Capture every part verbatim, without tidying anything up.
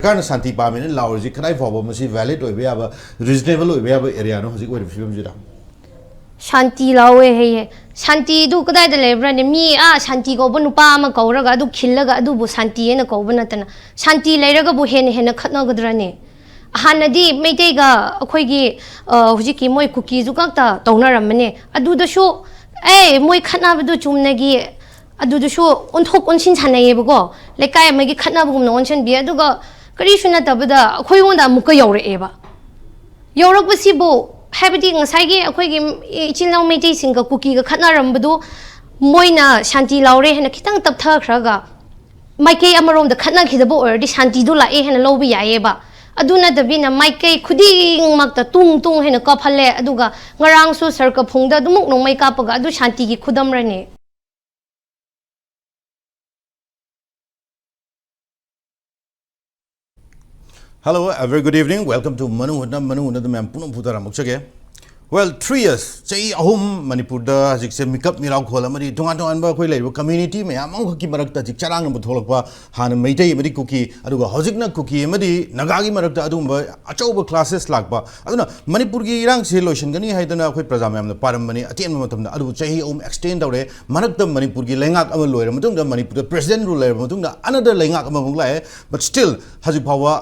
ꯁꯔꯀꯥꯔꯅ ꯁꯥꯟꯇꯤ ꯄꯥꯝꯃꯦꯅ ꯂꯥꯎꯔꯤꯁꯤ ꯀꯗꯥꯏ ꯐꯥꯎꯕ ꯃꯁꯤ ꯚꯦꯂꯤꯠ ꯑꯣꯏꯕ ꯌꯥꯕ, ꯔꯤꯖꯅꯦꯕꯜ ꯑꯣꯏꯕ ꯌꯥꯕ ꯑꯦꯔꯤꯌꯥꯅꯣ ꯍꯧꯖꯤꯛ ꯑꯣꯏꯔꯤꯕ ꯐꯤꯕꯝꯁꯤꯗ? ꯁꯥꯟꯇꯤ ꯂꯥꯎꯋꯦ ꯍꯩꯌꯦ꯫ ꯁꯥꯟꯇꯤꯗꯨ ꯀꯗꯥꯏꯗ ꯂꯩꯕ꯭ꯔꯥꯅꯦ? ꯃꯤ ꯑꯥ ꯁꯥꯟꯇꯤ ꯀꯧꯕ ꯅꯨꯄꯥ ꯑꯃ ꯀꯧꯔꯒ ꯑꯗꯨ ꯈꯤꯜꯂꯒ ꯑꯗꯨꯕꯨ ꯁꯥꯟꯇꯤ ꯍꯥꯏꯅ ꯀꯧꯕ ꯅꯠꯇꯅ, ꯁꯥꯟꯇꯤ ꯂꯩꯔꯒꯕꯨ ꯍꯦꯟꯅ ꯍꯦꯟꯅ ꯈꯠꯅꯒꯗ꯭ꯔꯅꯦ? ꯍꯥꯟꯅꯗꯤ ꯃꯩꯇꯩꯒ ꯑꯩꯈꯣꯏꯒꯤ ꯑ, ꯍꯧꯖꯤꯛꯀꯤ ꯃꯣꯏ ꯀꯨꯀꯤꯁꯨ ꯈꯛꯇ ꯇꯧꯅꯔꯝꯕꯅꯦ꯫ ꯑꯗꯨꯗꯁꯨ ꯑꯦ ꯃꯣꯏ ꯈꯠꯅꯕꯗꯨ ꯆꯨꯝꯅꯒꯤ ꯑꯗꯨꯗꯁꯨ ꯑꯣꯟꯊꯣꯛ ꯑꯣꯟꯁꯤꯟ ꯁꯥꯟꯅꯩꯌꯦꯕꯀꯣ꯫ ꯂꯩꯀꯥꯏ ꯑꯃꯒꯤ ꯈꯠꯅꯕꯒꯨꯝꯅ ꯑꯣꯟꯁꯤꯟꯕꯤ꯫ ꯑꯗꯨꯒ ꯀꯔꯤꯁꯨ ꯅꯠꯇꯕꯗ ꯑꯩꯈꯣꯏꯉꯣꯟꯗ ꯑꯃꯨꯛꯀ ꯌꯧꯔꯛꯑꯦꯕ꯫ ꯌꯧꯔꯛꯄꯁꯤꯕꯨ ꯍꯥꯏꯕꯗꯤ ꯉꯁꯥꯏꯒꯤ ꯑꯩꯈꯣꯏꯒꯤ ꯏꯆꯤꯜ ꯏꯅꯥꯎ ꯃꯩꯇꯩꯁꯤꯡꯒ ꯀꯨꯀꯤꯒ ꯈꯠꯅꯔꯝꯕꯗꯨ ꯃꯣꯏꯅ ꯁꯥꯟꯇꯤ ꯂꯥꯎꯔꯦ ꯍꯥꯏꯅ ꯈꯤꯇꯪ ꯇꯞꯊꯈ꯭ꯔꯒ ꯃꯥꯏꯀꯩ ꯑꯃꯔꯣꯝꯗ ꯈꯠꯅꯈꯤꯗꯕ ꯑꯣꯏꯔꯗꯤ ꯁꯥꯟꯇꯤꯗꯨ ꯂꯥꯛꯑꯦ ꯍꯥꯏꯅ ꯂꯧꯕ ꯌꯥꯏꯌꯦꯕ꯫ ꯑꯗꯨ ꯅꯠꯇꯕꯤꯅ ꯃꯥꯏꯀꯩ ꯈꯨꯗꯤꯡꯃꯛꯇ ꯇꯨꯡ ꯇꯨꯡ ꯍꯥꯏꯅ ꯀꯥꯞꯍꯜꯂꯦ꯫ ꯑꯗꯨꯒ ꯉꯔꯥꯡꯁꯨ ꯁꯔꯀꯐꯨꯡꯗ ꯑꯗꯨꯃꯛ ꯅꯣꯡꯃꯩ ꯀꯥꯞꯄꯒ ꯑꯗꯨ ꯁꯥꯟꯇꯤꯒꯤ ꯈꯨꯗꯝꯔꯅꯦ? Hello, a very good evening. Welcome to ꯃꯅꯨꯡ ꯍꯨꯠꯅ, ꯃꯅꯨꯡ ꯍꯨꯠꯅꯗ ꯃꯌꯥꯝ ꯄꯨꯝꯅꯃꯛꯄꯨ ꯇꯔꯥꯃꯨꯛꯆꯒꯦ꯫ Well, three years, ꯆꯍꯤ ꯑꯍꯨꯝ ꯃꯅꯤꯄꯨꯔꯗ ꯍꯧꯖꯤꯛꯁꯦ ꯃꯤꯀꯞ ꯃꯤꯔꯥꯎ ꯈꯣꯜ ꯑꯃꯗꯤ ꯇꯣꯉꯥꯟ ꯇꯣꯉꯥꯟꯕ ꯑꯩꯈꯣꯏ ꯂꯩꯔꯤꯕ ꯀꯝꯃ꯭ꯌꯨꯅꯤꯇꯤ ꯃꯌꯥꯝ ꯑꯃꯈꯛꯀꯤ ꯃꯔꯛꯇ ꯍꯧꯖꯤꯛ ꯆꯔꯥꯡꯅꯕ ꯊꯣꯛꯂꯛꯄ, ꯍꯥꯟꯅ ꯃꯩꯇꯩ ꯑꯃꯗꯤ ꯀꯨꯀꯤ, ꯑꯗꯨꯒ ꯍꯧꯖꯤꯛꯅ ꯀꯨꯀꯤ ꯑꯃꯗꯤ ꯅꯥꯒꯥꯒꯤ ꯃꯔꯛꯇ ꯑꯗꯨꯒꯨꯝꯕ ꯑꯆꯧꯕ ꯀ꯭ꯂꯥꯁꯦꯁ ꯂꯥꯛꯄ꯫ ꯑꯗꯨꯅ ꯃꯅꯤꯄꯨꯔꯒꯤ ꯏꯔꯥꯡꯁꯦ ꯂꯣꯏꯁꯤꯟꯒꯅꯤ ꯍꯥꯏꯗꯅ ꯑꯩꯈꯣꯏ ꯄ꯭ꯔꯖꯥ ꯃꯌꯥꯝꯅ ꯄꯥꯔꯝꯕꯅꯤ ꯑꯇꯦꯟꯕ ꯃꯇꯝꯗ, ꯑꯗꯨꯕꯨ ꯆꯍꯤ ꯑꯍꯨꯝ ꯑꯦꯛꯁꯇꯦꯟ ꯇꯧꯔꯦ꯫ ꯃꯔꯛꯇ ꯃꯅꯤꯄꯨꯔꯒꯤ ꯂꯩꯉꯥꯛ ꯑꯃ ꯂꯣꯏꯔ ꯃꯇꯨꯡꯗ, ꯃꯅꯤꯄꯨꯔꯗ ꯄ꯭ꯔꯦꯁꯤꯗꯦꯟ ꯔꯨꯜ ꯂꯩꯔꯕ ꯃꯇꯨꯡꯗ, another ꯂꯩꯉꯥꯛ ꯑꯃꯃꯨꯛ ꯂꯥꯛꯑꯦ꯫ But still ꯍꯧꯖꯤꯛ ꯐꯥꯎꯕ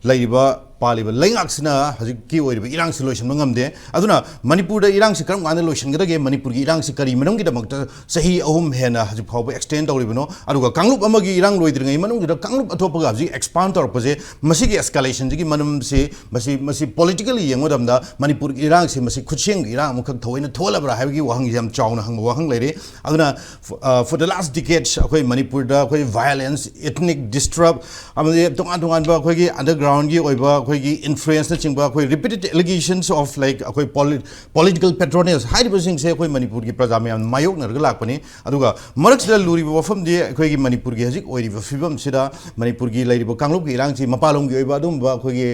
ꯂꯩꯔꯤꯕ ꯄꯥꯜꯂꯤꯕ ꯂꯩꯉꯥꯛꯁꯤꯅ ꯍꯧꯖꯤꯛꯀꯤ ꯑꯣꯏꯔꯤꯕ ꯏꯔꯥꯡꯁꯤ ꯂꯣꯏꯁꯤꯟꯕ ꯉꯝꯗꯦ꯫ ꯑꯗꯨꯅ ꯃꯅꯤꯄꯨꯔꯗ ꯏꯔꯥꯡꯁꯤ ꯀꯔꯝ ꯀꯥꯟꯗ ꯂꯣꯏꯁꯤꯟꯒꯗꯒꯦ? ꯃꯅꯤꯄꯨꯔꯒꯤ ꯏꯔꯥꯡꯁꯤ ꯀꯔꯤ ꯃꯔꯝꯒꯤꯗꯃꯛꯇ ꯆꯍꯤ ꯑꯍꯨꯝ ꯍꯦꯟꯅ ꯍꯧꯖꯤꯛ ꯐꯥꯎꯕ ꯑꯦꯛꯁꯇꯦꯟ ꯇꯧꯔꯤꯕꯅꯣ? ꯑꯗꯨꯒ ꯀꯥꯡꯂꯨꯞ ꯑꯃꯒꯤ ꯏꯔꯥꯡ ꯂꯣꯏꯗ꯭ꯔꯤꯉꯩ ꯃꯅꯨꯡꯗꯨꯗ ꯀꯥꯡꯂꯨꯞ ꯑꯊꯣꯛꯄꯒ ꯍꯧꯖꯤꯛ ꯑꯦꯛꯁꯄꯥꯟ ꯇꯧꯔꯛꯄꯁꯦ, ꯃꯁꯤꯒꯤ ꯑꯦꯁꯀꯥꯂꯦꯁꯟꯁꯤꯒꯤ ꯃꯔꯝꯁꯤ, ꯃꯁꯤ, ꯃꯁꯤ ꯄꯣꯂꯤꯇꯤꯀꯦꯜꯂꯤ ꯌꯦꯡꯕ ꯃꯇꯝꯗ ꯃꯅꯤꯄꯨꯔꯒꯤ ꯏꯔꯥꯡꯁꯤ, ꯃꯁꯤ ꯈꯨꯠꯁꯦꯝꯒꯤ ꯏꯔꯥꯡ ꯑꯃꯈꯛ ꯊꯑꯣꯏꯅ ꯊꯣꯛꯍꯜꯂꯕ꯭ꯔꯥ ꯍꯥꯏꯕꯒꯤ ꯋꯥꯍꯪꯁꯤ ꯌꯥꯝ ꯆꯥꯎꯅ ꯍꯪꯕ ꯋꯥꯍꯪ ꯂꯩꯔꯦ꯫ ꯑꯗꯨꯅ, for the last decades ꯑꯩꯈꯣꯏ ꯃꯅꯤꯄꯨꯔꯗ ꯑꯩꯈꯣꯏ violence, ethnic disturb, ꯑꯃꯗꯤ ꯇꯣꯉꯥꯟ ꯇꯣꯉꯥꯟꯕ ꯑꯩꯈꯣꯏꯒꯤ ꯑꯟꯗꯔꯒ꯭ꯔꯥꯎꯟꯒꯤ ꯑꯣꯏꯕ ꯑꯩꯈꯣꯏꯒꯤ ꯏꯟꯐ꯭ꯂꯨꯌꯦꯟꯁꯅꯆꯤꯡꯕ, ꯑꯩꯈꯣꯏ repeated allegations of, like, ꯑꯩꯈꯣꯏ ꯄꯣꯂꯤ-, political patronage ꯍꯥꯏꯔꯤꯕꯁꯤꯡꯁꯦ ꯑꯩꯈꯣꯏ ꯃꯅꯤꯄꯨꯔꯒꯤ ꯄ꯭ꯔꯖꯥ ꯃꯌꯥꯝꯅ ꯃꯥꯌꯣꯛꯅꯔꯒ ꯂꯥꯛꯄꯅꯤ꯫ ꯑꯗꯨꯒ ꯃꯔꯛꯁꯤꯗ ꯂꯨꯔꯤꯕ ꯋꯥꯐꯝꯗꯤ ꯑꯩꯈꯣꯏꯒꯤ ꯃꯅꯤꯄꯨꯔꯒꯤ ꯍꯧꯖꯤꯛ ꯑꯣꯏꯔꯤꯕ ꯐꯤꯕꯝꯁꯤꯗ ꯃꯅꯤꯄꯨꯔꯒꯤ ꯂꯩꯔꯤꯕ ꯀꯥꯡꯂꯨꯞꯀꯤ ꯏꯔꯥꯡꯁꯤ ꯃꯄꯥꯟꯂꯣꯝꯒꯤ ꯑꯣꯏꯕ ꯑꯗꯨꯒꯨꯝꯕ ꯑꯩꯈꯣꯏꯒꯤ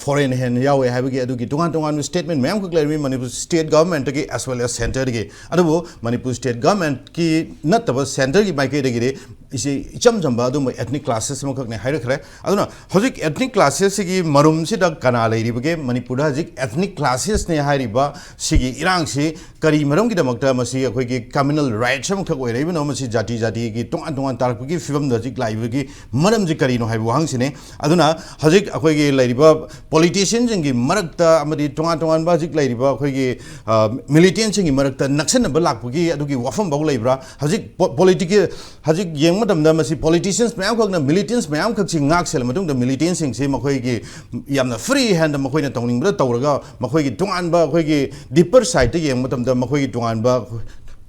ꯐꯣꯔꯦꯟ ꯍꯦꯟꯅ ꯌꯥꯎꯋꯦ ꯍꯥꯏꯕꯒꯤ ꯑꯗꯨꯒꯤ ꯇꯣꯉꯥꯟ ꯇꯣꯉꯥꯟꯕ ꯁ꯭ꯇꯦꯠꯃꯦꯟ ꯃꯌꯥꯝꯈꯛ ꯂꯩꯔꯝꯃꯤ ꯃꯅꯤꯄꯨꯔ ꯁ꯭ꯇꯦꯠ ꯒꯚꯔꯟꯃꯦꯟꯠꯇꯒꯤ as well as ꯁꯦꯟꯇꯔꯗꯒꯤ꯫ ꯑꯗꯨꯕꯨ ꯃꯅꯤꯄꯨꯔ ꯁ꯭ꯇꯦꯠ ꯒꯚꯔꯟꯃꯦꯟꯠꯀꯤ ꯅꯠꯇꯕ ꯁꯦꯟꯇꯔꯒꯤ ꯃꯥꯏꯀꯩꯗꯒꯤꯗꯤ ꯏꯆꯦ, ꯏꯆꯝ ꯆꯝꯕ ꯑꯗꯨꯝꯕ ethnic clashes ꯑꯃꯈꯛꯅꯦ ꯍꯥꯏꯔꯛꯈ꯭ꯔꯦ꯫ ꯑꯗꯨꯅ ꯍꯧꯖꯤꯛ ethnic clashes ꯁꯤꯒꯤ ꯃꯔꯨꯝꯁꯤꯗ ꯀꯅꯥ ꯂꯩꯔꯤꯕꯒꯦ? ꯃꯅꯤꯄꯨꯔꯗ ꯍꯧꯖꯤꯛ ethnic clashes ꯅꯦ ꯍꯥꯏꯔꯤꯕ ꯁꯤꯒꯤ ꯏꯔꯥꯡꯁꯤ ꯀꯔꯤ ꯃꯔꯝꯒꯤꯗꯃꯛꯇ ꯃꯁꯤ ꯑꯩꯈꯣꯏꯒꯤ communal rights ꯑꯃꯈꯛ ꯑꯣꯏꯔꯛꯏꯕꯅꯣ? ꯃꯁꯤ ꯖꯥꯇꯤ ꯖꯥꯇꯤꯒꯤ ꯇꯣꯉꯥꯟ ꯇꯣꯉꯥꯟ ꯇꯥꯔꯛꯄꯒꯤ ꯐꯤꯕꯝꯗ ꯍꯧꯖꯤꯛ ꯂꯥꯛꯏꯕꯒꯤ ꯃꯔꯝꯁꯤ ꯀꯔꯤꯅꯣ ꯍꯥꯏꯕ ꯋꯥꯍꯪꯁꯤꯅꯤ꯫ ꯑꯗꯨꯅ ꯍꯧꯖꯤꯛ ꯑꯩꯈꯣꯏꯒꯤ ꯂꯩꯔꯤꯕ politician ꯁꯤꯡꯒꯤ ꯃꯔꯛꯇ ꯑꯃꯗꯤ ꯇꯣꯉꯥꯟ ꯇꯣꯉꯥꯟꯕ ꯍꯧꯖꯤꯛ ꯂꯩꯔꯤꯕ ꯑꯩꯈꯣꯏꯒꯤ, ꯑ, militant ꯁꯤꯡꯒꯤ ꯃꯔꯛꯇ ꯅꯛꯁꯤꯟꯅꯕ ꯂꯥꯛꯄꯒꯤ ꯑꯗꯨꯒꯤ ꯋꯥꯐꯝ ꯐꯥꯎ ꯂꯩꯕ꯭ꯔꯥ? ꯍꯧꯖꯤꯛ ꯄꯣ-, political, ꯍꯧꯖꯤꯛ ꯌꯦꯡꯕ ꯃꯇꯝꯗ ꯃꯁꯤ politicians ꯃꯌꯥꯝꯈꯛꯅ militants ꯃꯌꯥꯝꯈꯛꯁꯤ ꯉꯥꯛ ꯁꯦꯜꯂ ꯃꯇꯨꯡꯗ, militant ꯁꯤꯡꯁꯤ ꯃꯈꯣꯏꯒꯤ ꯌꯥꯝꯅ free hand ꯃꯈꯣꯏꯅ ꯇꯧꯅꯤꯡꯕꯗ ꯇꯧꯔꯒ, ꯃꯈꯣꯏꯒꯤ ꯇꯣꯉꯥꯟꯕ, ꯑꯩꯈꯣꯏꯒꯤ deeper side ꯇ ꯌꯦꯡꯕ ꯃꯇꯝꯗ ꯃꯈꯣꯏꯒꯤ ꯇꯣꯉꯥꯟꯕ,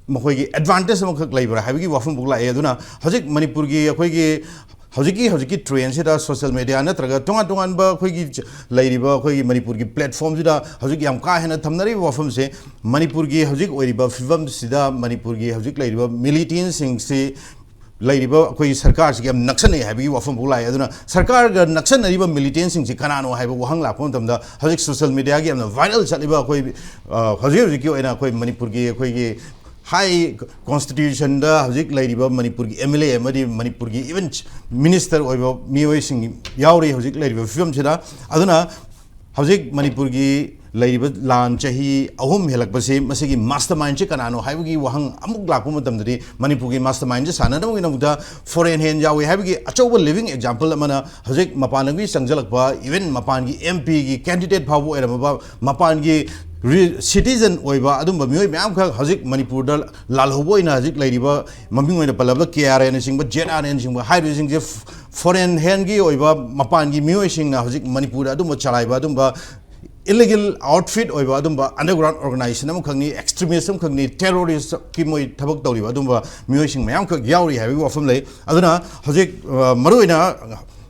ꯃꯈꯣꯏꯒꯤ advantage ꯑꯃꯈꯛ ꯂꯩꯕ꯭ꯔꯥ ꯍꯥꯏꯕꯒꯤ ꯋꯥꯐꯝ ꯐꯥꯎ ꯂꯥꯛꯑꯦ꯫ ꯑꯗꯨꯅ ꯍꯧꯖꯤꯛ ꯃꯅꯤꯄꯨꯔꯒꯤ ꯑꯩꯈꯣꯏꯒꯤ ꯍꯧꯖꯤꯛꯀꯤ, ꯍꯧꯖꯤꯛꯀꯤ trend ꯁꯤꯗ social media ꯅꯠꯇ꯭ꯔꯒ ꯇꯣꯉꯥꯟ ꯇꯣꯉꯥꯟꯕ ꯑꯩꯈꯣꯏꯒꯤ ꯆ-, ꯂꯩꯔꯤꯕ ꯑꯩꯈꯣꯏꯒꯤ ꯃꯅꯤꯄꯨꯔꯒꯤ platform ꯁꯤꯗ ꯍꯧꯖꯤꯛ ꯌꯥꯝ ꯀꯥ ꯍꯦꯟꯅ ꯊꯝꯅꯔꯤꯕ ꯋꯥꯐꯝꯁꯦ, ꯃꯅꯤꯄꯨꯔꯒꯤ ꯍꯧꯖꯤꯛ ꯑꯣꯏꯔꯤꯕ ꯐꯤꯕꯝꯁꯤꯗ ꯃꯅꯤꯄꯨꯔꯒꯤ ꯍꯧꯖꯤꯛ ꯂꯩꯔꯤꯕ militant ꯁꯤꯡꯁꯤ, ꯂꯩꯔꯤꯕ ꯑꯩꯈꯣꯏꯒꯤ ꯁꯔꯀꯥꯔꯁꯤꯒ ꯌꯥꯝ ꯅꯛꯁꯟꯅꯩ ꯍꯥꯏꯕꯒꯤ ꯋꯥꯐꯝ ꯐꯥꯎ ꯂꯥꯛꯑꯦ꯫ ꯑꯗꯨꯅ ꯁꯔꯀꯥꯔꯒ ꯅꯛꯁꯟꯅꯔꯤꯕ militant ꯁꯤꯡꯁꯤ ꯀꯅꯥꯅꯣ ꯍꯥꯏꯕ ꯋꯥꯍꯪ ꯂꯥꯛꯄ ꯃꯇꯝꯗ, ꯍꯧꯖꯤꯛ social media ꯒꯤ ꯌꯥꯝꯅ viral ꯆꯠꯂꯤꯕ ꯑꯩꯈꯣꯏ, ꯑ, ꯍꯧꯖꯤꯛ ꯍꯧꯖꯤꯛꯀꯤ ꯑꯣꯏꯅ ꯑꯩꯈꯣꯏ ꯃꯅꯤꯄꯨꯔꯒꯤ ꯑꯩꯈꯣꯏꯒꯤ high constitution ꯗ ꯍꯧꯖꯤꯛ ꯂꯩꯔꯤꯕ ꯃꯅꯤꯄꯨꯔꯒꯤ MLA ꯑꯃꯗꯤ ꯃꯅꯤꯄꯨꯔꯒꯤ even minister ꯑꯣꯏꯕ ꯃꯤꯑꯣꯏꯁꯤꯡ ꯌꯥꯎꯔꯤ ꯍꯧꯖꯤꯛ ꯂꯩꯔꯤꯕ ꯐꯤꯕꯝꯁꯤꯗ꯫ ꯑꯗꯨꯅ ꯍꯧꯖꯤꯛ ꯃꯅꯤꯄꯨꯔꯒꯤ ꯂꯩꯔꯤꯕ ꯂꯥꯟ ꯆꯍꯤ ꯑꯍꯨꯝ ꯍꯦꯜꯂꯛꯄꯁꯤ, ꯃꯁꯤꯒꯤ mastermind ꯁꯤ ꯀꯅꯥꯅꯣ ꯍꯥꯏꯕꯒꯤ ꯋꯥꯍꯪ ꯑꯃꯨꯛ ꯂꯥꯛꯄ ꯃꯇꯝꯗꯗꯤ, ꯃꯅꯤꯄꯨꯔꯒꯤ mastermind ꯁꯤ ꯁꯥꯟꯅꯅꯕꯒꯤꯗꯃꯛꯇ foreign hand ꯌꯥꯎꯏ ꯍꯥꯏꯕꯒꯤ ꯑꯆꯧꯕ living example ꯑꯃꯅ ꯍꯧꯖꯤꯛ ꯃꯄꯥꯟ ꯂꯝꯒꯤ ꯆꯪꯁꯤꯜꯂꯛꯄ, even ꯃꯄꯥꯟꯒꯤ MP ꯒꯤ candidate ꯐꯥꯎꯕ ꯑꯣꯏꯔꯝꯃꯕ, ꯃꯄꯥꯟꯒꯤ ꯔꯤ-, citizen ꯑꯣꯏꯕ ꯑꯗꯨꯝꯕ ꯃꯤꯑꯣꯏ ꯃꯌꯥꯝꯈꯛ ꯍꯧꯖꯤꯛ ꯃꯅꯤꯄꯨꯔꯗ ꯂꯥꯜꯍꯧꯕ ꯑꯣꯏꯅ ꯍꯧꯖꯤꯛ ꯂꯩꯔꯤꯕ, ꯃꯃꯤꯡ ꯑꯣꯏꯅ ꯄꯜꯂꯕꯗ KRA ꯅꯆꯤꯡꯕ, ZRA ꯅꯆꯤꯡꯕ ꯍꯥꯏꯔꯤꯕꯁꯤꯡꯁꯦ ꯐ-, foreign hand ꯒꯤ ꯑꯣꯏꯕ ꯃꯄꯥꯟꯒꯤ ꯃꯤꯑꯣꯏꯁꯤꯡꯅ ꯍꯧꯖꯤꯛ ꯃꯅꯤꯄꯨꯔꯗ ꯑꯗꯨꯝꯕ ꯆꯂꯥꯏꯕ, ꯑꯗꯨꯝꯕ illegal outfit ꯑꯣꯏꯕ ꯑꯗꯨꯝꯕ underground organization ꯑꯃꯈꯛꯅꯤ, extremist ꯑꯃꯈꯛꯅꯤ, terrorist ꯀꯤ ꯃꯣꯏ ꯊꯕꯛ ꯇꯧꯔꯤꯕ ꯑꯗꯨꯝꯕ ꯃꯤꯑꯣꯏꯁꯤꯡ ꯃꯌꯥꯝꯈꯛ ꯌꯥꯎꯔꯤ ꯍꯥꯏꯕꯒꯤ ꯋꯥꯐꯝ ꯂꯩ꯫ ꯑꯗꯨꯅ ꯍꯧꯖꯤꯛ, ꯑ, ꯃꯔꯨꯑꯣꯏꯅ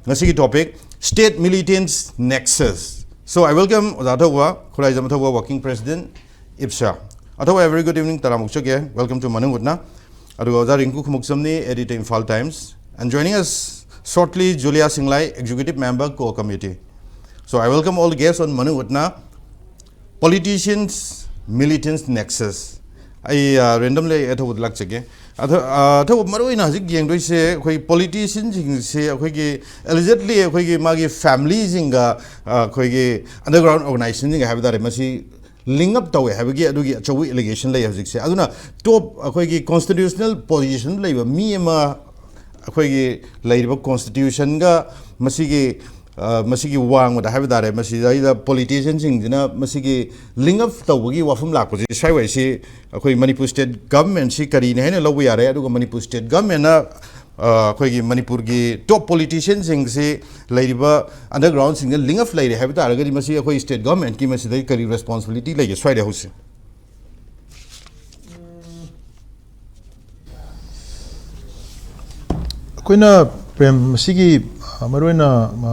ꯉꯁꯤꯒꯤ topic, state militants nexus. So I welcome ꯑꯣꯖꯥ ꯑꯊꯧꯕ, Khuraijam ꯑꯊꯧꯕ, working president, IPSA. ꯑꯊꯧꯕ, a very good evening, ꯇꯔꯥꯝꯅ ꯑꯣꯛꯆꯒꯦ, welcome to ꯃꯅꯨꯡ ꯍꯨꯠꯅ꯫ ꯑꯗꯨꯒ ꯑꯣꯖꯥ ꯔꯤꯡꯀꯨ ꯈꯨꯃꯨꯛꯆꯝꯅꯤ, editor, Imphal Times. And joining us shortly, Julia Singlai, executive member, core committee. So I welcome all the guests on ꯃꯅꯨꯡ ꯍꯨꯠꯅ꯫ Politicians, militants nexus. ꯑꯩ, ꯑ, randomly ꯑꯩ ꯑꯊꯧꯕꯗ ꯂꯥꯛꯆꯒꯦ꯫ ꯑꯗꯣ ꯑ, ꯑꯊꯧꯕ ꯃꯔꯨ ꯑꯣꯏꯅ ꯍꯧꯖꯤꯛ ꯌꯦꯡꯗꯣꯏꯁꯦ ꯑꯩꯈꯣꯏ ꯄꯣꯂꯤꯇꯤꯁꯤꯌꯟꯁꯤꯡꯁꯦ ꯑꯩꯈꯣꯏꯒꯤ ꯑꯦꯂꯤꯖꯦꯠꯂꯤ ꯑꯩꯈꯣꯏꯒꯤ ꯃꯥꯒꯤ ꯐꯦꯃꯤꯂꯤꯁꯤꯡꯒ ꯑ, ꯑꯩꯈꯣꯏꯒꯤ ꯑꯟꯗꯔꯒ꯭ꯔꯥꯎꯟ ꯑꯣꯔꯒꯅꯥꯏꯖꯦꯁꯟꯁꯤꯡꯒ ꯍꯥꯏꯕ ꯇꯥꯔꯦ, ꯃꯁꯤ ꯂꯤꯡ ꯑꯞ ꯇꯧꯋꯦ ꯍꯥꯏꯕꯒꯤ ꯑꯗꯨꯒꯤ ꯑꯆꯧꯕ ꯑꯦꯂꯤꯒꯦꯁꯟ ꯂꯩ ꯍꯧꯖꯤꯛꯁꯦ꯫ ꯑꯗꯨꯅ ꯇꯣꯞ ꯑꯩꯈꯣꯏꯒꯤ ꯀꯣꯟꯁꯇꯤꯇ꯭ꯌꯨꯁꯅꯦꯜ ꯄꯣꯖꯤꯁꯟ ꯂꯩꯕ ꯃꯤ ꯑꯃ ꯑꯩꯈꯣꯏꯒꯤ ꯂꯩꯔꯤꯕ ꯀꯣꯟꯁꯇꯤꯇ꯭ꯌꯨꯁꯟꯒ ꯃꯁꯤꯒꯤ ꯑ, ꯃꯁꯤꯒꯤ ꯋꯥꯡꯃꯗ ꯍꯥꯏꯕ ꯇꯥꯔꯦ, ꯃꯁꯤꯗꯩꯗ ꯄꯣꯂꯤꯇꯤꯁꯤꯌꯟꯁꯤꯡꯁꯤꯅ ꯃꯁꯤꯒꯤ ꯂꯤꯡ ꯑꯞ ꯇꯧꯕꯒꯤ ꯋꯥꯐꯝ ꯂꯥꯛꯄꯁꯤ ꯁ꯭ꯋꯥꯏꯋꯥꯏꯁꯤ ꯑꯩꯈꯣꯏ ꯃꯅꯤꯄꯨꯔ ꯁ꯭ꯇꯦꯠ ꯒꯚꯔꯟꯃꯦꯟꯁꯤ ꯀꯔꯤꯅꯤ ꯍꯥꯏꯅ ꯂꯧꯕ ꯌꯥꯔꯦ? ꯑꯗꯨꯒ ꯃꯅꯤꯄꯨꯔ ꯁ꯭ꯇꯦꯠ ꯒꯚꯔꯟꯃꯦꯟꯅ ꯑ, ꯑꯩꯈꯣꯏꯒꯤ ꯃꯅꯤꯄꯨꯔꯒꯤ ꯇꯣꯞ ꯄꯣꯂꯤꯇꯤꯁꯤꯌꯟꯁꯤꯡꯁꯤ ꯂꯩꯔꯤꯕ ꯑꯟꯗꯔꯒ꯭ꯔꯥꯎꯟꯁꯤꯡꯗ ꯂꯤꯡ ꯑꯞ ꯂꯩꯔꯦ ꯍꯥꯏꯕ ꯇꯥꯔꯒꯗꯤ ꯃꯁꯤ ꯑꯩꯈꯣꯏ ꯁ꯭ꯇꯦꯠ ꯒꯚꯔꯟꯃꯦꯟꯠꯀꯤ ꯃꯁꯤꯗꯒꯤ ꯀꯔꯤ ꯔꯦꯁꯄꯣꯟꯁꯤꯕꯤꯂꯤꯇꯤ ꯂꯩꯒꯦ ꯁ꯭ꯋꯥꯏꯗ ꯍꯧꯖꯤꯛ? ꯑꯩꯈꯣꯏꯅ ꯄ꯭ꯔꯦꯝ, ꯃꯁꯤꯒꯤ, ꯑ, ꯃꯔꯨꯑꯣꯏꯅ, ꯑ,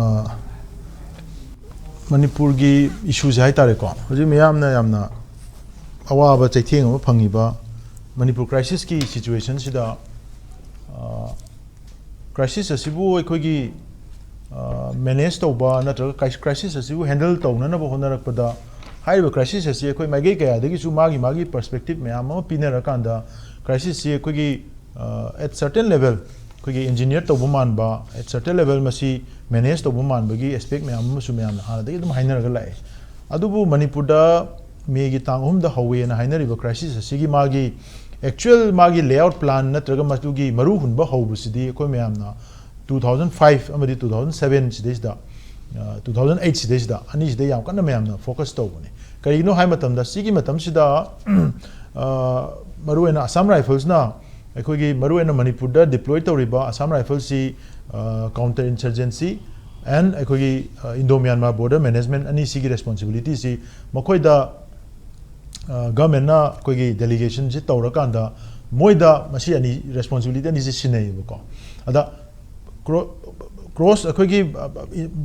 ꯃꯅꯤꯄꯨꯔꯒꯤ ꯏꯁꯨꯁꯦ ꯍꯥꯏ ꯇꯥꯔꯦꯀꯣ, ꯍꯧꯖꯤꯛ ꯃꯤꯌꯥꯝꯅ ꯌꯥꯝꯅ ꯑꯋꯥꯕ ꯆꯩꯊꯦꯡ ꯑꯃ ꯐꯪꯉꯤꯕ ꯃꯅꯤꯄꯨꯔ ꯀ꯭ꯔꯥꯏꯁꯤꯁꯀꯤ ꯁꯤꯆꯨꯋꯦꯁꯟꯁꯤꯗ, ꯑ, ꯀ꯭ꯔꯥꯏꯁꯤꯁ ꯑꯁꯤꯕꯨ ꯑꯩꯈꯣꯏꯒꯤ, ꯑ, ꯃꯦꯅꯦꯖ ꯇꯧꯕ ꯅꯠꯇ꯭ꯔꯒ ꯀ꯭ꯔꯥꯏ-, ꯀ꯭ꯔꯥꯏꯁꯤꯁ ꯑꯁꯤꯕꯨ ꯍꯦꯟꯗꯜ ꯇꯧꯅꯅꯕ ꯍꯣꯠꯅꯔꯛꯄꯗ, ꯍꯥꯏꯔꯤꯕ ꯀ꯭ꯔꯥꯏꯁꯤꯁ ꯑꯁꯤ ꯑꯩꯈꯣꯏ ꯃꯥꯏꯀꯩ ꯀꯌꯥꯗꯒꯤꯁꯨ ꯃꯥꯒꯤ ꯃꯥꯒꯤ ꯄꯔꯁꯄꯦꯛꯇꯤꯞ ꯃꯌꯥꯝ ꯑꯃ ꯄꯤꯅꯔꯀꯥꯟꯗ, ꯀ꯭ꯔꯥꯏꯁꯤꯁꯁꯤ ꯑꯩꯈꯣꯏꯒꯤ, ꯑ, at certain level, ꯑꯩꯈꯣꯏꯒꯤ ꯏꯟꯖꯤꯅꯤꯌꯔ ꯇꯧꯕ ꯃꯥꯟꯕ, at certain level ꯃꯁꯤ ꯃꯦꯅꯦꯖ ꯇꯧꯕ ꯃꯥꯟꯕꯒꯤ ꯑꯦꯁꯄꯦꯛ ꯃꯌꯥꯝ ꯑꯃꯁꯨ ꯃꯌꯥꯝꯅ ꯍꯥꯟꯅꯗꯒꯤ ꯑꯗꯨꯝ ꯍꯥꯏꯅꯔꯒ ꯂꯥꯛꯑꯦ꯫ ꯑꯗꯨꯕꯨ ꯃꯅꯤꯄꯨꯔꯗ ꯃꯦꯒꯤ ꯇꯥꯡ ꯑꯍꯨꯝꯗ ꯍꯧꯋꯦꯅ ꯍꯥꯏꯅꯔꯤꯕ ꯀ꯭ꯔꯥꯏꯁꯤꯁ ꯑꯁꯤꯒꯤ ꯃꯥꯒꯤ ꯑꯦꯛꯆꯨꯋꯦꯜ ꯃꯥꯒꯤ ꯂꯦꯑꯥꯎꯠ ꯄ꯭ꯂꯥꯟ ꯅꯠꯇ꯭ꯔꯒ ꯃꯗꯨꯒꯤ ꯃꯔꯨ ꯍꯨꯟꯕ ꯍꯧꯕꯁꯤꯗꯤ ꯑꯩꯈꯣꯏ ꯃꯌꯥꯝꯅ two thousand five ꯑꯃꯗꯤ two thousand seven ꯁꯤꯗꯩꯁꯤꯗ, ꯑ, two thousand eight ꯁꯤꯗꯩꯁꯤꯗ, ꯑꯅꯤꯁꯤꯗ ꯌꯥꯝ ꯀꯟꯅ ꯃꯌꯥꯝꯅ ꯐꯣꯀꯁ ꯇꯧꯕꯅꯤ꯫ ꯀꯔꯤꯒꯤꯅꯣ ꯍꯥꯏꯕ ꯃꯇꯝꯗ, ꯁꯤꯒꯤ ꯃꯇꯝꯁꯤꯗ, ꯑ, ꯃꯔꯨꯑꯣꯏꯅ ꯑꯁꯥꯝ ꯔꯥꯏꯐꯜꯁꯅ ꯑꯩꯈꯣꯏꯒꯤ ꯃꯔꯨꯑꯣꯏꯅ ꯃꯅꯤꯄꯨꯔꯗ ꯗꯤꯄ꯭ꯂꯣꯏ ꯇꯧꯔꯤꯕ ꯑꯁꯥꯝ ꯔꯥꯏꯐꯜꯁꯤ, ꯑ, ꯀꯥꯎꯟꯇꯔ ꯏꯟꯁꯔꯖꯦꯟꯁꯤ and ꯑꯩꯈꯣꯏꯒꯤ, ꯑ, ꯏꯟꯗꯣ ꯃ꯭ꯌꯥꯟꯃꯥꯔ ꯕꯣꯔꯗꯔ ꯃꯦꯅꯦꯖꯃꯦꯟꯠ ꯑꯅꯤꯁꯤꯒꯤ ꯔꯦꯁꯄꯣꯟꯁꯤꯕꯤꯂꯤꯇꯤꯁꯤ ꯃꯈꯣꯏꯗ, ꯑ, ꯒꯚꯔꯟꯃꯦꯟꯠꯅ ꯑꯩꯈꯣꯏꯒꯤ ꯗꯦꯂꯤꯒꯦꯁꯟꯁꯤ ꯇꯧꯔꯀꯥꯟꯗ ꯃꯣꯏꯗ ꯃꯁꯤ ꯑꯅꯤ, ꯔꯦꯁꯄꯣꯟꯁꯤꯕꯤꯂꯤꯇꯤ ꯑꯅꯤꯁꯤ ꯁꯤꯟꯅꯩꯌꯦꯕꯀꯣ꯫ ꯑꯗ ꯀ꯭ꯔꯣ-, ꯀ꯭ꯔꯣꯁ ꯑꯩꯈꯣꯏꯒꯤ, ꯑ,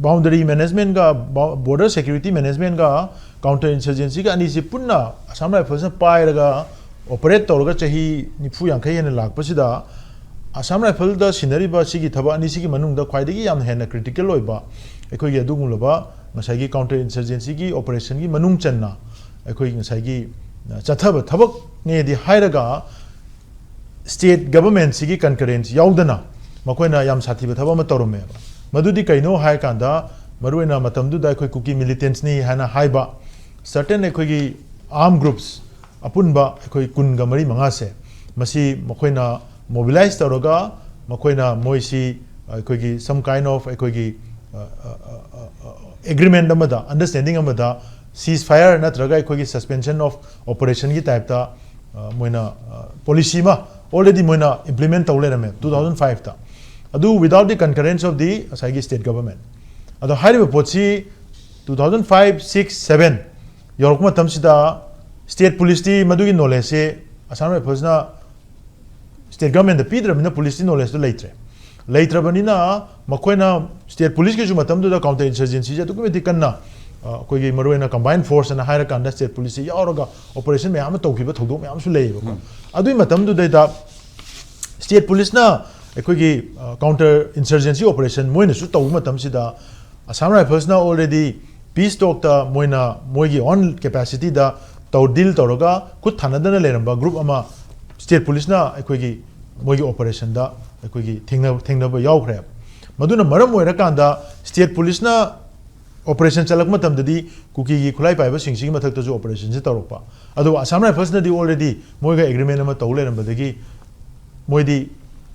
ꯕꯥꯎꯟꯗꯔꯤ ꯃꯦꯅꯦꯖꯃꯦꯟꯠꯒ ꯕꯥꯎ-, ꯕꯣꯔꯗꯔ ꯁꯦꯀ꯭ꯌꯨꯔꯤꯇꯤ ꯃꯦꯅꯦꯖꯃꯦꯟꯠꯒ ꯀꯥꯎꯟꯇꯔ ꯏꯟꯁꯔꯖꯦꯟꯁꯤꯒ ꯑꯅꯤꯁꯤ ꯄꯨꯟꯅ ꯑꯁꯥꯝ ꯔꯥꯏꯐꯜꯁꯅ ꯄꯥꯏꯔꯒ ꯑꯣꯄꯔꯦꯠ ꯇꯧꯔꯒ ꯆꯍꯤ ꯅꯤꯐꯨ ꯌꯥꯡꯈꯩ ꯍꯦꯟꯅ ꯂꯥꯛꯄꯁꯤꯗ, ꯑꯁꯥꯝ ꯔꯥꯏꯐꯜꯗ ꯁꯤꯟꯅꯔꯤꯕ ꯁꯤꯒꯤ ꯊꯕꯛ ꯑꯅꯤꯁꯤꯒꯤ ꯃꯅꯨꯡꯗ ꯈ꯭ꯋꯥꯏꯗꯒꯤ ꯌꯥꯝꯅ ꯍꯦꯟꯅ ꯀ꯭ꯔꯤꯇꯤꯀꯦꯜ ꯑꯣꯏꯕ ꯑꯩꯈꯣꯏꯒꯤ ꯑꯗꯨꯒꯨꯝꯂꯕ ꯉꯁꯥꯏꯒꯤ ꯀꯥꯎꯟꯇꯔ ꯏꯟꯁꯔꯖꯦꯟꯁꯤꯒꯤ ꯑꯣꯄꯔꯦꯁꯟꯒꯤ ꯃꯅꯨꯡ ꯆꯟꯅ ꯑꯩꯈꯣꯏ ꯉꯁꯥꯏꯒꯤ, ꯑ, ꯆꯠꯊꯕ ꯊꯕꯛꯅꯦꯗꯤ ꯍꯥꯏꯔꯒ, state government ꯁꯤꯒꯤ concurrence ꯌꯥꯎꯗꯅ ꯃꯈꯣꯏꯅ ꯌꯥꯝ ꯁꯥꯊꯤꯕ ꯊꯕꯛ ꯑꯃ ꯇꯧꯔꯝꯃꯦꯕ꯫ ꯃꯗꯨꯗꯤ ꯀꯩꯅꯣ ꯍꯥꯏ ꯀꯥꯟꯗ, ꯃꯔꯨꯑꯣꯏꯅ ꯃꯇꯝꯗꯨꯗ ꯑꯩꯈꯣꯏ ꯀꯨꯀꯤ militants ꯅꯤ ꯍꯥꯏꯅ ꯍꯥꯏꯕ certain ꯑꯩꯈꯣꯏꯒꯤ armed groups ꯑꯄꯨꯟꯕ ꯑꯩꯈꯣꯏ ꯀꯨꯟꯒ ꯃꯔꯤ ꯃꯉꯥꯁꯦ, ꯃꯁꯤ ꯃꯈꯣꯏꯅ mobilize ꯇꯧꯔꯒ, ꯃꯈꯣꯏꯅ ꯃꯣꯏꯁꯤ ꯑꯩꯈꯣꯏꯒꯤ some kind of ꯑꯩꯈꯣꯏꯒꯤ ꯑ, ꯑ, ꯑ, ꯑ, ꯑ, agreement ꯑꯃꯗ, understanding ꯑꯃꯗ cease fire ꯅꯠꯇ꯭ꯔꯒ ꯑꯩꯈꯣꯏꯒꯤ suspension of operation ꯒꯤ type ꯇ, ꯑ, ꯃꯣꯏꯅ, ꯑ, policy ꯑꯃ already ꯃꯣꯏꯅ implement ꯇꯧ ꯂꯩꯔꯝꯃꯦ two thousand five ꯇ꯫ ꯑꯗꯨ without the concurrence of the ꯉꯁꯥꯏꯒꯤ state government꯫ ꯑꯗꯣ ꯍꯥꯏꯔꯤꯕ ꯄꯣꯠꯁꯤ two thousand five, six, seven ꯌꯧꯔꯛꯄ ꯃꯇꯝꯁꯤꯗ state police ꯇꯤ ꯃꯗꯨꯒꯤ knowledge ꯁꯦ Assam Rifles ꯅ state government ꯇ ꯄꯤꯗ꯭ꯔꯕꯅꯤꯅ police ꯇꯤ knowledge ꯇꯨ ꯂꯩꯇ꯭ꯔꯦ꯫ ꯂꯩꯇ꯭ꯔꯕꯅꯤꯅ ꯃꯈꯣꯏꯅ state police ꯀꯤꯁꯨ ꯃꯇꯝꯗꯨꯗ counter insurgency ꯁꯦ ꯑꯗꯨꯛꯀꯤ ꯃꯇꯤꯛ ꯀꯟꯅ, ꯑ, ꯑꯩꯈꯣꯏꯒꯤ ꯃꯔꯨꯑꯣꯏꯅ combined force ꯑꯅ ꯍꯥꯏꯔꯀꯥꯟꯗ state police ꯁꯦ ꯌꯥꯎꯔꯒ operation ꯃꯌꯥꯝ ꯑꯃ ꯇꯧꯈꯤꯕ ꯊꯧꯗꯣꯛ ꯃꯌꯥꯝ ꯑꯃꯁꯨ ꯂꯩꯌꯦꯕꯀꯣ꯫ ꯑꯗꯨꯒꯤ ꯃꯇꯝꯗꯨꯗꯩꯗ state police ꯅ ꯑꯩꯈꯣꯏꯒꯤ, ꯑ, counter insurgency operation ꯃꯣꯏꯅꯁꯨ ꯇꯧꯕ ꯃꯇꯝꯁꯤꯗ Assam Rifles ꯅ already peace talk ꯇ ꯃꯣꯏꯅ ꯃꯣꯏꯒꯤ own capacity ꯗ ꯇꯧ, deal ꯇꯧꯔꯒ ꯈꯨꯠ ꯊꯥꯅꯗꯅ ꯂꯩꯔꯝꯕ group ꯑꯃ state police ꯅ ꯑꯩꯈꯣꯏꯒꯤ ꯃꯣꯏꯒꯤ operation ꯗ ꯑꯩꯈꯣꯏꯒꯤ ꯊꯦꯡꯅ-, ꯊꯦꯡꯅꯕ ꯌꯥꯎꯈ꯭ꯔꯦ꯫ ꯃꯗꯨꯅ ꯃꯔꯝ ꯑꯣꯏꯔꯀꯥꯟꯗ state police ꯅ operation ꯆꯠꯂꯛꯄ ꯃꯇꯝꯗꯗꯤ ꯀꯨꯀꯤꯒꯤ ꯈꯨꯠꯂꯥꯏ ꯄꯥꯏꯕꯁꯤꯡꯁꯤꯒꯤ ꯃꯊꯛꯇꯁꯨ operation ꯁꯦ ꯇꯧꯔꯛꯄ꯫ ꯑꯗꯨꯕꯨ Assam Rifles ꯅꯗꯤ already ꯃꯣꯏꯒ agreement ꯑꯃ ꯇꯧ ꯂꯩꯔꯝꯕꯗꯒꯤ ꯃꯣꯏꯗꯤ,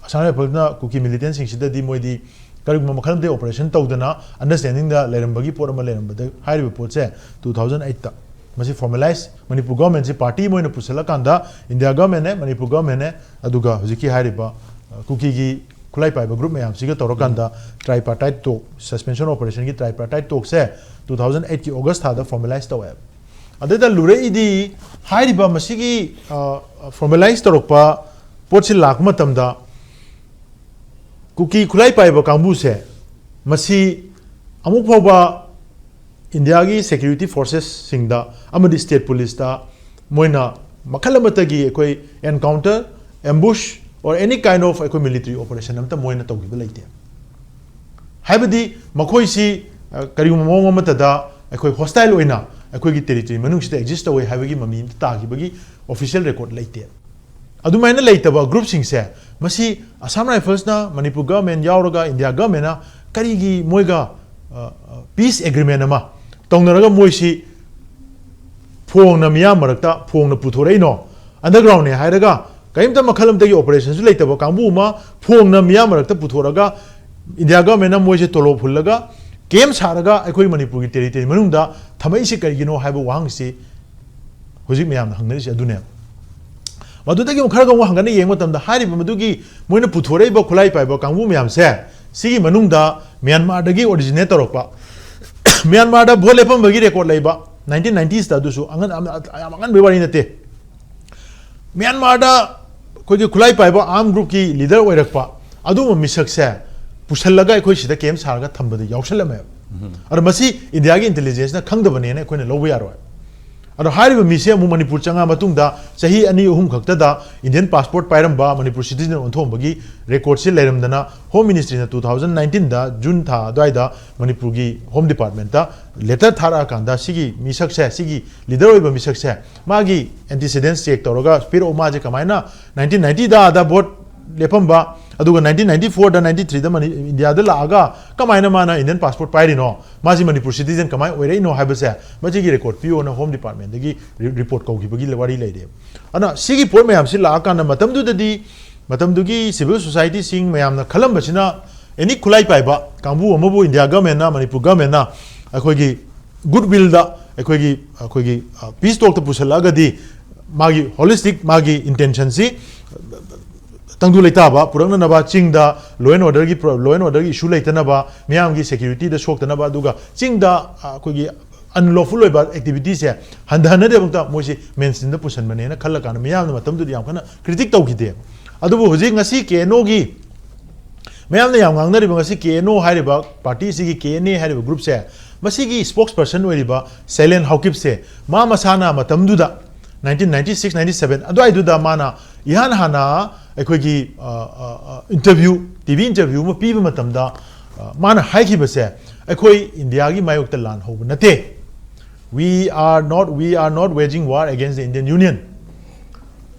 Assam Rifles ꯅ ꯀꯨꯀꯤ militant ꯁꯤꯡꯁꯤꯗꯗꯤ ꯃꯣꯏꯗꯤ ꯀꯔꯤꯒꯨꯝꯕ ꯃꯈꯜ ꯑꯃꯗꯒꯤ operation ꯇꯧꯗꯅ understanding ꯗ ꯂꯩꯔꯝꯕꯒꯤ ꯄꯣꯠ ꯑꯃ ꯂꯩꯔꯝꯕꯗ, ꯍꯥꯏꯔꯤꯕ ꯄꯣꯠꯁꯦ two thousand eight ꯇ ꯃꯁꯤ formalize, ꯃꯅꯤꯄꯨꯔ government ꯁꯤ party ꯑꯃ ꯑꯣꯏꯅ ꯄꯨꯁꯜꯂꯀꯥꯟꯗ India government ꯅꯦ, ꯃꯅꯤꯄꯨꯔ government ꯅꯦ, ꯑꯗꯨꯒ ꯍꯧꯖꯤꯛꯀꯤ ꯍꯥꯏꯔꯤꯕ, ꯑ, ꯀꯨꯀꯤꯒꯤ ꯈꯨꯠꯂꯥꯏ ꯄꯥꯏꯕ group ꯃꯌꯥꯝꯁꯤꯒ ꯇꯧꯔꯀꯥꯟꯗ tripartite talk, suspension operation ꯒꯤ tripartite talk ꯁꯦ two thousand eight ꯀꯤ August ꯊꯥꯗ formalize ꯇꯧꯋꯦꯕ꯫ ꯑꯗꯩꯗ ꯂꯨꯔꯛꯏꯗꯤ ꯍꯥꯏꯔꯤꯕ ꯃꯁꯤꯒꯤ, ꯑ, formalize ꯇꯧꯔꯛꯄ ꯄꯣꯠꯁꯤ ꯂꯥꯛꯄ ꯃꯇꯝꯗ ꯀꯨꯀꯤ ꯈꯨꯠꯂꯥꯏ ꯄꯥꯏꯕ ꯀꯥꯡꯕꯨꯁꯦ ꯃꯁꯤ ꯑꯃꯨꯛ ꯐꯥꯎꯕ India ꯒꯤ security forces ꯁꯤꯡꯗ ꯑꯃꯗꯤ state police ꯇ ꯃꯣꯏꯅ ꯃꯈꯜ ꯑꯃꯠꯇꯒꯤ ꯑꯩꯈꯣꯏ encounter, ambush or any kind of ꯑꯩꯈꯣꯏ military operation ꯑꯃꯠꯇ ꯃꯣꯏꯅ ꯇꯧꯈꯤꯕ ꯂꯩꯇꯦ꯫ ꯍꯥꯏꯕꯗꯤ ꯃꯈꯣꯏꯁꯤ, ꯑ, ꯀꯔꯤꯒꯨꯝꯕ ꯃꯑꯣꯡ ꯑꯃꯠꯇꯗ ꯑꯩꯈꯣꯏ hostile ꯑꯣꯏꯅ ꯑꯩꯈꯣꯏꯒꯤ territory ꯃꯅꯨꯡꯁꯤꯗ exist ꯇꯧꯋꯦ ꯍꯥꯏꯕꯒꯤ ꯃꯃꯤ ꯑꯃꯠꯇ ꯇꯥꯈꯤꯕꯒꯤ official record ꯂꯩꯇꯦ꯫ ꯑꯗꯨꯃꯥꯏꯅ ꯂꯩꯇꯕ ꯒ꯭ꯔꯨꯞꯁꯤꯡꯁꯦ, ꯃꯁꯤ Assam Riflesꯅ, ꯃꯅꯤꯄꯨꯔ ꯒꯚꯔꯟꯃꯦꯟ ꯌꯥꯎꯔꯒ, ꯏꯟꯗꯤꯌꯥ ꯒꯚꯔꯟꯃꯦꯟꯅ ꯀꯔꯤꯒꯤ ꯃꯣꯏꯒ ꯄꯤꯁ ꯑꯦꯒ꯭ꯔꯤꯃꯦꯟ ꯑꯃ ꯇꯧꯅꯔꯒ ꯃꯣꯏꯁꯤ ꯐꯣꯡꯅ ꯃꯤꯌꯥꯝ ꯃꯔꯛꯇ ꯐꯣꯡꯅ ꯄꯨꯊꯣꯔꯛꯏꯅꯣ? ꯑꯟꯗꯔꯒ꯭ꯔꯥꯎꯟꯅꯦ ꯍꯥꯏꯔꯒ ꯀꯔꯤꯝꯇ ꯃꯈꯜ ꯑꯃꯠꯇꯒꯤ ꯑꯣꯄꯔꯦꯁꯟꯁꯨ ꯂꯩꯇꯕ ꯀꯥꯡꯕꯨ ꯑꯃ ꯐꯣꯡꯅ ꯃꯤꯌꯥꯝ ꯃꯔꯛꯇ ꯄꯨꯊꯣꯔꯛꯑꯒ ꯏꯟꯗꯤꯌꯥ ꯒꯚꯔꯟꯃꯦꯟꯅ ꯃꯣꯏꯁꯦ ꯇꯣꯂꯣꯞ ꯍꯨꯜꯂꯒ ꯀꯦꯝ ꯁꯥꯔꯒ ꯑꯩꯈꯣꯏ ꯃꯅꯤꯄꯨꯔꯒꯤ ꯇꯦꯔꯤꯇꯣꯔꯤ ꯃꯅꯨꯡꯗ ꯊꯝꯃꯛꯏꯁꯤ ꯀꯔꯤꯒꯤꯅꯣ ꯍꯥꯏꯕ ꯋꯥꯍꯪꯁꯤ ꯍꯧꯖꯤꯛ ꯃꯌꯥꯝꯅ ꯍꯪꯅꯔꯤꯁꯦ ꯑꯗꯨꯅꯦꯕ꯫ ꯃꯗꯨꯗꯒꯤ ꯑꯃꯨꯛ ꯈꯔꯒ ꯑꯃꯨꯛ ꯍꯪꯒꯠꯅ ꯌꯦꯡꯕ ꯃꯇꯝꯗ, ꯍꯥꯏꯔꯤꯕ ꯃꯗꯨꯒꯤ ꯃꯣꯏꯅ ꯄꯨꯊꯣꯔꯛꯏꯕ ꯈꯨꯠꯂꯥꯏ ꯄꯥꯏꯕ ꯀꯥꯡꯕꯨ ꯃꯌꯥꯝꯁꯦ ꯁꯤꯒꯤ ꯃꯅꯨꯡꯗ ꯃ꯭ꯌꯥꯟꯃꯥꯔꯗꯒꯤ ꯑꯣꯔꯤꯖꯤꯅꯦꯠ ꯇꯧꯔꯛꯄ, ꯃ꯭ꯌꯥꯟꯃꯥꯔꯗ ꯚꯣꯠ ꯂꯦꯞꯄꯝꯕꯒꯤ ꯔꯦꯀꯣꯔꯗ ꯂꯩꯕ, ꯅꯥꯏꯟꯇꯤꯟ ꯅꯥꯏꯟꯇꯤꯁꯇ, ꯑꯗꯨꯁꯨ ꯑꯉꯟ-, ꯌꯥꯝ ꯑꯉꯟꯕꯒꯤ ꯋꯥꯔꯤ ꯅꯠꯇꯦ꯫ ꯃ꯭ꯌꯥꯟꯃꯥꯔꯗ ꯑꯩꯈꯣꯏꯒꯤ ꯈꯨꯠꯂꯥꯏ ꯄꯥꯏꯕ ꯑꯥꯔꯝ ꯒ꯭ꯔꯨꯞꯀꯤ ꯂꯤꯗꯔ ꯑꯣꯏꯔꯛꯄ ꯑꯗꯨꯒꯨꯝꯕ ꯃꯤꯁꯛꯁꯦ ꯄꯨꯁꯜꯂꯒ ꯑꯩꯈꯣꯏ ꯁꯤꯗ ꯀꯦꯝ ꯁꯥꯔꯒ ꯊꯝꯕꯗ ꯌꯥꯎꯁꯜꯂꯝꯃꯦꯕ꯫ ꯑꯗꯣ ꯃꯁꯤ ꯏꯟꯗꯤꯌꯥꯒꯤ ꯏꯟꯇꯦꯂꯤꯖꯦꯟꯁꯅ ꯈꯪꯗꯕꯅꯦꯅ ꯑꯩꯈꯣꯏꯅ ꯂꯧꯕ ꯌꯥꯔꯣꯏ꯫ ꯑꯗꯣ ꯍꯥꯏꯔꯤꯕ ꯃꯤꯁꯦ ꯑꯃꯨꯛ ꯃꯅꯤꯄꯨꯔ ꯆꯪꯉꯛꯑ ꯃꯇꯨꯡꯗ ꯆꯍꯤ ꯑꯅꯤ ꯑꯍꯨꯝ ꯈꯛꯇꯗ ꯏꯟꯗꯤꯌꯟ ꯄꯥꯁꯄꯣꯔꯠ ꯄꯥꯏꯔꯝꯕ, ꯃꯅꯤꯄꯨꯔ ꯁꯤꯇꯤꯖꯟ ꯑꯣꯟꯊꯣꯛꯑꯝꯕꯒꯤ ꯔꯦꯀꯣꯔꯠꯁꯤ ꯂꯩꯔꯝꯗꯅ, ꯍꯣꯝ ꯃꯤꯅꯤꯁꯇ꯭ꯔꯤꯅ ꯇꯨ ꯊꯥꯎꯖꯟ ꯅꯥꯏꯟꯇꯤꯟꯗ ꯖꯨꯟ ꯊꯥ ꯑꯗꯨꯋꯥꯏꯗ ꯃꯅꯤꯄꯨꯔꯒꯤ ꯍꯣꯝ ꯗꯤꯄꯥꯔꯠꯃꯦꯟꯠꯇ ꯂꯦꯇꯔ ꯊꯥꯔꯛꯑꯀꯥꯟꯗ ꯁꯤꯒꯤ ꯃꯤꯁꯛꯁꯦ, ꯁꯤꯒꯤ ꯂꯤꯗꯔ ꯑꯣꯏꯕ ꯃꯤꯁꯛꯁꯦ, ꯃꯥꯒꯤ ꯑꯦꯟꯇꯤꯁꯤꯗꯦꯟꯁ ꯆꯦꯛ ꯇꯧꯔꯒ ꯄꯤꯔꯛꯑꯣ, ꯃꯥꯁꯦ ꯀꯃꯥꯏꯅ ꯅꯥꯏꯟꯇꯤꯟ ꯅꯥꯏꯟꯇꯤꯗ ꯑꯥꯗ ꯚꯣꯠ ꯂꯦꯞꯄꯝꯕ, ꯑꯗꯨꯒ ꯅꯥꯏꯟꯇꯤꯟ ꯅꯥꯏꯟꯇꯤ ꯐꯣꯔꯗ, ꯅꯥꯏꯟꯇꯤ ꯊ꯭ꯔꯤꯗ ꯃꯅꯤ-, ꯏꯟꯗꯤꯌꯥꯗ ꯂꯥꯛꯑꯒ ꯀꯃꯥꯏꯅ ꯃꯥꯅ ꯏꯟꯗꯤꯌꯟ ꯄꯥꯁꯄꯣꯔꯠ ꯄꯥꯏꯔꯤꯅꯣ, ꯃꯥꯁꯤ ꯃꯅꯤꯄꯨꯔ ꯁꯤꯇꯤꯖꯟ ꯀꯃꯥꯏꯅ ꯑꯣꯏꯔꯛꯏꯅꯣ ꯍꯥꯏꯕꯁꯦ, ꯃꯁꯤꯒꯤ ꯔꯦꯀꯣꯔꯠ ꯄꯤꯌꯣꯅ ꯍꯣꯝ ꯗꯤꯄꯥꯔꯠꯃꯦꯟꯠꯇꯒꯤ ꯔꯤ-, ꯔꯤꯄꯣꯔꯠ ꯀꯧꯈꯤꯕꯒꯤ ꯋꯥꯔꯤ ꯂꯩꯔꯦ꯫ ꯑꯗꯨꯅ ꯁꯤꯒꯤ ꯄꯣꯠ ꯃꯌꯥꯝꯁꯤ ꯂꯥꯛꯑꯀꯥꯟꯗ ꯃꯇꯝꯗꯨꯗꯗꯤ, ꯃꯇꯝꯗꯨꯒꯤ ꯁꯤꯚꯤꯜ ꯁꯣꯁꯥꯏꯇꯤꯁꯤꯡ ꯃꯌꯥꯝꯅ ꯈꯜꯂꯝꯕꯁꯤꯅ, ꯑꯦꯅꯤ ꯈꯨꯠꯂꯥꯏ ꯄꯥꯏꯕ ꯀꯥꯡꯕꯨ ꯑꯃꯕꯨ ꯏꯟꯗꯤꯌꯥ ꯒꯚꯔꯟꯃꯦꯟꯠꯅ, ꯃꯅꯤꯄꯨꯔ ꯒꯚꯔꯟꯃꯦꯟꯠꯅ ꯑꯩꯈꯣꯏꯒꯤ ꯒꯨꯗ ꯋꯤꯜꯗ, ꯑꯩꯈꯣꯏꯒꯤ, ꯑꯩꯈꯣꯏꯒꯤ, ꯑ, ꯄꯤꯁ ꯇꯣꯛꯇ ꯄꯨꯁꯜꯂꯛꯑꯒꯗꯤ, ꯃꯥꯒꯤ ꯍꯣꯂꯤꯁꯇꯤꯛ, ꯃꯥꯒꯤ ꯏꯟꯇꯦꯟꯁꯟꯁꯤ ꯇꯪꯗꯨ ꯂꯩꯇꯥꯕ ꯄꯨꯔꯛꯅꯅꯕ, ꯆꯤꯡꯗ law and orderꯒꯤ ꯄ꯭ꯔꯣ-, law and orderꯒꯤ issue ꯂꯩꯇꯅꯕ, ꯃꯤꯌꯥꯝꯒꯤ ꯁꯦꯀ꯭ꯌꯨꯔꯤꯇꯤꯗ ꯁꯣꯛꯇꯅꯕ, ꯑꯗꯨꯒ ꯆꯤꯡꯗ, ꯑ, ꯑꯩꯈꯣꯏꯒꯤ unlawful ꯑꯣꯏꯕ activityꯁꯦ ꯍꯟꯊꯍꯟꯅꯗꯦꯕꯛꯇ ꯃꯣꯏꯁꯤ mainstreamꯗ ꯄꯨꯁꯟꯕꯅꯦꯅ ꯈꯜꯂꯀꯥꯟꯗ ꯃꯤꯌꯥꯝꯅ ꯃꯇꯝꯗꯨꯗꯤ ꯌꯥꯝ ꯀꯟꯅ critic ꯇꯧꯈꯤꯗꯦ꯫ ꯑꯗꯨꯕꯨ ꯍꯧꯖꯤꯛ ꯉꯁꯤ KNOꯒꯤ ꯃꯌꯥꯝꯅ ꯌꯥꯝ ꯉꯥꯡꯅꯔꯤꯕ ꯉꯁꯤ KNO ꯍꯥꯏꯔꯤꯕ partyꯁꯤꯒꯤ, KNA ꯍꯥꯏꯔꯤꯕ groupꯁꯦ, ꯃꯁꯤꯒꯤ spokesperson ꯑꯣꯏꯔꯤꯕ ꯁꯩꯂꯦꯟ ꯍꯥꯎꯀꯤꯞꯁꯦ, ꯃꯥ ꯃꯁꯥꯅ ꯃꯇꯝꯗꯨꯗ, nineteen ninety six ninety seven ꯑꯗꯨꯋꯥꯏꯗꯨꯗ ꯃꯥꯅ ꯏꯍꯥꯟ ꯍꯥꯟꯅ ꯑꯩꯈꯣꯏꯒꯤ, ꯑ, ꯑ, ꯑ, interview, TV interview ꯑꯃ ꯄꯤꯕ ꯃꯇꯝꯗ, ꯑ, ꯃꯥꯅ ꯍꯥꯏꯈꯤꯕꯁꯦ, "ꯑꯩꯈꯣꯏ ꯏꯟꯗꯤꯌꯥꯒꯤ ꯃꯥꯌꯣꯛꯇ ꯂꯥꯟ ꯍꯧꯕ ꯅꯠꯇꯦ꯫ We are not, we are not waging war against the Indian Union."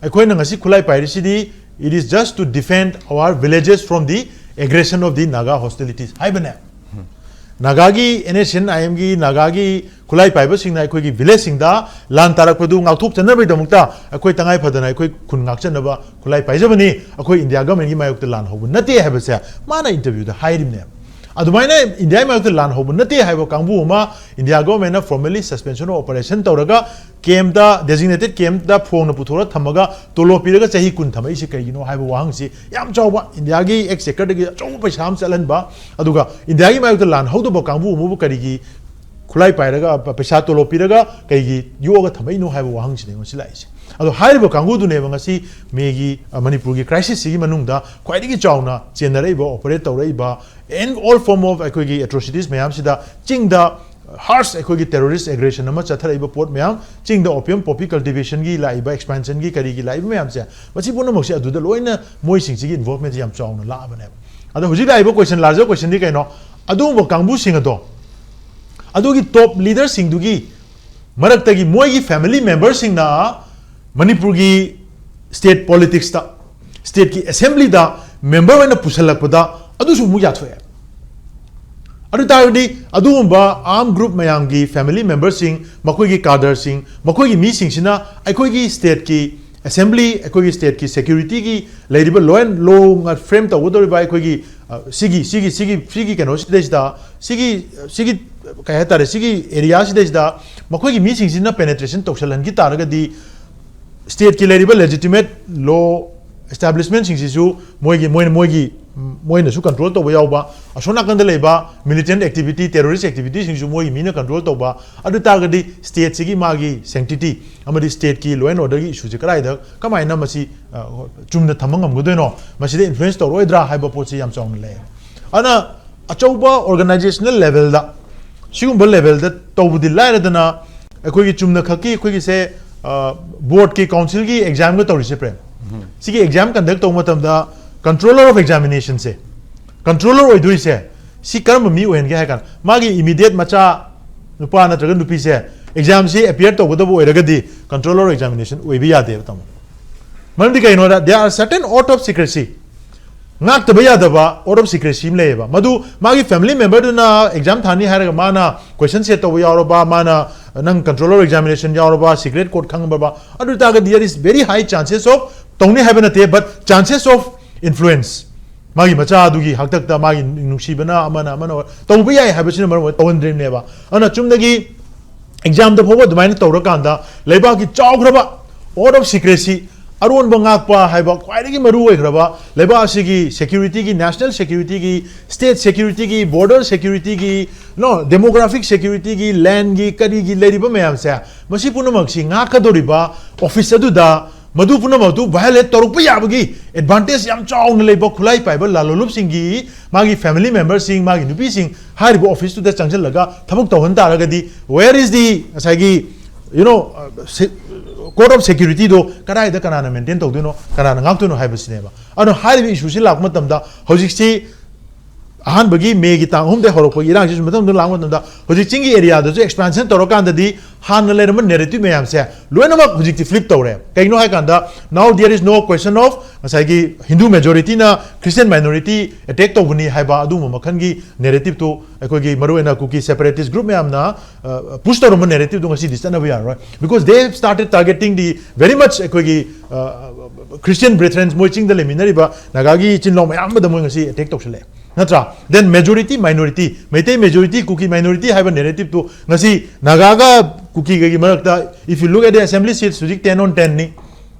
ꯑꯩꯈꯣꯏꯅ ꯉꯁꯤ ꯈꯨꯠꯂꯥꯏ ꯄꯥꯏꯔꯤꯁꯤꯗꯤ, it is just to defend our villages from the aggression of the Naga hostilities ꯍꯥꯏꯕꯅꯦ꯫ ꯅꯥꯒꯥꯒꯤ NSCN IMꯒꯤ ꯅꯥꯒꯥꯒꯤ ꯈꯨꯠꯂꯥꯏ ꯄꯥꯏꯕꯁꯤꯡꯅ ꯑꯩꯈꯣꯏꯒꯤ villageꯁꯤꯡꯗ ꯂꯥꯟ ꯇꯥꯔꯛꯄꯗꯨ ꯉꯥꯛꯊꯣꯛꯆꯅꯕꯒꯤꯗꯃꯛꯇ ꯑꯩꯈꯣꯏ ꯇꯉꯥꯏ ꯐꯗꯅ ꯑꯩꯈꯣꯏ ꯈꯨꯟ ꯉꯥꯛꯆꯅꯕ ꯈꯨꯠꯂꯥꯏ ꯄꯥꯏꯖꯕꯅꯤ, ꯑꯩꯈꯣꯏ ꯏꯟꯗꯤꯌꯥ governmentꯀꯤ ꯃꯥꯌꯣꯛꯇ ꯂꯥꯟ ꯍꯧꯕ ꯅꯠꯇꯦ ꯍꯥꯏꯕꯁꯦ ꯃꯥꯅ interviewꯗ ꯍꯥꯏꯔꯤꯕꯅꯦꯕ꯫ ꯑꯗꯨꯃꯥꯏꯅ ꯏꯟꯗꯤꯌꯥꯒꯤ ꯃꯥꯌꯣꯛꯇ ꯂꯥꯟ ꯍꯧꯕ ꯅꯠꯇꯦ ꯍꯥꯏꯕ ꯀꯥꯡꯕꯨ ꯑꯃ India governmentꯅ formally suspension of operation ꯇꯧꯔꯒ campꯇ, designated campꯇ ꯐꯣꯡꯅ ꯄꯨꯊꯣꯔꯒ ꯊꯝꯃꯒ ꯇꯣꯂꯣꯞ ꯄꯤꯔꯒ ꯆꯍꯤ ꯀꯨꯟ ꯊꯝꯃꯛꯏꯁꯦ ꯀꯩꯒꯤꯅꯣ ꯍꯥꯏꯕ ꯋꯥꯍꯪꯁꯤ ꯌꯥꯝ ꯆꯥꯎꯕ, ꯏꯟꯗꯤꯌꯥꯒꯤ exchequerꯗꯒꯤ ꯑꯆꯧꯕ ꯄꯩꯁꯥ ꯑꯃ ꯆꯠꯍꯟꯕ, ꯑꯗꯨꯒ ꯏꯟꯗꯤꯌꯥꯒꯤ ꯃꯥꯌꯣꯛꯇ ꯂꯥꯟ ꯍꯧꯗꯕ ꯀꯥꯡꯕꯨ ꯑꯃꯕꯨ ꯀꯔꯤꯒꯤ ꯈꯨꯠꯂꯥꯏ ꯄꯥꯏꯔꯒ, ꯄ-, ꯄꯩꯁꯥ ꯇꯣꯂꯣꯞ ꯄꯤꯔꯒ ꯀꯩꯒꯤ ꯌꯣꯛꯑꯒ ꯊꯝꯃꯛꯏꯅꯣ ꯍꯥꯏꯕ ꯋꯥꯍꯪꯁꯤꯅꯦ ꯑꯩꯉꯣꯟꯗ ꯂꯥꯛꯏꯁꯦ꯫ ꯑꯗꯣ ꯍꯥꯏꯔꯤꯕ ꯀꯥꯡꯕꯨꯗꯨꯅꯦꯕ ꯉꯁꯤ ꯃꯦꯒꯤ, ꯑ, ꯃꯅꯤꯄꯨꯔꯒꯤ crisisꯁꯤꯒꯤ ꯃꯅꯨꯡꯗ ꯈ꯭ꯋꯥꯏꯗꯒꯤ ꯆꯥꯎꯅ ꯆꯦꯟꯅꯔꯛꯏꯕ, operate ꯇꯧꯔꯛꯏꯕ, and all form of ꯑꯩꯈꯣꯏꯒꯤ atrocities ꯃꯌꯥꯝꯁꯤꯗ ꯆꯤꯡꯗ harsh ꯑꯩꯈꯣꯏꯒꯤ terrorist aggression ꯑꯃ ꯆꯠꯊꯔꯛꯏꯕ ꯄꯣꯠ ꯃꯌꯥꯝ, ꯆꯤꯡꯗ opium poppy cultivationꯒꯤ ꯂꯥꯛꯏꯕ, expansionꯒꯤ ꯀꯔꯤꯒꯤ ꯂꯥꯛꯏꯕ ꯃꯌꯥꯝꯁꯦ, ꯃꯁꯤ ꯄꯨꯝꯅꯃꯛꯁꯦ ꯑꯗꯨꯗ ꯂꯣꯏꯅ ꯃꯣꯏꯁꯤꯡꯁꯤꯒꯤ involvementꯁꯦ ꯌꯥꯝ ꯆꯥꯎꯅ ꯂꯥꯛꯑꯕꯅꯦꯕ꯫ ꯑꯗꯣ ꯍꯧꯖꯤꯛ ꯂꯥꯛꯏꯕ question, larger questionꯗꯤ ꯀꯩꯅꯣ? ꯑꯗꯨꯒꯨꯝꯕ ꯀꯥꯡꯕꯨꯁꯤꯡ ꯑꯗꯣ, ꯑꯗꯨꯒꯤ top leaderꯁꯤꯡꯗꯨꯒꯤ ꯃꯔꯛꯇꯒꯤ ꯃꯣꯏꯒꯤ family memberꯁꯤꯡꯅ ꯃꯅꯤꯄꯨꯔꯒꯤ state politicsꯇ, stateꯀꯤ assemblyꯗ member ꯑꯣꯏꯅ ꯄꯨꯁꯜꯂꯛꯄꯗ ꯑꯗꯨꯁꯨ ꯑꯃꯨꯛ ꯌꯥꯊꯣꯛꯑꯦ꯫ ꯑꯗꯨ ꯇꯥꯔꯒꯗꯤ ꯑꯗꯨꯒꯨꯝꯕ armed group ꯃꯌꯥꯝꯒꯤ family memberꯁꯤꯡ, ꯃꯈꯣꯏꯒꯤ cadreꯁꯤꯡ, ꯃꯈꯣꯏꯒꯤ ꯃꯤꯁꯤꯡꯁꯤꯅ ꯑꯩꯈꯣꯏꯒꯤ stateꯀꯤ assembly, ꯑꯩꯈꯣꯏꯒꯤ stateꯀꯤ securityꯒꯤ ꯂꯩꯔꯤꯕ law and, law frame ꯇꯧꯒꯗꯧꯔꯤꯕ ꯑꯩꯈꯣꯏꯒꯤ, ꯑ, ꯁꯤꯒꯤ, ꯁꯤꯒꯤ, ꯁꯤꯒꯤ, ꯁꯤꯒꯤ ꯀꯩꯅꯣꯁꯤꯗꯩꯁꯤꯗ, ꯁꯤꯒꯤ, ꯁꯤꯒꯤ, ꯀꯩ ꯍꯥꯏꯇꯥꯔꯦ, ꯁꯤꯒꯤ areaꯁꯤꯗꯩꯁꯤꯗ ꯃꯈꯣꯏꯒꯤ ꯃꯤꯁꯤꯡꯁꯤꯅ penetration ꯇꯧꯁꯜꯍꯟꯈꯤ ꯇꯥꯔꯒꯗꯤ stateꯀꯤ ꯂꯩꯔꯤꯕ legitimate law establishmentꯁꯤꯡꯁꯤꯁꯨ ꯃꯣꯏꯒꯤ, ꯃꯣꯏꯅ, ꯃꯣꯏꯒꯤ, ꯃꯣꯏꯅꯁꯨ control ꯇꯧꯕ ꯌꯥꯎꯕ, ꯑꯁꯣꯝ ꯅꯥꯀꯟꯗ ꯂꯩꯕ militant activity, terrorist activityꯁꯤꯡꯁꯨ ꯃꯣꯏꯒꯤ ꯃꯤꯅ control ꯇꯧꯕ, ꯑꯗꯨ ꯇꯥꯔꯒꯗꯤ stateꯁꯤꯒꯤ ꯃꯥꯒꯤ sanctity ꯑꯃꯗꯤ stateꯀꯤ law and orderꯒꯤ issueꯁꯦ ꯀꯗꯥꯏꯗ, ꯀꯃꯥꯏꯅ ꯃꯁꯤ, ꯑ, ꯆꯨꯝꯅ ꯊꯝꯕ ꯉꯝꯒꯗꯣꯏꯅꯣ? ꯃꯁꯤꯗ influence ꯇꯧꯔꯛꯑꯣꯏꯗ꯭ꯔꯥ ꯍꯥꯏꯕ ꯄꯣꯠꯁꯤ ꯌꯥꯝ ꯆꯥꯎꯅ ꯂꯩ꯫ ꯑꯗꯨꯅ ꯑꯆꯧꯕ organizational levelꯗ, ꯁꯤꯒꯨꯝꯕ levelꯗ ꯇꯧꯕꯗꯤ ꯂꯥꯏꯔꯗꯅ, ꯑꯩꯈꯣꯏꯒꯤ ꯆꯨꯝꯅ ꯈꯛꯀꯤ ꯑꯩꯈꯣꯏꯒꯤꯁꯦ, ꯑ, boardꯀꯤ councilꯒꯤ examꯒ ꯇꯧꯔꯤꯁꯦ, ꯄ꯭ꯔꯦꯝ꯫ ꯁꯤꯒꯤ exam conduct ꯇꯧꯕ ꯃꯇꯝꯗ controller of examinationꯁꯦ, controller ꯑꯣꯏꯗꯣꯏꯁꯦ, ꯁꯤ ꯀꯔꯝꯕ ꯃꯤ ꯑꯣꯏꯍꯟꯒꯦ ꯍꯥꯏ ꯀꯥꯟꯗ, ꯃꯥꯒꯤ immediate ꯃꯆꯥ ꯅꯨꯄꯥ ꯅꯠꯇ꯭ꯔꯒ ꯅꯨꯄꯤꯁꯦ examꯁꯤ appear ꯇꯧꯒꯗꯕ ꯑꯣꯏꯔꯒꯗꯤ controller of examination ꯑꯣꯏꯕ ꯌꯥꯗꯦꯕ, ꯇꯥꯃꯣ꯫ ꯃꯔꯝꯗꯤ ꯀꯩꯅꯣꯗ, there are certain oath of secrecy, ꯉꯥꯛꯇꯕ ꯌꯥꯗꯕ oath of secrecy ꯑꯃ ꯂꯩꯌꯦꯕ꯫ ꯃꯗꯨ ꯃꯥꯒꯤ family memberꯗꯨꯅ exam ꯊꯥꯅꯤ ꯍꯥꯏꯔꯒ ꯃꯥꯅ question set ꯇꯧꯕ ꯌꯥꯎꯔꯕ, ꯃꯥꯅ ꯅꯪ controller examination ꯌꯥꯎꯔꯕ, secret code ꯈꯪꯕ, ꯑꯗꯨ ꯑꯣꯏꯇꯥꯔꯒꯗꯤ there is very high chances of, ꯇꯧꯅꯤ ꯍꯥꯏꯕ ꯅꯠꯇꯦ, but chances of influence, ꯃꯥꯒꯤ ꯃꯆꯥꯗꯨꯒꯤ ꯍꯥꯛꯇꯛꯇ ꯃꯥꯒꯤ ꯅꯨꯡꯁꯤꯕꯅ ꯑꯃꯅ ꯑꯃꯅ ꯇꯧꯕ ꯌꯥꯏ ꯍꯥꯏꯕꯁꯤꯅ ꯃꯔꯝ ꯑꯣꯏꯔꯒ ꯇꯧꯍꯟꯗ꯭ꯔꯤꯕꯅꯦꯕ꯫ ꯑꯗꯨꯅ ꯆꯨꯝꯅꯒꯤ examꯗ ꯐꯥꯎꯕ ꯑꯗꯨꯃꯥꯏꯅ ꯇꯧꯔꯀꯥꯟꯗ ꯂꯩꯕꯥꯛꯀꯤ ꯆꯥꯎꯈ꯭ꯔꯕ oath of secrecy, ꯑꯔꯣꯟꯕ ꯉꯥꯛꯄ ꯍꯥꯏꯕ ꯈ꯭ꯋꯥꯏꯗꯒꯤ ꯃꯔꯨ ꯑꯣꯏꯈ꯭ꯔꯕ ꯂꯩꯕꯥꯛ ꯑꯁꯤꯒꯤ securityꯒꯤ, national securityꯒꯤ, state securityꯒꯤ, border securityꯒꯤ, no, demographic securityꯒꯤ, landꯒꯤ, ꯀꯔꯤꯒꯤ ꯂꯩꯔꯤꯕ ꯃꯌꯥꯝꯁꯦ, ꯃꯁꯤ ꯄꯨꯝꯅꯃꯛꯁꯤ ꯉꯥꯛꯀꯗꯧꯔꯤꯕ office ꯑꯗꯨꯗ ꯃꯗꯨ ꯄꯨꯝꯅꯃꯛꯇꯨ violate ꯇꯧꯔꯛꯄ ꯌꯥꯕꯒꯤ advantage ꯌꯥꯝ ꯆꯥꯎꯅ ꯂꯩꯕ ꯈꯨꯠꯂꯥꯏ ꯄꯥꯏꯕ ꯂꯥꯂꯣꯂꯨꯞꯁꯤꯡꯒꯤ ꯃꯥꯒꯤ family memberꯁꯤꯡ, ꯃꯥꯒꯤ ꯅꯨꯄꯤꯁꯤꯡ ꯍꯥꯏꯔꯤꯕ officeꯇꯨꯗ ꯆꯪꯁꯤꯜꯂꯒ ꯊꯕꯛ ꯇꯧꯍꯟ ꯇꯥꯔꯒꯗꯤ, where is the ꯉꯁꯥꯏꯒꯤ, you know, code of securityꯗꯣ ꯀꯗꯥꯏꯗ ꯀꯅꯥꯅ maintain ꯇꯧꯗꯣꯏꯅꯣ, ꯀꯅꯥꯅ ꯉꯥꯛꯇꯣꯏꯅꯣ ꯍꯥꯏꯕꯁꯤꯅꯦꯕ꯫ ꯑꯗꯨꯅ ꯍꯥꯏꯔꯤꯕ issueꯁꯤ ꯂꯥꯛꯄ ꯃꯇꯝꯗ, ꯍꯧꯖꯤꯛꯁꯤ ꯑꯍꯥꯟꯕꯒꯤ Mayꯒꯤ ꯇꯥꯡ ꯑꯍꯨꯝꯗꯒꯤ ꯍꯧꯔꯛꯄꯒꯤ ꯏꯔꯥꯡꯁꯤꯁꯨ ꯃꯊꯪ ꯃꯊꯪ ꯂꯥꯛꯄ ꯃꯇꯝꯗ, ꯍꯧꯖꯤꯛ ꯆꯤꯡꯒꯤ areaꯗꯁꯨ expansion ꯇꯧꯔꯀꯥꯟꯗꯗꯤ ꯍꯥꯟꯅ ꯂꯩꯔꯝꯕ narrative ꯃꯌꯥꯝꯁꯦ ꯂꯣꯏꯅꯃꯛ ꯍꯧꯖꯤꯛꯇꯤ flip ꯇꯧꯔꯦ꯫ ꯀꯩꯒꯤꯅꯣ ꯍꯥꯏ ꯀꯥꯟꯗ, now there is no question of ꯉꯁꯥꯏꯒꯤ Hindu majorityꯅ Christian minority attack ꯇꯧꯕꯅꯤ ꯍꯥꯏꯕ ꯑꯗꯨꯒꯨꯝꯕ ꯃꯈꯜꯒꯤ narrativeꯇꯨ, ꯑꯩꯈꯣꯏꯒꯤ ꯃꯔꯨꯑꯣꯏꯅ ꯀꯨꯀꯤ separatist group ꯃꯌꯥꯝꯅ push ꯇꯧꯔꯝꯕ narrativeꯗꯨ ꯉꯁꯤꯗꯤ ꯆꯠꯅꯕ ꯌꯥꯔꯔꯣꯏ, because they have started targeting the very much ꯑꯩꯈꯣꯏꯒꯤ Christian brethren, ꯃꯣꯏ ꯆꯤꯡꯗ ꯂꯩꯃꯤꯟꯅꯔꯤꯕ ꯅꯥꯒꯥꯒꯤ ꯏꯆꯤꯟ ꯏꯅꯥꯎ ꯃꯌꯥꯝ ꯑꯃꯗ ꯃꯣꯏ ꯉꯁꯤ attack ꯇꯧꯁꯤꯜꯂꯛꯑꯦ, ꯅꯠꯇ꯭ꯔꯥ? Then majority minority, Meitei majority, ꯀꯨꯀꯤ minority ꯍꯥꯏꯕ narrativeꯇꯨ ꯉꯁꯤ ꯅꯥꯒꯥꯒ ꯀꯨꯀꯤꯒꯒꯤ ꯃꯔꯛꯇ, if you look at the assembly seats, ꯍꯧꯖꯤꯛ ten on tenꯅꯤ꯫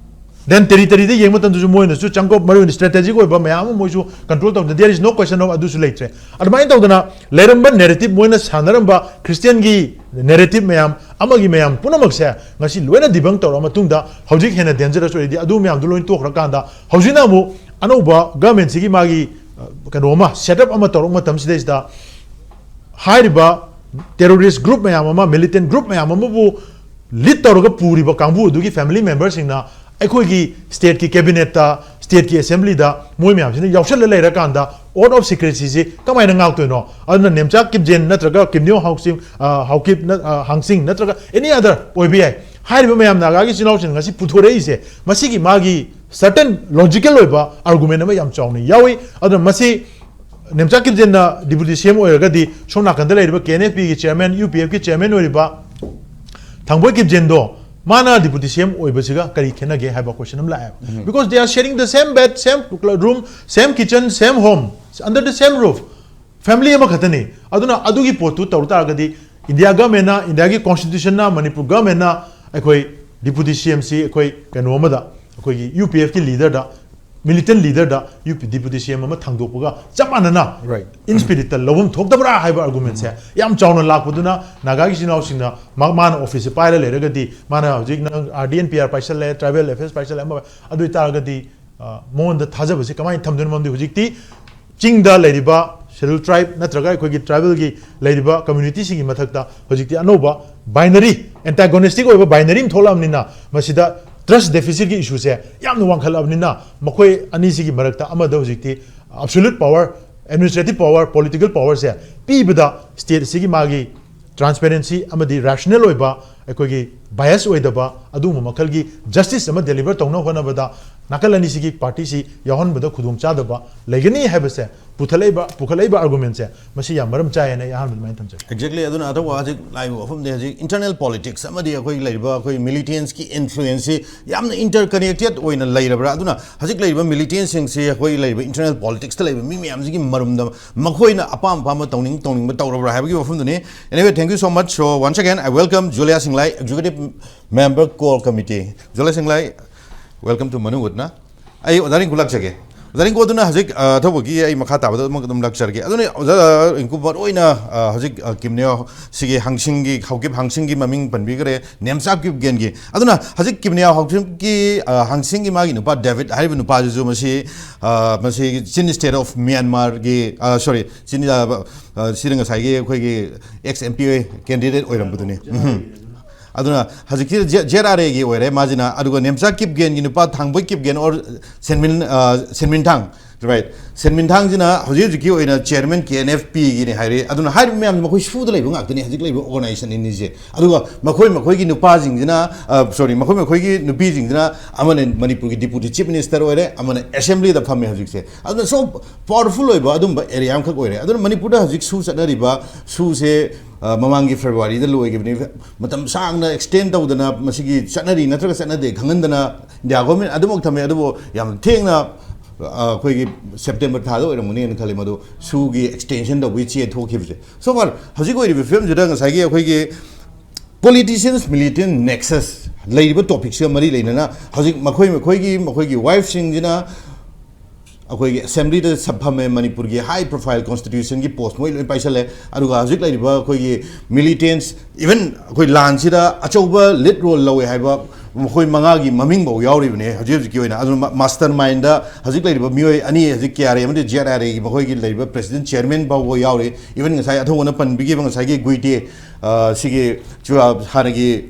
Then territoryꯗ ꯌꯦꯡꯕ ꯃꯇꯝꯗꯁꯨ ꯃꯣꯏꯅꯁꯨ ꯆꯪꯒꯣꯞ, ꯃꯔꯨꯑꯣꯏꯅ strategic ꯑꯣꯏꯕ ꯃꯌꯥꯝ ꯑꯃ ꯃꯣꯏꯁꯨ control ꯇꯧꯗꯅ, there is no question of ꯑꯗꯨꯁꯨ ꯂꯩꯇ꯭ꯔꯦ꯫ ꯑꯗꯨꯃꯥꯏꯅ ꯇꯧꯗꯅ ꯂꯩꯔꯝꯕ narrative, ꯃꯣꯏꯅ ꯁꯥꯟꯅꯔꯝꯕ Christianꯒꯤ narrative ꯃꯌꯥꯝ ꯑꯃꯒꯤ ꯃꯌꯥꯝ ꯄꯨꯝꯅꯃꯛꯁꯦ ꯉꯁꯤ ꯂꯣꯏꯅ debunk ꯇꯧꯔꯕ ꯃꯇꯨꯡꯗ, ꯍꯧꯖꯤꯛ ꯍꯦꯟꯅ dangerous ꯑꯣꯏꯔꯤꯗꯤ ꯑꯗꯨ ꯃꯌꯥꯝꯗꯨ ꯂꯣꯏ ꯇꯣꯛꯈ꯭ꯔꯀꯥꯟꯗ, ꯍꯧꯖꯤꯛꯅ ꯑꯃꯨꯛ ꯑꯅꯧꯕ governmentꯁꯤꯒꯤ ꯃꯥꯒꯤ, ꯑ, ꯀꯩꯅꯣ ꯑꯃ, setup ꯑꯃ ꯇꯧꯔꯛꯄ ꯃꯇꯝꯁꯤꯗꯩꯁꯤꯗ, ꯍꯥꯏꯔꯤꯕ terrorist group ꯃꯌꯥꯝ ꯑꯃ, militant group ꯃꯌꯥꯝ ꯑꯃꯕꯨ lead ꯇꯧꯔꯒ ꯄꯨꯔꯤꯕ ꯀꯥꯡꯕꯨ ꯑꯗꯨꯒꯤ family memberꯁꯤꯡꯅ ꯑꯩꯈꯣꯏꯒꯤ stateꯀꯤ cabinetꯇ, stateꯀꯤ assemblyꯗ ꯃꯣꯏ ꯃꯌꯥꯝꯁꯤꯅ ꯌꯥꯎꯁꯜꯂ ꯂꯩꯔꯀꯥꯟꯗ oath of secrecyꯁꯤ ꯀꯃꯥꯏꯅ ꯉꯥꯛꯇꯣꯏꯅꯣ? ꯑꯗꯨꯅ ꯅꯦꯝꯆꯥ ꯀꯤꯞꯖꯦꯟ ꯅꯠꯇ꯭ꯔꯒ ꯀꯤꯝꯅꯤꯌꯣ ꯍꯥꯎꯁꯤꯡ, ꯑ, ꯍꯥꯎꯀꯤꯞ ꯅ-, ꯑ, ꯍꯥꯡꯁꯤꯡ ꯅꯠꯇ꯭ꯔꯒ any other ꯑꯣꯏꯕ ꯌꯥꯏ꯫ ꯍꯥꯏꯔꯤꯕ ꯃꯌꯥꯝ ꯅꯥꯒꯥꯒꯤ ꯏꯆꯤꯜ ꯏꯅꯥꯎꯁꯤꯡ ꯉꯁꯤ ꯄꯨꯊꯣꯔꯛꯏꯁꯦ, ꯃꯁꯤꯒꯤ ꯃꯥꯒꯤ certain logical ꯑꯣꯏꯕ argument ꯑꯃ ꯌꯥꯝ ꯆꯥꯎꯅ ꯌꯥꯎꯏ꯫ ꯑꯗꯨꯅ ꯃꯁꯤ ꯅꯦꯝꯆꯥ ꯀꯤꯞꯖꯦꯟꯅ deputy C M ꯑꯣꯏꯔꯒꯗꯤ, ꯁꯣꯝ ꯅꯥꯀꯟꯗ ꯂꯩꯔꯤꯕ K N F P ꯒꯤ chairman, U P F ꯀꯤ chairman ꯑꯣꯏꯔꯤꯕ ꯊꯥꯡꯕꯣꯏ ꯀꯤꯞꯖꯦꯟꯗꯣ, ꯃꯥꯅ deputy C M ꯑꯣꯏꯕꯁꯤꯒ ꯀꯔꯤ ꯈꯦꯠꯅꯒꯦ ꯍꯥꯏꯕ question ꯑꯃ ꯂꯥꯛꯑꯦꯕ꯫ Because they are sharing the same bed, same room, same kitchen, same home, under the same roof, family ꯑꯃꯈꯛꯇꯅꯤ꯫ ꯑꯗꯨꯅ ꯑꯗꯨꯒꯤ ꯄꯣꯠꯇꯨ ꯇꯧ ꯇꯥꯔꯒꯗꯤ, India governmentꯅ, Indiaꯒꯤ constitutionꯅ, ꯃꯅꯤꯄꯨꯔ governmentꯅ ꯑꯩꯈꯣꯏ deputy C M ꯁꯤ ꯑꯩꯈꯣꯏ ꯀꯩꯅꯣ ꯑꯃꯗ, ꯑꯩꯈꯣꯏꯒꯤ U P F ꯀꯤ leaderꯗ, militant leaderꯗ U P, deputy C M ꯑꯃ ꯊꯥꯡꯗꯣꯛꯄꯒ ꯆꯞ ꯃꯥꯟꯅꯅ, Right. In spiritꯇ ꯂꯧꯐꯝ ꯊꯣꯛꯇꯕ꯭ꯔꯥ ꯍꯥꯏꯕ argumentꯁꯦ ꯌꯥꯝ ꯆꯥꯎꯅ ꯂꯥꯛꯄꯗꯨꯅ, ꯅꯥꯒꯥꯒꯤ ꯏꯆꯤꯜ ꯏꯅꯥꯎꯁꯤꯡꯅ ꯃꯥ-, ꯃꯥꯅ officeꯁꯦ ꯄꯥꯏꯔ ꯂꯩꯔꯒꯗꯤ, ꯃꯥꯅ ꯍꯧꯖꯤꯛ ꯅꯪ R D N P R ꯄꯥꯏꯁꯜꯂꯦ, tribal affairs ꯄꯥꯏꯁꯜꯂꯦ, ꯑꯃ, ꯑꯗꯨ ꯑꯣꯏꯇꯥꯔꯒꯗꯤ, ꯑ, ꯃꯉꯣꯟꯗ ꯊꯥꯖꯕꯁꯦ ꯀꯃꯥꯏꯅ ꯊꯝꯗꯣꯏꯅꯣ? ꯃꯔꯝꯗꯤ ꯍꯧꯖꯤꯛꯇꯤ ꯆꯤꯡꯗ ꯂꯩꯔꯤꯕ scheduled tribe ꯅꯠꯇ꯭ꯔꯒ ꯑꯩꯈꯣꯏꯒꯤ tribalꯒꯤ ꯂꯩꯔꯤꯕ communityꯁꯤꯡꯒꯤ ꯃꯊꯛꯇ ꯍꯧꯖꯤꯛꯇꯤ ꯑꯅꯧꯕ binary, antagonistic ꯑꯣꯏꯕ binary ꯑꯃ ꯊꯣꯛꯂꯛꯑꯕꯅꯤꯅ, ꯃꯁꯤꯗ trust deficitꯀꯤ issueꯁꯦ ꯌꯥꯝꯅ ꯋꯥꯡꯈꯠꯂꯕꯅꯤꯅ, ꯃꯈꯣꯏ ꯑꯅꯤꯁꯤꯒꯤ ꯃꯔꯛꯇ ꯑꯃꯗ ꯍꯧꯖꯤꯛꯇꯤ absolute power, administrative power, political powerꯁꯦ ꯄꯤꯕꯗ stateꯁꯤꯒꯤ ꯃꯥꯒꯤ transparency ꯑꯃꯗꯤ rational ꯑꯣꯏꯕ, ꯑꯩꯈꯣꯏꯒꯤ bias ꯑꯣꯏꯗꯕ, ꯑꯗꯨꯒꯨꯝꯕ ꯃꯈꯜꯒꯤ justice ꯑꯃ deliver ꯇꯧꯅꯕ ꯍꯣꯠꯅꯕꯗ ꯅꯥꯀꯜ ꯑꯅꯤꯁꯤꯒꯤ partyꯁꯤ ꯌꯥꯎꯍꯟꯕꯗ ꯈꯨꯗꯣꯡꯆꯥꯗꯕ ꯂꯩꯒꯅꯤ ꯍꯥꯏꯕꯁꯦ ꯄꯨꯊꯠꯂꯛꯏꯕ, ꯄꯨꯈꯠꯂꯛꯏꯕ argumentꯁꯦ ꯃꯁꯤ ꯌꯥꯝ ꯃꯔꯝ ꯆꯥꯏ ꯍꯥꯏꯅ ꯑꯩ ꯑꯍꯥꯟꯕꯗ ꯑꯗꯨꯃꯥꯏꯅ ꯊꯝꯖꯒꯦ꯫ Exactly꯫ ꯑꯗꯨꯅ ꯑꯊꯧꯕ ꯍꯧꯖꯤꯛ ꯂꯥꯛꯏꯕ ꯋꯥꯐꯝꯗꯤ ꯍꯧꯖꯤꯛ internal politics ꯑꯃꯗꯤ ꯑꯩꯈꯣꯏ ꯂꯩꯔꯤꯕ ꯑꯩꯈꯣꯏ militantꯀꯤ influenceꯁꯤ ꯌꯥꯝꯅ interconnected ꯑꯣꯏꯅ ꯂꯩꯔꯕ꯭ꯔꯥ? ꯑꯗꯨꯅ ꯍꯧꯖꯤꯛ ꯂꯩꯔꯤꯕ militantꯁꯤꯡꯁꯤ ꯑꯩꯈꯣꯏ ꯂꯩꯔꯤꯕ internal politicsꯇ ꯂꯩꯕ ꯃꯤ ꯃꯌꯥꯝꯁꯤꯒꯤ ꯃꯔꯨꯝꯗ ꯃꯈꯣꯏꯅ ꯑꯄꯥꯝ ꯑꯄꯥꯝꯕ ꯇꯧꯅꯤꯡ ꯇꯧꯅꯤꯡꯕ ꯇꯧꯔꯕ꯭ꯔꯥ ꯍꯥꯏꯕꯒꯤ ꯋꯥꯐꯝꯗꯨꯅꯤ꯫ Anyway, thank you so much. So once again, I welcome Julia Singlai, Executive Member, Core Committee. Julia Singlai, welcome to Manu Woodna. ꯑꯩ ꯑꯣꯖꯥ ꯔꯤꯡꯀꯨ ꯂꯥꯛꯆꯒꯦ꯫ ꯑꯣꯖꯥ ꯔꯤꯡꯀꯨ, ꯑꯗꯨꯅ ꯍꯧꯖꯤꯛ, ꯑ, ꯊꯧꯕꯒꯤ ꯑꯩ ꯃꯈꯥ ꯇꯥꯕꯗ ꯑꯃꯨꯛ ꯑꯗꯨꯝ ꯂꯥꯛꯆꯔꯒꯦ꯫ ꯑꯗꯨꯅ ꯑꯣꯖꯥ, ꯑ, ꯔꯤꯡꯀꯨ, ꯃꯔꯨ ꯑꯣꯏꯅ, ꯑ, ꯍꯧꯖꯤꯛ, ꯑ, ꯀꯤꯝꯅꯤꯌꯥ ꯁꯤꯒꯤ ꯍꯪꯁꯤꯡꯒꯤ, ꯍꯧꯀꯤꯞ ꯍꯪꯁꯤꯡꯒꯤ ꯃꯃꯤꯡ ꯄꯟꯕꯤꯈ꯭ꯔꯦ, ꯅꯦꯝꯆꯥ ꯀꯤꯞꯒꯦꯟꯒꯤ꯫ ꯑꯗꯨꯅ ꯍꯧꯖꯤꯛ ꯀꯤꯝꯅꯤꯌꯥ ꯍꯪꯁꯤꯡꯒꯤ, ꯑ, ꯍꯪꯁꯤꯡꯒꯤ ꯃꯥꯒꯤ ꯅꯨꯄꯥ ꯗꯦꯕꯤꯠ ꯍꯥꯏꯔꯤꯕ ꯅꯨꯄꯥꯁꯤꯁꯨ ꯃꯁꯤ, ꯑ, ꯃꯁꯤ Chin State of Myanmarꯒꯤ, ꯑ, sorry, Chin, ꯑ, ꯑ, ꯁꯤꯗ ꯉꯁꯥꯏꯒꯤ ꯑꯩꯈꯣꯏꯒꯤ ex M P candidate ꯑꯣꯏꯔꯝꯕꯗꯨꯅꯤ꯫ ꯎꯝ꯫ ꯑꯗꯨꯅ ꯍꯧꯖꯤꯛꯀꯤ ꯖꯦ-, ꯖꯦꯠ ꯑꯥꯔ ꯑꯦꯒꯤ ꯑꯣꯏꯔꯦ ꯃꯥꯁꯤꯅ, ꯑꯗꯨꯒ ꯅꯦꯝꯆꯥ ꯀꯤꯞꯒꯦꯟꯒꯤ ꯅꯨꯄꯥ ꯊꯥꯡꯕꯣꯏ ꯀꯤꯞꯒꯦꯟ or ꯁꯦꯟꯃꯤꯟ, ꯑ, ꯁꯦꯟꯃꯤꯟꯊꯥꯡ, Right. ꯁꯦꯟꯃꯤꯟꯊꯥꯡꯁꯤꯅ ꯍꯧꯖꯤꯛ ꯍꯧꯖꯤꯛꯀꯤ ꯑꯣꯏꯅ chairman K N F P Guinea ꯍꯥꯏꯔꯦ꯫ ꯑꯗꯨꯅ ꯍꯥꯏꯔꯤꯕ ꯃꯌꯥꯝꯁꯦ ꯃꯈꯣꯏ ꯁꯨꯗ ꯂꯩꯕ ꯉꯥꯛꯇꯅꯤ ꯍꯧꯖꯤꯛ ꯂꯩꯕ organization ꯑꯅꯤꯁꯦ꯫ ꯑꯗꯨꯒ ꯃꯈꯣꯏ ꯃꯈꯣꯏꯒꯤ ꯅꯨꯄꯥꯁꯤꯡꯁꯤꯅ, ꯑ, sorry, ꯃꯈꯣꯏ ꯃꯈꯣꯏꯒꯤ ꯅꯨꯄꯤꯁꯤꯡꯁꯤꯅ ꯑꯃꯅ ꯃꯅꯤꯄꯨꯔꯒꯤ deputy chief minister ꯑꯣꯏꯔꯦ, ꯑꯃꯅ assembly ꯗ ꯐꯝꯃꯦ ꯍꯧꯖꯤꯛꯁꯦ꯫ ꯑꯗꯨꯅ so powerful ꯑꯣꯏꯕ ꯑꯗꯨꯝꯕ area ꯑꯃꯈꯛ ꯑꯣꯏꯔꯦ꯫ ꯑꯗꯨꯅ ꯃꯅꯤꯄꯨꯔꯗ ꯍꯧꯖꯤꯛ ꯁꯨ ꯆꯠꯅꯔꯤꯕ ꯁꯨꯁꯦ, ꯑ, ꯃꯃꯥꯡꯒꯤ February ꯗ ꯂꯣꯏꯈꯤꯕꯅꯤ꯫ ꯃꯇꯝ ꯁꯥꯡꯅ extend ꯇꯧꯗꯅ ꯃꯁꯤꯒꯤ ꯆꯠꯅꯔꯤ ꯅꯠꯇ꯭ꯔꯒ ꯆꯠꯅꯗꯦ ꯈꯪꯍꯟꯗꯅ India government ꯑꯗꯨꯃꯛ ꯊꯝꯃꯦ꯫ ꯑꯗꯨꯕꯨ ꯌꯥꯝ ꯊꯦꯡꯅ, ꯑ, ꯑꯩꯈꯣꯏꯒꯤ September ꯊꯥꯗ ꯑꯣꯏꯔꯝꯒꯅꯤꯅ ꯈꯜꯂꯤ, ꯃꯗꯨ ꯁꯨꯒꯤ extension ꯇꯧꯕꯒꯤ ꯆꯦ ꯊꯣꯛꯈꯤꯕꯁꯦ꯫ So far ꯍꯧꯖꯤꯛ ꯑꯣꯏꯔꯤꯕ ꯐꯤꯕꯝꯁꯤꯗ ꯉꯁꯥꯏꯒꯤ ꯑꯩꯈꯣꯏꯒꯤ politicians militant nexus ꯂꯩꯔꯤꯕ topic ꯁꯤꯒ ꯃꯔꯤ ꯂꯩꯅꯅ ꯍꯧꯖꯤꯛ ꯃꯈꯣꯏ ꯃꯈꯣꯏꯒꯤ, ꯃꯈꯣꯏꯒꯤ wife ꯁꯤꯡꯁꯤꯅ ꯑꯩꯈꯣꯏꯒꯤ assembly ꯗ ꯁꯛ ꯐꯝꯃꯦ, ꯃꯅꯤꯄꯨꯔꯒꯤ high profile constitution ꯒꯤ post ꯃꯣꯏ ꯂꯣꯏ ꯄꯥꯏꯁꯜꯂꯦ꯫ ꯑꯗꯨꯒ ꯍꯧꯖꯤꯛ ꯂꯩꯔꯤꯕ ꯑꯩꯈꯣꯏꯒꯤ militants, even ꯑꯩꯈꯣꯏ ꯂꯥꯟꯁꯤꯗ ꯑꯆꯧꯕ lead role ꯂꯧꯋꯦ ꯍꯥꯏꯕ ꯃꯈꯣꯏ ꯃꯉꯥꯒꯤ ꯃꯃꯤꯡꯐꯥꯎ ꯌꯥꯎꯔꯤꯕꯅꯦ ꯍꯧꯖꯤꯛ ꯍꯧꯖꯤꯛꯀꯤ ꯑꯣꯏꯅ꯫ ꯑꯗꯨꯅ ma-, mastermind ꯗ ꯍꯧꯖꯤꯛ ꯂꯩꯔꯤꯕ ꯃꯤꯑꯣꯏ ꯑꯅꯤ ꯍꯧꯖꯤꯛ K R A ꯑꯃꯗꯤ Z R A ꯒꯤ ꯃꯈꯣꯏꯒꯤ ꯂꯩꯔꯤꯕ president chairman ꯐꯥꯎꯕ ꯌꯥꯎꯔꯤ꯫ Even ꯉꯁꯥꯏ ꯑꯊꯧꯕꯅ ꯄꯟꯕꯤꯈꯤꯕ ꯉꯁꯥꯏꯒꯤ ꯒꯨꯏꯇꯦ, ꯑ, ꯁꯤꯒꯤ ꯆꯨꯔꯥ-, ꯍꯥꯟꯅꯒꯤ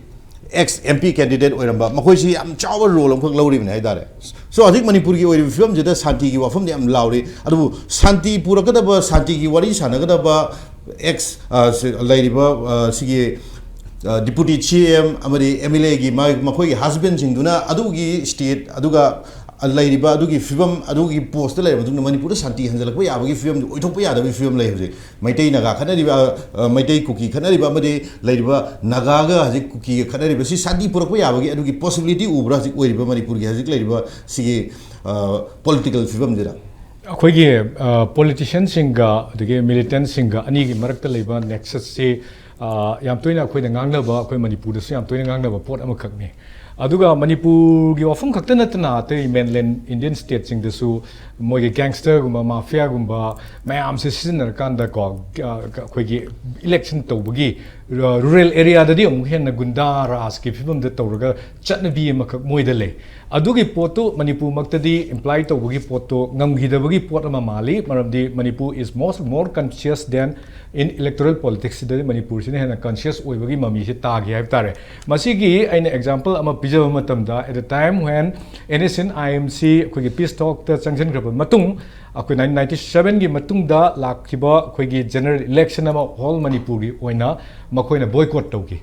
ex M P candidate ꯑꯣꯏꯔꯝꯕ, ꯃꯈꯣꯏꯁꯤ ꯌꯥꯝ ꯆꯥꯎꯕ role ꯑꯃꯈꯛ ꯂꯧꯔꯤꯕꯅꯤ ꯍꯥꯏꯇꯥꯔꯦ꯫ So ꯍꯧꯖꯤꯛ ꯃꯅꯤꯄꯨꯔꯒꯤ ꯑꯣꯏꯔꯤꯕ ꯐꯤꯕꯝꯁꯤꯗ ꯁꯥꯟꯇꯤꯒꯤ ꯋꯥꯐꯝꯗꯤ ꯌꯥꯝ ꯂꯥꯎꯔꯤ, ꯑꯗꯨꯕꯨ ꯁꯥꯟꯇꯤ ꯄꯨꯔꯛꯀꯗꯕ, ꯁꯥꯟꯇꯤꯒꯤ ꯋꯥꯔꯤ ꯁꯥꯟꯅꯒꯗꯕ ex, ꯑ, ꯁꯤ-, ꯂꯩꯔꯤꯕ, ꯑ, ꯁꯤꯒꯤ, ꯑ, deputy C M ꯑꯃꯗꯤ M L A ꯒꯤ ꯃꯥ-, ꯃꯈꯣꯏꯒꯤ husband ꯁꯤꯡꯗꯨꯅ ꯑꯗꯨꯒꯤ state ꯑꯗꯨꯒ ꯂꯩꯔꯤꯕ ꯑꯗꯨꯒꯤ ꯐꯤꯕꯝ, ꯑꯗꯨꯒꯤ post ꯇ ꯂꯩꯔꯕ ꯃꯇꯨꯡꯗ ꯃꯅꯤꯄꯨꯔꯗ ꯁꯥꯟꯇꯤ ꯍꯟꯖꯤꯜꯂꯛꯄ ꯌꯥꯕꯒꯤ ꯐꯤꯕꯝꯗꯤ ꯑꯣꯏꯊꯣꯛꯄ ꯌꯥꯗꯕꯒꯤ ꯐꯤꯕꯝ ꯂꯩ ꯍꯧꯖꯤꯛ꯫ ꯃꯩꯇꯩ ꯅꯥꯒꯥ ꯈꯠꯅꯔꯤꯕ, ꯑ, ꯃꯩꯇꯩ ꯀꯨꯀꯤ ꯈꯠꯅꯔꯤꯕ ꯑꯃꯗꯤ ꯂꯩꯔꯤꯕ ꯅꯥꯒꯥꯒ ꯍꯧꯖꯤꯛ ꯀꯨꯀꯤꯒ ꯈꯠꯅꯔꯤꯕꯁꯤ ꯁꯥꯟꯇꯤ ꯄꯨꯔꯛꯄ ꯌꯥꯕꯒꯤ ꯑꯗꯨꯒꯤ possibility ꯎꯕ꯭ꯔꯥ ꯍꯧꯖꯤꯛ ꯑꯣꯏꯔꯤꯕ ꯃꯅꯤꯄꯨꯔꯒꯤ ꯍꯧꯖꯤꯛ ꯂꯩꯔꯤꯕ ꯁꯤꯒꯤ, ꯑ, political ꯐꯤꯕꯝꯁꯤꯗ? ꯑꯩꯈꯣꯏꯒꯤ, ꯑ, politician ꯁꯤꯡꯒ ꯑꯗꯒꯤ militant ꯁꯤꯡꯒ ꯑꯅꯤꯒꯤ ꯃꯔꯛꯇ ꯂꯩꯕ nexus ꯁꯤ, ꯑ, ꯌꯥꯝ ꯇꯣꯏꯅ ꯑꯩꯈꯣꯏꯅ ꯉꯥꯡꯅꯕ, ꯑꯩꯈꯣꯏ ꯃꯅꯤꯄꯨꯔꯗꯁꯨ ꯌꯥꯝ ꯇꯣꯏꯅ ꯉꯥꯡꯅꯕ ꯄꯣꯠ ꯑꯃꯈꯛꯅꯤ꯫ ꯑꯗꯨꯒ ꯃꯅꯤꯄꯨꯔꯒꯤ ꯋꯥꯐꯝ ꯈꯛꯇ ꯅꯠꯇꯅ ꯑꯇꯩ mainland Indian state ꯁꯤꯡꯗꯁꯨ ꯃꯣꯏꯒꯤ gangster ꯒꯨꯝꯕ, mafia ꯒꯨꯝꯕ ꯃꯌꯥꯝꯁꯦ ꯁꯤꯖꯤꯟꯅꯔꯀꯥꯟꯗꯀꯣ, ꯑ, ꯑꯩꯈꯣꯏꯒꯤ election ꯇꯧꯕꯒꯤ, ꯑ, rural area ꯗꯗꯤ ꯑꯃꯨꯛ ꯍꯦꯟꯅ ꯒꯨꯟꯗꯥ ꯔꯥꯖꯀꯤ ꯐꯤꯕꯝꯗ ꯇꯧꯔꯒ ꯆꯠꯅꯕꯤ ꯑꯃꯈꯛ ꯃꯣꯏꯗ ꯂꯩ꯫ ꯑꯗꯨꯒꯤ ꯄꯣꯠꯇꯨ ꯃꯅꯤꯄꯨꯔꯃꯛꯇꯗꯤ imply ꯇꯧꯕꯒꯤ ꯄꯣꯠꯇꯨ ꯉꯝꯈꯤꯗꯕꯒꯤ ꯄꯣꯠ ꯑꯃ ꯃꯥꯜꯂꯤ, ꯃꯔꯝꯗꯤ Manipur is most more conscious than in electoral politics ꯁꯤꯗꯗꯤ ꯃꯅꯤꯄꯨꯔꯁꯤꯅ ꯍꯦꯟꯅ conscious ꯑꯣꯏꯕꯒꯤ ꯃꯃꯤꯁꯦ ꯇꯥꯈꯤ ꯍꯥꯏꯕ ꯇꯥꯔꯦ꯫ ꯃꯁꯤꯒꯤ ꯑꯩꯅ example ꯑꯃ ꯄꯤꯖꯕ ꯃꯇꯝꯗ, at the time when NSCN IMC ꯑꯩꯈꯣꯏꯒꯤ peace talkꯇ ꯆꯪꯁꯤꯟꯈ꯭ꯔꯕ ꯃꯇꯨꯡ, ꯑꯩꯈꯣꯏ nineteen ninety sevenꯒꯤ ꯃꯇꯨꯡꯗ ꯂꯥꯛꯈꯤꯕ ꯑꯩꯈꯣꯏꯒꯤ general election ꯑꯃ whole ꯃꯅꯤꯄꯨꯔꯒꯤ ꯑꯣꯏꯅ ꯃꯈꯣꯏꯅ boycott ꯇꯧꯈꯤ꯫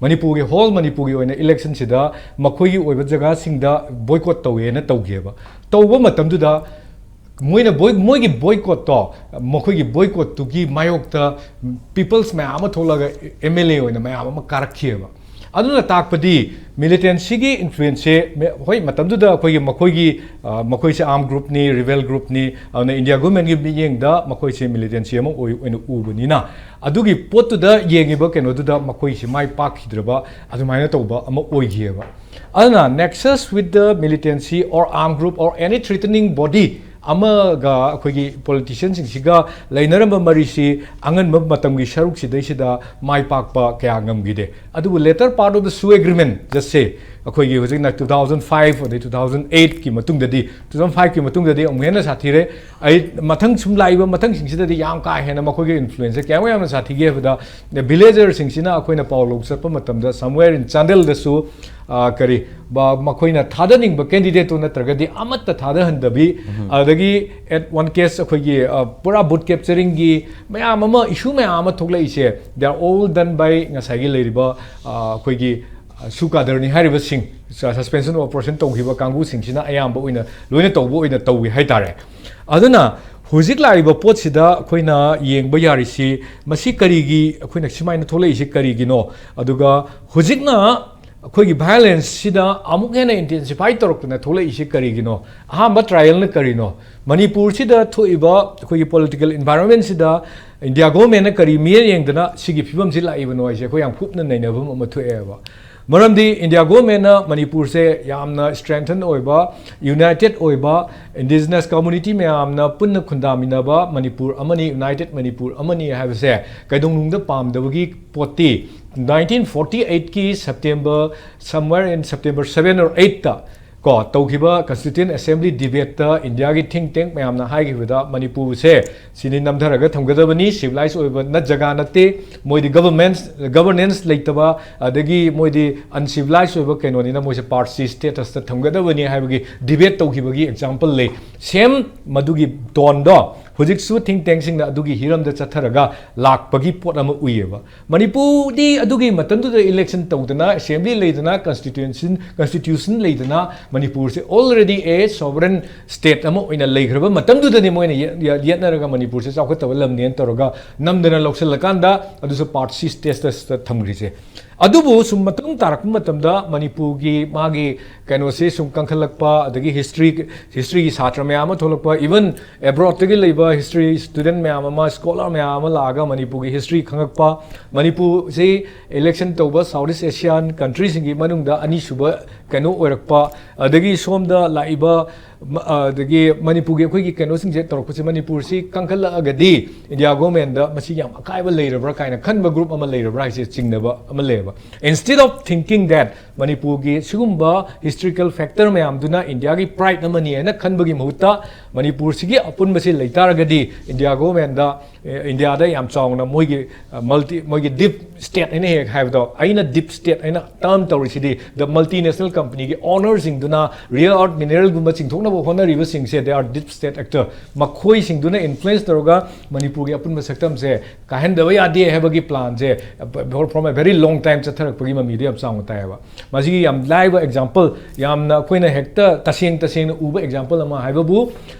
ꯃꯅꯤꯄꯨꯔꯒꯤ, whole ꯃꯅꯤꯄꯨꯔꯒꯤ ꯑꯣꯏꯅ electionꯁꯤꯗ ꯃꯈꯣꯏꯒꯤ ꯑꯣꯏꯕ ꯖꯒꯥꯁꯤꯡꯗ boycott ꯇꯧꯋꯦꯅ ꯇꯧꯈꯤꯑꯕ꯫ ꯇꯧꯕ ꯃꯇꯝꯗꯨꯗ ꯃꯣꯏꯅ boy-, ꯃꯣꯏꯒꯤ boycottꯇꯣ, ꯃꯈꯣꯏꯒꯤ boycottꯇꯨꯒꯤ ꯃꯥꯌꯣꯛꯇ peoples ꯃꯌꯥꯝ ꯑꯃ ꯊꯣꯛꯂꯒ MLA ꯑꯣꯏꯅ ꯃꯌꯥꯝ ꯑꯃ ꯀꯥꯔꯛꯈꯤꯑꯕ꯫ ꯑꯗꯨꯅ ꯇꯥꯛꯄꯗꯤ militantꯒꯤ influenceꯁꯦ ꯃꯦ-, ꯍꯣꯏ, ꯃꯇꯝꯗꯨꯗ ꯑꯩꯈꯣꯏꯒꯤ ꯃꯈꯣꯏꯒꯤ, ꯑ, ꯃꯈꯣꯏꯁꯦ armed groupꯅꯤ, rebel groupꯅꯤ, ꯑꯗꯨꯅ India governmentꯀꯤ ꯃꯤꯠꯌꯦꯡꯗ ꯃꯈꯣꯏꯁꯦ militant ꯑꯃ ꯑꯣꯏ-, ꯑꯣꯏꯅ ꯎꯕꯅꯤꯅ, ꯑꯗꯨꯒꯤ ꯄꯣꯠꯇꯨꯗ ꯌꯦꯡꯉꯤꯕ ꯀꯩꯅꯣꯗꯨꯗ ꯃꯈꯣꯏꯁꯦ ꯃꯥꯏ ꯄꯥꯛꯈꯤꯗ꯭ꯔꯕ ꯑꯗꯨꯃꯥꯏꯅ ꯇꯧꯕ ꯑꯃ ꯑꯣꯏꯈꯤꯑꯕ꯫ ꯑꯗꯨꯅ nexus with the militancy or armed group or any threatening body ꯑꯃꯒ ꯑꯩꯈꯣꯏꯒꯤ politicianꯁꯤꯡꯁꯤꯒ ꯂꯩꯅꯔꯝꯕ ꯃꯔꯤꯁꯤ ꯑꯉꯟꯕ ꯃꯇꯝꯒꯤ ꯁꯔꯨꯛꯁꯤꯗꯩꯁꯤꯗ ꯃꯥꯏ ꯄꯥꯛꯄ ꯀꯌꯥ ꯉꯝꯈꯤꯗꯦ꯫ ꯑꯗꯨꯕꯨ later part of the Sue agreement, just say, ꯑꯩꯈꯣꯏꯒꯤ ꯍꯧꯖꯤꯛꯅ two thousand five ꯑꯗꯩ two thousand eightꯀꯤ ꯃꯇꯨꯡꯗꯗꯤ, two thousand fiveꯀꯤ ꯃꯇꯨꯡꯗꯗꯤ ꯑꯃꯨꯛ ꯍꯦꯟꯅ ꯁꯥꯊꯤꯔꯦ꯫ ꯑꯩ ꯃꯊꯪ ꯁꯨꯝ ꯂꯥꯛꯏꯕ ꯃꯊꯪꯁꯤꯡꯁꯤꯗꯗꯤ ꯌꯥꯝ ꯀꯥ ꯍꯦꯟꯅ ꯃꯈꯣꯏꯒꯤ influenceꯁꯦ ꯀꯌꯥꯃꯨꯛ ꯌꯥꯝꯅ ꯁꯥꯊꯤꯒꯦ ꯍꯥꯏꯕꯗ, villagerꯁꯤꯡꯁꯤꯅ ꯑꯩꯈꯣꯏꯅ ꯄꯥꯎ ꯂꯧ ꯆꯠꯄ ꯃꯇꯝꯗ somewhere in ꯆꯥꯟꯗꯦꯜꯗꯁꯨ, ꯑ, ꯀꯔꯤ, ꯕ-, ꯃꯈꯣꯏꯅ ꯊꯥꯗꯅꯤꯡꯕ candidateꯇꯨ ꯅꯠꯇ꯭ꯔꯒꯗꯤ ꯑꯃꯠꯇ ꯊꯥꯗꯍꯟꯗꯕꯤ, ꯑꯗꯒꯤ at one case ꯑꯩꯈꯣꯏꯒꯤ, ꯑ, ꯄꯨꯔꯥ vote capturingꯒꯤ ꯃꯌꯥꯝ ꯑꯃ, issue ꯃꯌꯥꯝ ꯑꯃ ꯊꯣꯛꯂꯛꯏꯁꯦ, they are all done by ꯉꯁꯥꯏꯒꯤ ꯂꯩꯔꯤꯕ, ꯑ, ꯑꯩꯈꯣꯏꯒꯤ, ꯑ, ꯁꯨ ꯀꯥꯗꯔꯅꯤ ꯍꯥꯏꯔꯤꯕꯁꯤꯡ, ꯁ-, suspension of operation ꯇꯧꯈꯤꯕ ꯀꯥꯡꯕꯨꯁꯤꯡꯁꯤꯅ ꯑꯌꯥꯝꯕ ꯑꯣꯏꯅ ꯂꯣꯏꯅ ꯇꯧꯕ ꯑꯣꯏꯅ ꯇꯧꯏ ꯍꯥꯏꯇꯥꯔꯦ꯫ ꯑꯗꯨꯅ ꯍꯧꯖꯤꯛ ꯂꯥꯛꯏꯕ ꯄꯣꯠꯁꯤꯗ ꯑꯩꯈꯣꯏꯅ ꯌꯦꯡꯕ ꯌꯥꯔꯤꯁꯤ, ꯃꯁꯤ ꯀꯔꯤꯒꯤ ꯑꯩꯈꯣꯏꯅ ꯁꯨꯃꯥꯏꯅ ꯊꯣꯛꯂꯛꯏꯁꯤ ꯀꯔꯤꯒꯤꯅꯣ? ꯑꯗꯨꯒ ꯍꯧꯖꯤꯛꯅ ꯑꯩꯈꯣꯏꯒꯤ violenceꯁꯤꯗ ꯑꯃꯨꯛ ꯍꯦꯟꯅ intensify ꯇꯧꯔꯛꯇꯅ ꯊꯣꯛꯂꯛꯏꯁꯤ ꯀꯔꯤꯒꯤꯅꯣ? ꯑꯍꯥꯟꯕ trialꯅ ꯀꯔꯤꯅꯣ? ꯃꯅꯤꯄꯨꯔꯁꯤꯗ ꯊꯣꯛꯏꯕ ꯑꯩꯈꯣꯏꯒꯤ political environmentꯁꯤꯗ India governmentꯅ ꯀꯔꯤ ꯃꯤꯠꯌꯦꯡ ꯌꯦꯡꯗꯅ ꯁꯤꯒꯤ ꯐꯤꯕꯝꯁꯤ ꯂꯥꯛꯏꯕꯅꯣ ꯍꯥꯏꯁꯦ ꯑꯩꯈꯣꯏ ꯌꯥꯝ ꯀꯨꯞꯅ ꯅꯩꯅꯕ ꯑꯃ ꯊꯣꯛꯑꯦꯕ꯫ ꯃꯔꯝꯗꯤ India governmentꯅ ꯃꯅꯤꯄꯨꯔꯁꯦ ꯌꯥꯝꯅ strengthen ꯑꯣꯏꯕ, united ꯑꯣꯏꯕ, indigenous community ꯃꯌꯥꯝꯅ ꯄꯨꯟꯅ ꯈꯨꯟꯗꯥꯃꯤꯟꯅꯕ ꯃꯅꯤꯄꯨꯔ ꯑꯃꯅꯤ, united ꯃꯅꯤꯄꯨꯔ ꯑꯃꯅꯤ ꯍꯥꯏꯕꯁꯦ ꯀꯩꯗꯧꯅꯨꯡꯗ ꯄꯥꯝꯗꯕꯒꯤ ꯄꯣꯠꯇꯤ nineteen forty eightꯀꯤ September, somewhere in September seven or eightꯇ ꯀꯣ, ꯇꯧꯈꯤꯕ Constituent Assembly debate ꯇ ꯏꯟꯗꯤꯌꯥꯒꯤ think tank ꯃꯌꯥꯝꯅ ꯍꯥꯏꯈꯤꯕꯗ ꯃꯅꯤꯄꯨꯔꯁꯦ ꯁꯤꯗꯤ ꯅꯝꯊꯔꯒ ꯊꯝꯒꯗꯕꯅꯤ, civilized ꯑꯣꯏꯕ ꯅ ꯖꯒꯥ ꯅꯠꯇꯦ, ꯃꯣꯏꯗꯤ government, governance ꯂꯩꯇꯕ, ꯑꯗꯒꯤ ꯃꯣꯏꯗꯤ uncivilized ꯑꯣꯏꯕ ꯀꯩꯅꯣꯅꯤꯅ ꯃꯣꯏꯁꯦ Part C status ꯇ ꯊꯝꯒꯗꯕꯅꯤ ꯍꯥꯏꯕꯒꯤ debate ꯇꯧꯈꯤꯕꯒꯤ example ꯂꯩ꯫ Same ꯃꯗꯨꯒꯤ tone ꯗꯣ ꯍꯧꯖꯤꯛꯁꯨ think tank ꯁꯤꯡꯅ ꯑꯗꯨꯒꯤ ꯍꯤꯔꯝꯗ ꯆꯠꯊꯔꯒ ꯂꯥꯛꯄꯒꯤ ꯄꯣꯠ ꯑꯃ ꯎꯏꯌꯦꯕ꯫ ꯃꯅꯤꯄꯨꯔꯗꯤ ꯑꯗꯨꯒꯤ ꯃꯇꯝꯗꯨꯗ election ꯇꯧꯗꯅ, assembly ꯂꯩꯗꯅ, constitution, constitution ꯂꯩꯗꯅ, ꯃꯅꯤꯄꯨꯔꯁꯦ already a sovereign state ꯑꯃ ꯑꯣꯏꯅ ꯂꯩꯈ꯭ꯔꯕ ꯃꯇꯝꯗꯨꯗꯅꯤ ꯃꯣꯏꯅ ꯌꯦ-, ꯌꯦ-, ꯌꯦꯠꯅꯔꯒ ꯃꯅꯤꯄꯨꯔꯁꯦ ꯆꯥꯎꯈꯠꯇꯕ ꯂꯝꯅꯦꯅ ꯇꯧꯔꯒ ꯅꯝꯗꯅ ꯂꯧꯁꯤꯜꯂꯀꯥꯟꯗ ꯑꯗꯨꯁꯨ Part C status ꯇ ꯊꯝꯈ꯭ꯔꯤꯁꯦ꯫ ꯑꯗꯨꯕꯨ ꯁꯨꯝ ꯃꯇꯨꯡ ꯇꯥꯔꯛꯄ ꯃꯇꯝꯗ ꯃꯅꯤꯄꯨꯔꯒꯤ ꯃꯥꯒꯤ ꯀꯩꯅꯣꯁꯦ ꯁꯨꯝ ꯀꯟꯈꯠꯂꯛꯄ, ꯑꯗꯒꯤ history, history ꯒꯤ ꯁꯥꯇ꯭ꯔ ꯃꯌꯥꯝ ꯑꯃ ꯊꯣꯛꯂꯛꯄ, even abroad ꯇꯒꯤ ꯂꯩꯕ history student ꯃꯌꯥꯝ ꯑꯃ, scholar ꯃꯌꯥꯝ ꯑꯃ ꯂꯥꯛꯑꯒ ꯃꯅꯤꯄꯨꯔꯒꯤ history ꯈꯪꯉꯛꯄ, ꯃꯅꯤꯄꯨꯔꯁꯤ election ꯇꯧꯕ South East Asian country ꯁꯤꯡꯒꯤ ꯃꯅꯨꯡꯗ ꯑꯅꯤꯁꯨꯕ ꯀꯩꯅꯣ ꯑꯣꯏꯔꯛꯄ, ꯑꯗꯒꯤ ꯁꯣꯝꯗ ꯂꯥꯛꯏꯕ ꯃ-, ꯑꯗꯒꯤ ꯃꯅꯤꯄꯨꯔꯒꯤ ꯑꯩꯈꯣꯏꯒꯤ ꯀꯩꯅꯣꯁꯤꯡꯁꯦ ꯇꯧꯔꯛꯄꯁꯦ, ꯃꯅꯤꯄꯨꯔꯁꯤ ꯀꯟꯈꯠꯂꯛꯑꯒꯗꯤ India government ꯗ ꯃꯁꯤ ꯌꯥꯝ ꯑꯀꯥꯏꯕ ꯂꯩꯔꯕ꯭ꯔꯥ ꯀꯥꯏꯅ ꯈꯟꯕ group ꯑꯃ ꯂꯩꯔꯕ꯭ꯔꯥ ꯍꯥꯏꯁꯦ ꯆꯤꯡꯅꯕ ꯑꯃ ꯂꯩꯌꯦꯕ꯫ Instead of thinking that ꯃꯅꯤꯄꯨꯔꯒꯤ ꯁꯤꯒꯨꯝꯕ historical factor ꯃꯌꯥꯝꯗꯨꯅ ꯏꯟꯗꯤꯌꯥꯒꯤ pride ꯑꯃꯅꯤ ꯍꯥꯏꯅ ꯈꯟꯕꯒꯤ ꯃꯍꯨꯠꯇ, ꯃꯅꯤꯄꯨꯔꯁꯤꯒꯤ ꯑꯄꯨꯟꯕꯁꯤ ꯂꯩꯇꯥꯔꯒꯗꯤ India government ꯗ, ꯑꯦ, ꯏꯟꯗꯤꯌꯥꯗ ꯌꯥꯝ ꯆꯥꯎꯅ ꯃꯣꯏꯒꯤ, ꯑ, multi, ꯃꯣꯏꯒꯤ deep state ꯍꯥꯏꯅ ꯍꯦꯛ ꯍꯥꯏꯕꯗꯣ, ꯑꯩꯅ deep state ꯍꯥꯏꯅ term ꯇꯧꯔꯤꯁꯤꯗꯤ, the multinational company ꯒꯤ owner ꯁꯤꯡꯗꯨꯅ rare earth mineral ꯒꯨꯝꯕ ꯆꯤꯡꯊꯣꯛꯅꯕ ꯍꯣꯠꯅꯔꯤꯕꯁꯤꯡꯁꯦ, they are deep state actor꯫ ꯃꯈꯣꯏꯁꯤꯡꯗꯨꯅ influence ꯇꯧꯔꯒ ꯃꯅꯤꯄꯨꯔꯒꯤ ꯑꯄꯨꯟꯕ ꯁꯛꯇꯝꯁꯦ ꯀꯥꯏꯍꯟꯗꯕ ꯌꯥꯗꯦ ꯍꯥꯏꯕꯒꯤ plan say, from a very long time ꯆꯠꯊꯔꯛꯄꯒꯤ ꯃꯃꯤꯗꯣ ꯌꯥꯝ ꯆꯥꯎꯅ ꯇꯥꯏꯌꯦꯕ꯫ ꯃꯁꯤꯒꯤ ꯌꯥꯝ ꯂꯥꯏꯕ example, ꯌꯥꯝꯅ ꯑꯩꯈꯣꯏꯅ ꯍꯦꯛꯇ ꯇꯁꯦꯡ ꯇꯁꯦꯡꯅ ꯎꯕ example ꯑꯃ ꯍꯥꯏꯕꯕꯨ,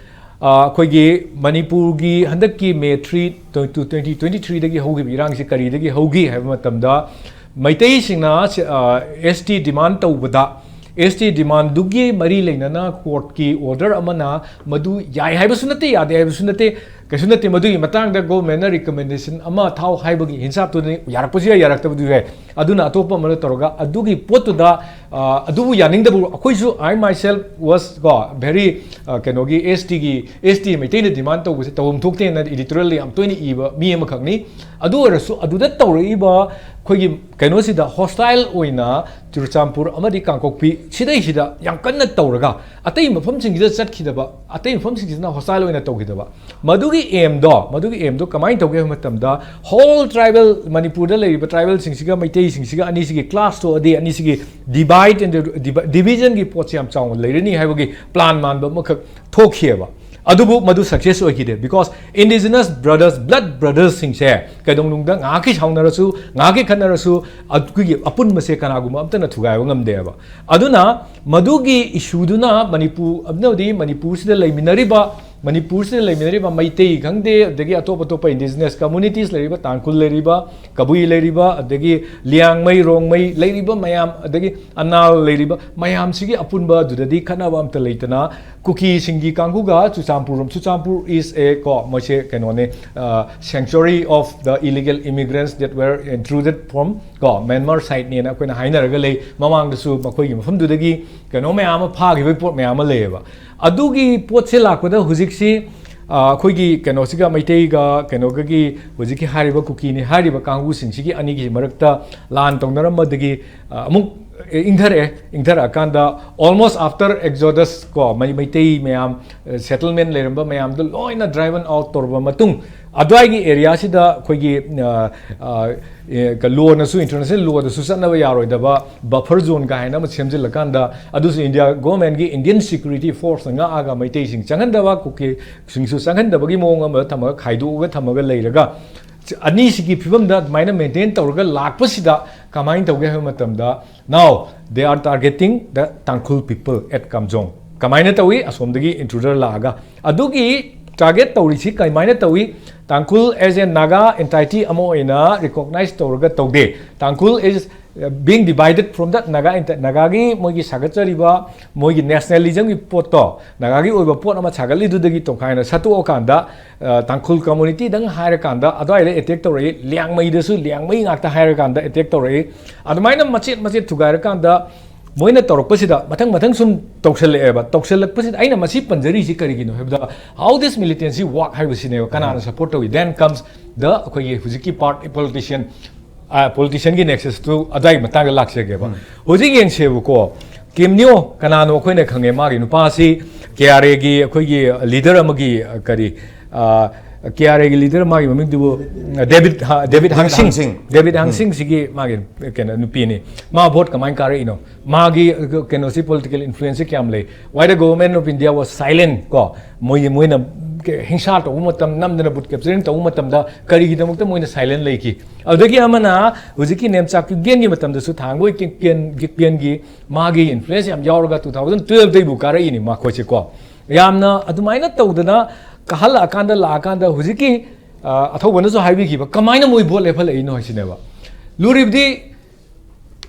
ꯑ, ꯑꯩꯈꯣꯏꯒꯤ ꯃꯅꯤꯄꯨꯔꯒꯤ ꯍꯟꯗꯛꯀꯤ May three, twenty twenty-three ꯗꯒꯤ ꯍꯧꯈꯤꯕ ꯏꯔꯥꯡꯁꯤ ꯀꯔꯤꯗꯒꯤ ꯍꯧꯈꯤ ꯍꯥꯏꯕ ꯃꯇꯝꯗ, ꯃꯩꯇꯩꯁꯤꯡꯅ, ꯑ, S T demand ꯇꯧꯕꯗ, S T demand ꯗꯨꯒꯤ ꯃꯔꯤ ꯂꯩꯅꯅ court ꯀꯤ order ꯑꯃꯅ ꯃꯗꯨ ꯌꯥꯏ ꯍꯥꯏꯕꯁꯨ ꯅꯠꯇꯦ, ꯌꯥꯗꯦ ꯍꯥꯏꯕꯁꯨ ꯅꯠꯇꯦ, ꯀꯩꯁꯨ ꯅꯠꯇꯦ, ꯃꯗꯨꯒꯤ ꯃꯇꯥꯡꯗ ꯒꯣꯔꯃꯦꯟꯅ ꯔꯤꯀꯃꯦꯟꯗꯦꯁꯟ ꯑꯃ ꯊꯥꯎ ꯍꯥꯏꯕꯒꯤ ꯍꯤꯟꯁꯥꯞꯇꯨꯅꯤ, ꯌꯥꯔꯛꯄꯁꯨ ꯌꯥꯏ, ꯌꯥꯔꯛꯇꯕꯁꯨ ꯌꯥꯏ꯫ ꯑꯗꯨꯅ ꯑꯇꯣꯞꯄ ꯑꯃꯗ ꯇꯧꯔꯒ ꯑꯗꯨꯒꯤ ꯄꯣꯠꯇꯨꯗ, ꯑ, ꯑꯗꯨꯕꯨ ꯌꯥꯅꯤꯡꯗꯕ ꯑꯩꯈꯣꯏꯁꯨ, I myself was ꯀꯣ very, ꯑ, ꯀꯩꯅꯣꯒꯤ ꯑꯦꯁ ꯇꯤꯒꯤ, ꯑꯦꯁ ꯇꯤ ꯃꯩꯇꯩꯅ ꯗꯤꯃꯥꯟ ꯇꯧꯕꯁꯦ ꯇꯧꯐꯝ ꯊꯣꯛꯇꯦꯅ ꯏꯗꯤꯇꯣꯔꯤꯌꯦꯜꯗ ꯌꯥꯝ ꯇꯣꯏꯅ ꯏꯕ ꯃꯤ ꯑꯃꯈꯛꯅꯤ꯫ ꯑꯗꯨ ꯑꯣꯏꯔꯁꯨ ꯑꯗꯨꯗ ꯇꯧꯔꯛꯏꯕ ꯑꯩꯈꯣꯏꯒꯤ ꯀꯩꯅꯣꯁꯤꯗ ꯍꯣꯁꯇꯥꯏꯜ ꯑꯣꯏꯅ ꯆꯨꯔꯆꯥꯟꯄꯨꯔ ꯑꯃꯗꯤ ꯀꯥꯡꯄꯣꯛꯄꯤ ꯁꯤꯗꯩꯁꯤꯗ ꯌꯥꯝ ꯀꯟꯅ ꯇꯧꯔꯒ ꯑꯇꯩ ꯃꯐꯝꯁꯤꯡꯁꯤꯗ ꯆꯠꯈꯤꯗꯕ, ꯑꯇꯩ ꯃꯐꯝꯁꯤꯡꯁꯤꯅ ꯍꯣꯁꯇꯥꯏꯜ ꯑꯣꯏꯅ ꯇꯧꯈꯤꯗꯕ, ꯃꯗꯨꯒꯤ ꯑꯦꯝꯗꯣ, ꯃꯗꯨꯒꯤ ꯑꯦꯝꯗꯣ ꯀꯃꯥꯏꯅ ꯇꯧꯒꯦ ꯍꯥꯏꯕ ꯃꯇꯝꯗ, ꯍꯣꯜ ꯇ꯭ꯔꯥꯏꯕꯦꯜ, ꯃꯅꯤꯄꯨꯔꯗ ꯂꯩꯔꯤꯕ ꯇ꯭ꯔꯥꯏꯕꯦꯜꯁꯤꯡꯁꯤꯒ ꯃꯩꯇꯩꯁꯤꯡꯁꯤꯒ ꯑꯅꯤꯁꯤꯒꯤ ꯀ꯭ꯂꯥꯁ ꯊꯣꯛꯑꯗꯤ, ꯑꯅꯤꯁꯤꯒꯤ ꯗꯤꯚꯥꯏꯠ ꯑꯦꯟ ꯗꯤꯚꯤꯖꯟꯒꯤ ꯄꯣꯠꯁꯦ ꯌꯥꯝ ꯆꯥꯎꯅ ꯂꯩꯔꯅꯤ ꯍꯥꯏꯕꯒꯤ ꯄ꯭ꯂꯥꯟ ꯃꯥꯟꯕ ꯑꯃꯈꯛ ꯊꯣꯛꯈꯤꯑꯕ꯫ ꯑꯗꯨꯕꯨ ꯃꯗꯨ ꯁꯛꯁꯦꯁ ꯑꯣꯏꯈꯤꯗꯦ, because indigenous brothers, blood brothersꯁꯤꯡꯁꯦ ꯀꯩꯗꯧꯅꯨꯡꯗ ꯉꯥꯏꯍꯥꯛꯀꯤ ꯁꯥꯎꯅꯔꯁꯨ, ꯉꯥꯏꯍꯥꯛꯀꯤ ꯈꯠꯅꯔꯁꯨ, ꯑꯩꯈꯣꯏꯒꯤ ꯑꯄꯨꯟꯕꯁꯦ ꯀꯅꯥꯒꯨꯝꯕ ꯑꯝꯇꯅ ꯊꯨꯒꯥꯏꯕ ꯉꯝꯗꯦꯕ꯫ ꯑꯗꯨꯅ ꯃꯗꯨꯒꯤ ꯏꯁꯨꯗꯨꯅ ꯃꯅꯤꯄꯨꯔ, ꯑꯗꯨꯅꯗꯤ ꯃꯅꯤꯄꯨꯔꯁꯤꯗ ꯂꯩꯃꯤꯟꯅꯔꯤꯕ, ꯃꯅꯤꯄꯨꯔꯁꯤꯗ ꯂꯩꯃꯤꯟꯅꯔꯤꯕ ꯃꯩꯇꯩ ꯈꯪꯗꯦ, ꯑꯗꯒꯤ ꯑꯇꯣꯞ ꯑꯇꯣꯞꯄ indigenous communities ꯂꯩꯔꯤꯕ, ꯇꯥꯡꯈꯨꯜ ꯂꯩꯔꯤꯕ, ꯀꯕꯨꯏ ꯂꯩꯔꯤꯕ, ꯑꯗꯒꯤ ꯂꯤꯌꯥꯡꯃꯩ, ꯔꯣꯡꯃꯩ ꯂꯩꯔꯤꯕ ꯃꯌꯥꯝ, ꯑꯗꯒꯤ ꯑꯅꯥꯜ ꯂꯩꯔꯤꯕ ꯃꯌꯥꯝꯁꯤꯒꯤ ꯑꯄꯨꯟꯕ ꯑꯗꯨꯗꯗꯤ ꯈꯠꯅꯕ ꯑꯝꯇ ꯂꯩꯇꯅ, ꯀꯨꯀꯤꯁꯤꯡꯒꯤ ꯀꯥꯡꯕꯨꯒ ꯆꯨꯔꯆꯥꯟꯄꯨꯔ, ꯆꯨꯔꯆꯥꯟꯄꯨꯔ is a ꯀꯣ, ꯃꯣꯏꯁꯦ ꯀꯩꯅꯣꯅꯦ, ꯑ, sanctuary of the illegal immigrants that were intruded from ꯀꯣ, ꯃ꯭ꯌꯥꯟꯃꯥꯔ ꯁꯥꯏꯠꯅꯦꯅ ꯑꯩꯈꯣꯏꯅ ꯍꯥꯏꯅꯔꯒ ꯂꯩ꯫ ꯃꯃꯥꯡꯗꯁꯨ ꯃꯈꯣꯏꯒꯤ ꯃꯐꯝꯗꯨꯗꯒꯤ ꯀꯩꯅꯣ ꯃꯌꯥꯝ ꯑꯃ ꯐꯥꯈꯤꯕꯒꯤ ꯄꯣꯠ ꯃꯌꯥꯝ ꯑꯃ ꯂꯩꯌꯦꯕ꯫ ꯑꯗꯨꯒꯤ ꯄꯣꯠꯁꯦ ꯂꯥꯛꯄꯗ ꯍꯧꯖꯤꯛꯁꯤ, ꯑ, ꯑꯩꯈꯣꯏꯒꯤ ꯀꯩꯅꯣꯁꯤꯒ, ꯃꯩꯇꯩꯒ ꯀꯩꯅꯣꯒꯒꯤ ꯍꯧꯖꯤꯛꯀꯤ ꯍꯥꯏꯔꯤꯕ ꯀꯨꯀꯤꯅꯤ ꯍꯥꯏꯔꯤꯕ ꯀꯥꯡꯕꯨꯁꯤꯡꯁꯤꯒꯤ ꯑꯅꯤꯒꯤ ꯃꯔꯛꯇ ꯂꯥꯟ ꯇꯧꯅꯔꯝꯕꯗꯒꯤ, ꯑ, ꯑꯃꯨꯛ ꯏꯪꯊꯔꯛꯑꯦ꯫ ꯏꯪꯊꯔꯛꯑꯀꯥꯟꯗ almost after exodus ꯀꯣ, ꯃꯩ-, ꯃꯩꯇꯩ ꯃꯌꯥꯝ, ꯑ, settlement ꯂꯩꯔꯝꯕ ꯃꯌꯥꯝꯗꯣ ꯂꯣꯏꯅ driven out ꯇꯧꯔꯕ ꯃꯇꯨꯡ, ꯑꯗꯨꯋꯥꯏꯒꯤ ꯑꯦꯔꯤꯌꯥꯁꯤꯗ ꯑꯩꯈꯣꯏꯒꯤ, ꯑ, ꯑ, ꯑꯦ, ꯀ-, ꯂꯣꯅꯁꯨ, international ꯂꯣꯗꯁꯨ ꯆꯠꯅꯕ ꯌꯥꯔꯣꯏꯗꯕ buffer zone ꯀꯥꯏꯅ ꯑꯃ ꯁꯦꯝꯖꯤꯜꯂꯀꯥꯟꯗ, ꯑꯗꯨꯁꯨ ꯏꯟꯗꯤꯌꯥ ꯒꯣꯔꯃꯦꯟꯒꯤ Indian security force ꯉꯥꯛꯑꯒ ꯃꯩꯇꯩꯁꯤꯡ ꯆꯪꯍꯟꯗꯕ, ꯀꯨꯀꯤꯁꯤꯡꯁꯨ ꯆꯪꯍꯟꯗꯕꯒꯤ ꯃꯑꯣꯡ ꯑꯃ ꯊꯝꯃꯒ, ꯈꯥꯏꯗꯣꯛꯑꯒ ꯊꯝꯃꯒ ꯂꯩꯔꯒ, ꯑꯅꯤꯁꯤꯒꯤ ꯐꯤꯕꯝꯗ ꯑꯗꯨꯃꯥꯏꯅ maintain ꯇꯧꯔꯒ ꯂꯥꯛꯄꯁꯤꯗ ꯀꯃꯥꯏꯅ ꯇꯧꯒꯦ ꯍꯥꯏꯕ ꯃꯇꯝꯗ, now they are targeting the Tangkhul people at Kamjong꯫ ꯀꯃꯥꯏꯅ ꯇꯧꯏ? ꯑꯁꯣꯝꯗꯒꯤ intruder ꯂꯥꯛꯑꯒ꯫ ꯑꯗꯨꯒꯤ target ꯇꯧꯔꯤꯁꯤ ꯀꯃꯥꯏꯅ ꯇꯧꯏ? ꯇꯥꯡꯈꯨꯜ as a Naga entity ꯑꯃ ꯑꯣꯏꯅ recognize ꯇꯧꯔꯒ ꯇꯧꯗꯦ꯫ ꯇꯥꯡꯈꯨꯜ is Being divided from the Naga, ꯅꯥꯒꯥꯒꯤ ꯃꯣꯏꯒꯤ ꯁꯥꯒꯠꯆꯔꯤꯕ ꯃꯣꯏꯒꯤ ꯅꯦꯁꯅꯦꯂꯤꯖꯝꯒꯤ ꯄꯣꯠꯇꯣ, ꯅꯥꯒꯥꯒꯤ ꯑꯣꯏꯕ ꯄꯣꯠ ꯑꯃ ꯁꯥꯒꯠꯂꯤꯗꯨꯗꯒꯤ ꯇꯣꯈꯥꯏꯅ ꯁꯠꯇꯣꯛꯑꯀꯥꯟꯗ, ꯑ, ꯇꯥꯡꯈꯨꯜ ꯀꯝꯃꯨꯅꯤꯇꯤꯗꯪ ꯍꯥꯏꯔꯀꯥꯟꯗ ꯑꯗꯨꯋꯥꯏꯗ ꯑꯦꯇꯦꯛ ꯇꯧꯔꯛꯏ, ꯂꯤꯌꯥꯡꯃꯩꯗꯁꯨ ꯂꯤꯌꯥꯡꯃꯩ ꯉꯥꯛꯇ ꯍꯥꯏꯔꯀꯥꯟꯗ ꯑꯦꯇꯦꯛ ꯇꯧꯔꯛꯏ꯫ ꯑꯗꯨꯃꯥꯏꯅ ꯃꯆꯦꯠ ꯃꯆꯦꯠ ꯊꯨꯒꯥꯏꯔꯀꯥꯟꯗ ꯃꯣꯏꯅ ꯇꯧꯔꯛꯄꯁꯤꯗ ꯃꯊꯪ ꯃꯊꯪ ꯁꯨꯝ ꯇꯧꯁꯜꯂꯛꯑꯦꯕ꯫ ꯇꯧꯁꯜꯂꯛꯄꯁꯤꯗ ꯑꯩꯅ ꯃꯁꯤ ꯄꯟꯖꯔꯤꯁꯤ ꯀꯔꯤꯒꯤꯅꯣ ꯍꯥꯏꯕꯗ, how this militancy work ꯍꯥꯏꯕꯁꯤꯅꯦꯕ, ꯀꯅꯥꯅ ꯁꯄꯣꯔꯠ ꯇꯧꯏ, then comes the ꯑꯩꯈꯣꯏꯒꯤ ꯍꯧꯖꯤꯛꯀꯤ ꯄꯥꯔꯠ ꯄꯣꯂꯤꯇꯤꯁꯤꯌꯟ, ꯄꯣꯂꯤꯇꯤꯁꯤꯌꯟꯒꯤ ꯅꯦꯛꯁꯁꯇꯨ ꯑꯗꯥꯏꯒꯤ ꯃꯇꯥꯡꯗ ꯂꯥꯛꯆꯒꯦꯕ꯫ ꯍꯧꯖꯤꯛ ꯌꯦꯡꯁꯦꯕꯀꯣ, ꯀꯤꯝ ꯅꯤꯌꯣ ꯀꯅꯥꯅꯣ ꯑꯩꯈꯣꯏꯅ ꯈꯪꯉꯦ, ꯃꯥꯒꯤ ꯅꯨꯄꯥꯁꯤ ꯀꯦ ꯑꯥꯔ ꯑꯦꯒꯤ ꯑꯩꯈꯣꯏꯒꯤ ꯂꯤꯗꯔ ꯑꯃꯒꯤ, ꯑ, ꯀꯔꯤ, ꯀꯦ ꯑꯥꯔ ꯑꯦꯒꯤ ꯂꯤꯗꯔ ꯃꯥꯒꯤ ꯃꯃꯤꯡꯗꯨꯕꯨ, ꯗꯦꯕꯤꯠ ꯍ-, ꯗꯦꯕꯤꯠ ꯗꯦꯕꯤꯠ ꯍꯪꯁꯤꯡ꯫ ꯍꯪꯁꯤꯡ꯫ ꯗꯦꯕꯤꯠ ꯍꯪꯁꯤꯡꯁꯤꯒꯤ ꯃꯥꯒꯤ ꯀꯩꯅꯣ ꯅꯨꯄꯤꯅꯤ꯫ ꯃꯥ ꯚꯣꯠ ꯀꯃꯥꯏꯅ ꯀꯥꯔꯛꯏꯅꯣ? ꯃꯥꯒꯤ, ꯑ, ꯀꯩꯅꯣꯁꯤ, ꯄꯣꯂꯤꯇꯤꯀꯦꯜ ꯏꯟꯐ꯭ꯂꯨꯌꯦꯟꯁꯁꯤ ꯀꯌꯥꯝ ꯂꯩ? Why the government of India was silent? ꯀꯣ, ꯃꯣꯏꯒꯤ, ꯃꯣꯏꯅ ꯍꯤꯡꯁꯥ ꯇꯧꯕ ꯃꯇꯝ, ꯅꯝꯗꯅ ꯕꯨꯠ ꯀꯦꯞꯆꯔꯤꯡ ꯇꯧꯕ ꯃꯇꯝꯗ ꯀꯔꯤꯒꯤꯗꯃꯛꯇ ꯃꯣꯏꯅ ꯁꯥꯏꯂꯦꯟ ꯂꯩꯈꯤ? ꯑꯗꯨꯗꯒꯤ ꯑꯃꯅ ꯍꯧꯖꯤꯛꯀꯤ ꯅꯦꯝꯆꯥꯛ ꯀꯤꯞꯒꯦꯟꯒꯤ ꯃꯇꯝꯗꯁꯨ, ꯊꯥꯡꯒꯣꯏ ꯀꯤꯞꯒꯦꯟ, ꯀꯤꯞꯒꯦꯟꯒꯤ ꯃꯥꯒꯤ ꯏꯟꯐ꯭ꯂꯨꯌꯦꯟꯁ ꯌꯥꯝ ꯌꯥꯎꯔꯒ two thousand twelve ꯗꯩꯕꯨ ꯀꯥꯔꯛꯏꯅꯤ ꯃꯈꯣꯏꯁꯦ ꯀꯣ꯫ ꯌꯥꯝꯅ ꯑꯗꯨꯃꯥꯏꯅ ꯇꯧꯗꯅ ꯀꯥꯍꯜꯂꯛꯑꯀꯥꯟꯗ, ꯂꯥꯛꯑꯀꯥꯟꯗ ꯍꯧꯖꯤꯛꯀꯤ, ꯑ, ꯑꯊꯧꯕꯅꯁꯨ ꯍꯥꯏꯕꯤꯈꯤꯕ, ꯀꯃꯥꯏꯅ ꯃꯣꯏ ꯚꯣꯠ ꯂꯦꯞꯍꯜꯂꯛꯏꯅꯣ ꯍꯥꯏꯁꯤꯅꯦꯕ꯫ ꯂꯨꯔꯤꯕꯗꯤ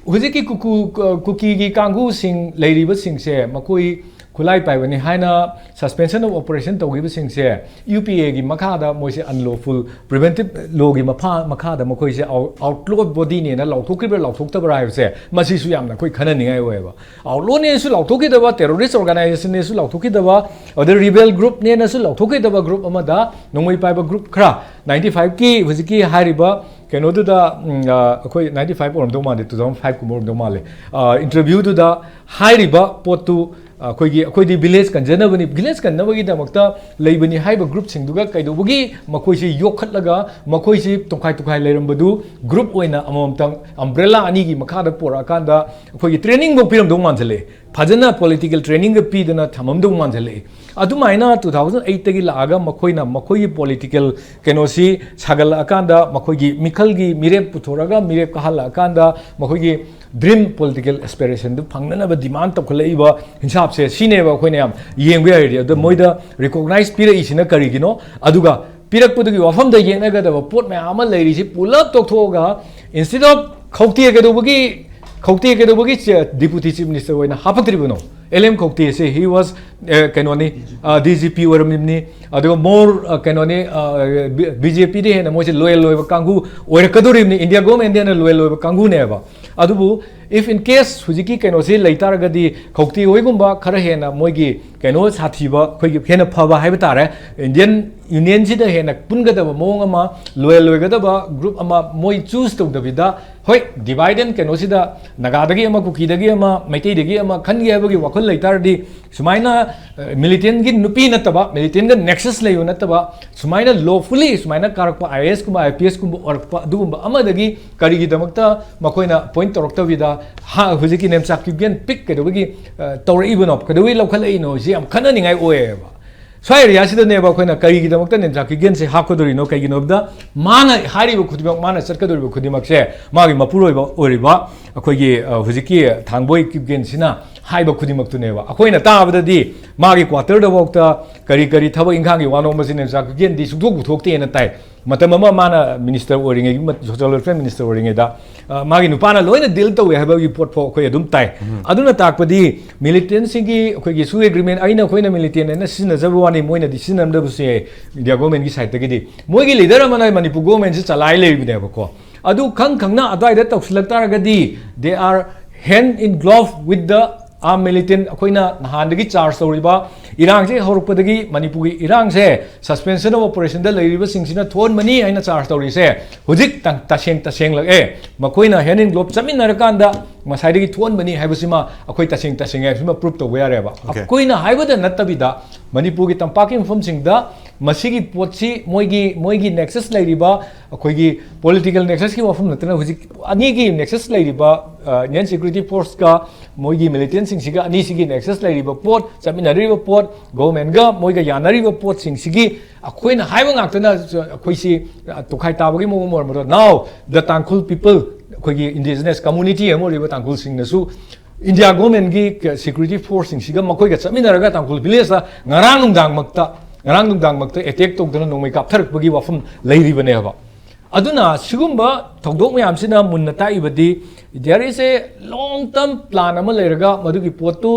ꯍꯧꯖꯤꯛꯀꯤ ꯀꯨꯀꯨ-, ꯀꯨꯀꯤꯒꯤ ꯀꯥꯡꯕꯨꯁꯤꯡ ꯂꯩꯔꯤꯕꯁꯤꯡꯁꯦ, ꯃꯈꯣꯏ ꯈꯨꯠꯂꯥꯏ ꯄꯥꯏꯕꯅꯤ ꯍꯥꯏꯅ suspension of operation ꯇꯧꯈꯤꯕꯁꯤꯡꯁꯦ, ꯌꯨ ꯄꯤ ꯑꯦꯒꯤ ꯃꯈꯥꯗ ꯃꯣꯏꯁꯦ unlawful preventive lawꯒꯤ ꯃꯐꯥ-, ꯃꯈꯥꯗ ꯃꯈꯣꯏꯁꯦ ꯑꯥꯎ-, outlaw bodyꯅꯦꯅ ꯂꯥꯎꯊꯣꯛꯈ꯭ꯔꯤꯕ꯭ꯔꯥ ꯂꯥꯎꯊꯣꯛꯇꯕ꯭ꯔꯥ ꯍꯥꯏꯕꯁꯦ, ꯃꯁꯤꯁꯨ ꯌꯥꯝꯅ ꯑꯩꯈꯣꯏ ꯈꯟꯅꯅꯤꯡꯉꯥꯏ ꯑꯣꯏꯌꯦꯕ꯫ Outlawꯅꯦꯁꯨ ꯂꯥꯎꯊꯣꯛꯈꯤꯗꯕ, terrorist organizationꯅꯦꯁꯨ ꯂꯥꯎꯊꯣꯛꯈꯤꯗꯕ, ꯑꯗꯩ rebel groupꯅꯦꯅꯁꯨ ꯂꯥꯎꯊꯣꯛꯈꯤꯗꯕ group ꯑꯃꯗ, ꯅꯣꯡꯃꯩ ꯄꯥꯏꯕ group ꯈꯔ, ninety fiveꯀꯤ ꯍꯧꯖꯤꯛꯀꯤ ꯍꯥꯏꯔꯤꯕ ꯀꯩꯅꯣꯗꯨꯗ, ꯎꯝ, ꯑ, ꯑꯩꯈꯣꯏ ninety five ꯑꯣꯏꯔꯝꯗꯧ ꯃꯥꯜꯂꯦ, two thousand five ꯀꯨꯝꯕ ꯑꯣꯏꯔꯝꯗꯧ ꯃꯥꯜꯂꯦ, ꯑ, interviewꯗꯨꯗ ꯍꯥꯏꯔꯤꯕ ꯄꯣꯠꯇꯨ, ꯑꯩꯈꯣꯏꯒꯤ, ꯑꯩꯈꯣꯏꯗꯤ village ꯀꯟꯖꯅꯕꯅꯤ, village ꯀꯟꯅꯕꯒꯤꯗꯃꯛꯇ ꯂꯩꯕꯅꯤ ꯍꯥꯏꯕ groupꯁꯤꯡꯗꯨꯒ ꯀꯩꯗꯧꯕꯒꯤ ꯃꯈꯣꯏꯁꯤ ꯌꯣꯛꯈꯠꯂꯒ ꯃꯈꯣꯏꯁꯤ ꯇꯣꯈꯥꯏ ꯇꯣꯈꯥꯏ ꯂꯩꯔꯝꯕꯗꯨ group ꯑꯣꯏꯅ ꯑꯃꯃꯝꯇꯪ umbrella ꯑꯅꯤꯒꯤ ꯃꯈꯥꯗ ꯄꯣꯔꯛꯑꯀꯥꯟꯗ ꯑꯩꯈꯣꯏꯒꯤ trainingꯐꯧ ꯄꯤꯔꯝꯗꯧ ꯃꯥꯟꯁꯤꯜꯂꯛꯑꯦ꯫ ꯐꯖꯅ political trainingꯒ ꯄꯤꯗꯅ ꯊꯝꯃꯝꯗꯧ ꯃꯥꯟꯁꯤꯜꯂꯛꯑꯦ꯫ ꯑꯗꯨꯃꯥꯏꯅ two thousand eightꯇꯒꯤ ꯂꯥꯛꯑꯒ ꯃꯈꯣꯏꯅ ꯃꯈꯣꯏꯒꯤ political ꯀꯩꯅꯣꯁꯤ ꯁꯥꯒꯠꯂꯛꯑꯀꯥꯟꯗ, ꯃꯈꯣꯏꯒꯤ ꯃꯤꯈꯜꯒꯤ ꯃꯤꯔꯦꯞ ꯄꯨꯊꯣꯔꯛꯑꯒ, ꯃꯤꯔꯦꯞ ꯀꯥꯍꯜꯂꯛꯑꯀꯥꯟꯗ, ꯃꯈꯣꯏꯒꯤ dream political aspirationꯗꯨ ꯐꯪꯅꯅꯕ demand ꯇꯧꯈꯠꯂꯛꯏꯕ ꯍꯤꯟꯁꯥꯞꯁꯦ, ꯁꯤꯅꯦꯕ ꯑꯩꯈꯣꯏꯅ ꯌꯥꯝ ꯌꯦꯡꯕ ꯌꯥꯏꯗꯤ꯫ ꯑꯗꯣ ꯃꯣꯏꯗ recognize ꯄꯤꯔꯛꯏꯁꯤꯅ ꯀꯔꯤꯒꯤꯅꯣ? ꯑꯗꯨꯒ ꯄꯤꯔꯛꯄꯗꯨꯒꯤ ꯋꯥꯐꯝꯗ ꯌꯦꯡꯅꯒꯗꯕ ꯄꯣꯠ ꯃꯌꯥꯝ ꯑꯃ ꯂꯩꯔꯤꯁꯤ ꯄꯨꯂꯞ ꯇꯣꯛꯊꯣꯛꯑꯒ, instead of ꯈꯧꯇꯦ ꯀꯩꯗꯧꯕꯒꯤ ꯈꯧꯇꯦ ꯀꯩꯗꯧꯕꯒꯤ ꯆꯦ- Deputy Chief Minister ꯑꯣꯏꯅ ꯍꯥꯞꯄꯛꯇ꯭ꯔꯤꯕꯅꯣ? ꯑꯦꯜ ꯑꯦꯝ ꯈꯧꯇꯦꯁꯦ, he was, ꯑ, ꯀꯩꯅꯣꯅꯤ, ꯗꯤ ꯖꯤ ꯄꯤ ꯑꯣꯏꯔꯝꯃꯤꯕꯅꯤ꯫ ꯑꯗꯨꯒ ꯃꯣꯔ, ꯑ, ꯀꯩꯅꯣꯅꯤ, ꯕꯤ ꯖꯦ ꯄꯤꯗ ꯍꯦꯟꯅ ꯃꯣꯏꯁꯦ ꯂꯣꯌꯦꯜ ꯑꯣꯏꯕ ꯀꯥꯡꯕꯨ ꯑꯣꯏꯔꯛꯀꯗꯣꯔꯤꯕꯅꯤ, ꯏꯟꯗꯤꯌꯥ ꯒꯣꯔꯃꯦꯟꯗ ꯍꯦꯟꯅ ꯂꯣꯌꯦꯜ ꯑꯣꯏꯕ ꯀꯥꯡꯕꯨꯅꯦꯕ꯫ ꯑꯗꯨꯕꯨ if in case ꯍꯧꯖꯤꯛꯀꯤ ꯀꯩꯅꯣꯁꯤ ꯂꯩꯇꯥꯔꯒꯗꯤ, ꯈꯧꯇꯦ ꯍꯣꯏꯒꯨꯝꯕ ꯈꯔ ꯍꯦꯟꯅ ꯃꯣꯏꯒꯤ ꯀꯩꯅꯣ ꯁꯥꯊꯤꯕ, ꯑꯩꯈꯣꯏꯒꯤ ꯍꯦꯟꯅ ꯐꯕ ꯍꯥꯏꯕ ꯇꯥꯔꯦ, ꯏꯟꯗꯤꯌꯟ ꯌꯨꯅꯤꯌꯟꯁꯤꯗ ꯍꯦꯟꯅ ꯄꯨꯟꯒꯗꯕ ꯃꯑꯣꯡ ꯑꯃ, ꯂꯣꯌꯦꯜ ꯑꯣꯏꯒꯗꯕ ꯒ꯭ꯔꯨꯞ ꯑꯃ ꯃꯣꯏ ꯆꯨꯁ ꯇꯧꯗꯕꯤꯗ, ꯍꯣꯏ, ꯗꯤꯚꯥꯏꯗ ꯑꯦꯟ ꯀꯩꯅꯣꯁꯤꯗ ꯅꯥꯒꯥꯗꯒꯤ ꯑꯃ, ꯀꯨꯀꯤꯗꯒꯤ ꯑꯃ, ꯃꯩꯇꯩꯗꯒꯤ ꯑꯃ ꯈꯟꯒꯦ ꯍꯥꯏꯕꯒꯤ ꯋꯥꯈꯜ ꯂꯩꯇꯥꯔꯗꯤ, ꯁꯨꯃꯥꯏꯅ ꯃꯤꯂꯤꯇꯦꯟꯒꯤ ꯅꯨꯄꯤ ꯅꯠꯇꯕ, ꯃꯤꯂꯤꯇꯦꯟꯒ ꯅꯦꯛꯁꯁ ꯂꯩꯕ ꯅꯠꯇꯕ, ꯁꯨꯃꯥꯏꯅ ꯂꯣꯐꯨꯂꯤ ꯁꯨꯃꯥꯏꯅ ꯀꯥꯔꯛꯄ ꯑꯥꯏ ꯑꯦ ꯑꯦꯁ ꯀꯨꯝꯕ, ꯑꯥꯏ ꯄꯤ ꯑꯦꯁ ꯀꯨꯝꯕ ꯑꯣꯏꯔꯛꯄ, ꯑꯗꯨꯒꯨꯝꯕ ꯑꯃꯗꯒꯤ ꯀꯔꯤꯒꯤꯗꯃꯛꯇ ꯃꯈꯣꯏꯅ ꯄꯣꯏꯟꯠ ꯇꯧꯔꯛꯇꯕꯤꯗ, ꯍꯥ, ꯍꯧꯖꯤꯛꯀꯤ ꯅꯦꯝꯆꯥ ꯀꯤꯞꯒꯦꯟ ꯄꯤꯛ ꯀꯩꯗꯧꯕꯒꯤ, ꯑ, ꯇꯧꯔꯛꯏꯕꯅꯣ, ꯀꯩꯗꯧꯕꯒꯤ ꯂꯧꯈꯠꯂꯛꯏꯅꯣ, ꯁꯤ ꯌꯥꯝ ꯈꯟꯅꯅꯤꯡꯉꯥꯏ ꯑꯣꯏꯌꯦꯕ꯫ ꯁ꯭ꯋꯥꯏ ꯑꯦꯔꯤꯌꯥꯁꯤꯗꯅꯦꯕ ꯑꯩꯈꯣꯏꯅ ꯀꯔꯤꯒꯤꯗꯃꯛꯇ ꯅꯦꯝꯆꯥ ꯀꯤꯞꯒꯦꯟꯁꯦ ꯍꯥꯞꯀꯗꯧꯔꯤꯅꯣ? ꯀꯩꯒꯤꯅꯣ ꯍꯥꯏꯕꯗ, ꯃꯥꯅ ꯍꯥꯏꯔꯤꯕ ꯈꯨꯗꯤꯡꯃꯛ, ꯃꯥꯅ ꯆꯠꯀꯗꯧꯔꯤꯕ ꯈꯨꯗꯤꯡꯃꯛꯁꯦ, ꯃꯥꯒꯤ ꯃꯄꯨꯔꯣꯏꯕ ꯑꯣꯏꯔꯤꯕ ꯑꯩꯈꯣꯏꯒꯤ, ꯑ, ꯍꯧꯖꯤꯛꯀꯤ ꯊꯥꯡꯕꯣꯏ ꯀꯤꯞꯒꯦꯟꯁꯤꯅ ꯍꯥꯏꯕ ꯈꯨꯗꯤꯡꯃꯛꯇꯨꯅꯦꯕ꯫ ꯑꯩꯈꯣꯏꯅ ꯇꯥꯕꯗꯗꯤ ꯃꯥꯒꯤ ꯀ꯭ꯋꯥꯇꯔꯗꯐꯥꯎꯗ ꯀꯔꯤ ꯀꯔꯤ ꯊꯕꯛ ꯏꯪꯈꯥꯡꯒꯤ ꯋꯥ ꯅꯣꯝꯕꯁꯤ ꯅꯦꯝꯆꯥ ꯀꯤꯞꯒꯦꯟꯗꯤ ꯁꯨꯡꯊꯣꯛ ꯄꯨꯊꯣꯛꯇꯦꯅ ꯇꯥꯏ꯫ ꯃꯇꯝ ꯑꯃ ꯃꯥꯅ ꯃꯤꯅꯤꯁꯇꯔ ꯑꯣꯏꯔꯤꯉꯩꯒꯤ, ꯁꯣꯁꯤꯌꯦꯜ ꯋꯦꯜꯐꯤꯌꯔ ꯃꯤꯅꯤꯁꯇꯔ ꯑꯣꯏꯔꯤꯉꯩꯗ, ꯑ, ꯃꯥꯒꯤ ꯅꯨꯄꯥꯅ ꯂꯣꯏꯅ ꯗꯤꯜ ꯇꯧꯋꯦ ꯍꯥꯏꯕꯒꯤ ꯄꯣꯠ ꯐꯥꯎ ꯑꯩꯈꯣꯏ ꯑꯗꯨꯝ ꯇꯥꯏ꯫ ꯑꯗꯨꯅ ꯇꯥꯛꯄꯗꯤ ꯃꯤꯂꯤꯇꯦꯟꯁꯤꯡꯒꯤ ꯑꯩꯈꯣꯏꯒꯤ ꯁꯨ ꯑꯦꯒ꯭ꯔꯤꯃꯦꯟ, ꯑꯩꯅ, ꯑꯩꯈꯣꯏꯅ ꯃꯤꯂꯤꯇꯦꯟ ꯍꯥꯏꯅ ꯁꯤꯖꯤꯟꯅꯖꯕ ꯋꯥꯅꯤ, ꯃꯣꯏꯅꯗꯤ ꯁꯤꯖꯤꯟꯅꯔꯝꯗꯕꯁꯨ ꯌꯥꯏ, ꯏꯟꯗꯤꯌꯥ ꯒꯣꯔꯃꯦꯟꯒꯤ ꯁꯥꯏꯠꯇꯒꯤꯗꯤ꯫ ꯃꯣꯏꯒꯤ ꯂꯤꯗꯔ ꯑꯃꯅ ꯃꯅꯤꯄꯨꯔ ꯒꯣꯔꯃꯦꯟꯁꯤ ꯆꯂꯥꯏ ꯂꯩꯕꯅꯦꯕꯀꯣ꯫ ꯑꯗꯨ ꯈꯪ ꯈꯪꯅ ꯑꯗꯨꯋꯥꯏꯗ ꯇꯧꯁꯤꯜꯂꯛ ꯇꯥꯔꯒꯗꯤ, they are hand in glove with the armed militant꯫ ꯑꯩꯈꯣꯏꯅ ꯅꯍꯥꯟꯗꯒꯤ ꯆꯥꯔꯖ ꯇꯧꯔꯤꯕ ꯏꯔꯥꯡꯁꯦ ꯍꯧꯔꯛꯄꯗꯒꯤ ꯃꯅꯤꯄꯨꯔꯒꯤ ꯏꯔꯥꯡꯁꯦ suspension of operationꯗ ꯂꯩꯔꯤꯕꯁꯤꯡꯁꯤꯅ ꯊꯣꯛꯍꯟꯕꯅꯤ ꯍꯥꯏꯅ ꯆꯥꯔꯖ ꯇꯧꯔꯤꯁꯦ ꯍꯧꯖꯤꯛ ꯇ-, ꯇꯁꯦꯡ ꯇꯁꯦꯡꯂꯛꯑꯦ꯫ ꯃꯈꯣꯏꯅ hand in glove ꯆꯠꯃꯤꯟꯅꯔꯀꯥꯟꯗ ꯉꯁꯥꯏꯗꯒꯤ ꯊꯣꯛꯍꯟꯕꯅꯤ ꯍꯥꯏꯕꯁꯤꯃ ꯑꯩꯈꯣꯏ ꯇꯁꯦꯡ ꯇꯁꯦꯡ ꯍꯥꯏꯕꯁꯤꯃ ꯄ꯭ꯔꯨꯞ ꯇꯧꯕ ꯌꯥꯔꯦꯕ꯫ Okay꯫ ꯑꯩꯈꯣꯏꯅ ꯍꯥꯏꯕꯗ ꯅꯠꯇꯕꯤꯗ, ꯃꯅꯤꯄꯨꯔꯒꯤ ꯇꯝꯄꯥꯛꯀꯤ ꯃꯐꯝꯁꯤꯡꯗ ꯃꯁꯤꯒꯤ ꯄꯣꯠꯁꯤ ꯃꯣꯏꯒꯤ, ꯃꯣꯏꯒꯤ ꯅꯦꯛꯁꯁ ꯂꯩꯔꯤꯕ, ꯑꯩꯈꯣꯏꯒꯤ ꯄꯣꯂꯤꯇꯤꯀꯦꯜ ꯅꯦꯛꯁꯁꯀꯤ ꯋꯥꯐꯝ ꯅꯠꯇꯅ ꯍꯧꯖꯤꯛ ꯑꯅꯤꯒꯤ ꯅꯦꯛꯁꯁ ꯂꯩꯔꯤꯕ, ꯑ, ꯏꯟꯗꯤꯌꯟ ꯁꯦꯀ꯭ꯌꯨꯔꯤꯇꯤ ꯐꯣꯔꯁꯀ ꯃꯣꯏꯒꯤ ꯃꯤꯂꯤꯇꯦꯟꯁꯤꯡꯁꯤꯒ, ꯑꯅꯤꯁꯤꯒꯤ ꯅꯦꯛꯁꯁ ꯂꯩꯔꯤꯕ ꯄꯣꯠ, ꯆꯠꯃꯤꯟꯅꯔꯤꯕ ꯄꯣꯠ, ꯒꯣꯔꯃꯦꯟꯒ ꯃꯣꯏꯒ ꯌꯥꯅꯔꯤꯕ ꯄꯣꯠꯁꯤꯡꯁꯤꯒꯤ ꯑꯩꯈꯣꯏꯅ ꯍꯥꯏꯕ ꯉꯥꯛꯇꯅ ꯑꯩꯈꯣꯏꯁꯤ, ꯑ, ꯇꯣꯈꯥꯏ ꯇꯥꯕꯒꯤ ꯃꯑꯣꯡ ꯑꯃ ꯑꯣꯏꯔꯝꯕꯗꯣ, now the Tangkhul people, ꯑꯩꯈꯣꯏꯒꯤ ꯏꯟꯗꯤꯖꯤꯅꯁ ꯀꯝꯃꯨꯅꯤꯇꯤ ꯑꯃ ꯑꯣꯏꯔꯤꯕ ꯇꯥꯡꯈꯨꯜꯁꯤꯡꯅꯁꯨ ꯏꯟꯗꯤꯌꯥ ꯒꯣꯔꯃꯦꯟꯒꯤ ꯁꯦꯀ꯭ꯌꯨꯔꯤꯇꯤ ꯐꯣꯔꯁꯁꯤꯡꯁꯤꯒ ꯃꯈꯣꯏꯒ ꯆꯠꯃꯤꯟꯅꯔꯒ ꯇꯥꯡꯈꯨꯜ ꯚꯤꯂꯦꯖꯇ ꯉꯔꯥꯡ ꯅꯨꯡꯗꯥꯡꯃꯛꯇ, ꯉꯔꯥꯡ ꯅꯨꯡꯗꯥꯡꯃꯛꯇ ꯑꯦꯇꯦꯛ ꯇꯧꯗꯅ ꯅꯣꯡꯃꯩ ꯀꯥꯞꯊꯔꯛꯄꯒꯤ ꯋꯥꯐꯝ ꯂꯩꯔꯤꯕꯅꯦꯕ꯫ ꯑꯗꯨꯅ ꯁꯤꯒꯨꯝꯕ ꯊꯧꯗꯣꯛ ꯃꯌꯥꯝꯁꯤꯅ ꯃꯨꯟꯅ ꯇꯥꯛꯏꯕꯗꯤ, there is a long term plan ꯑꯃ ꯂꯩꯔꯒ, ꯃꯗꯨꯒꯤ ꯄꯣꯠꯇꯨ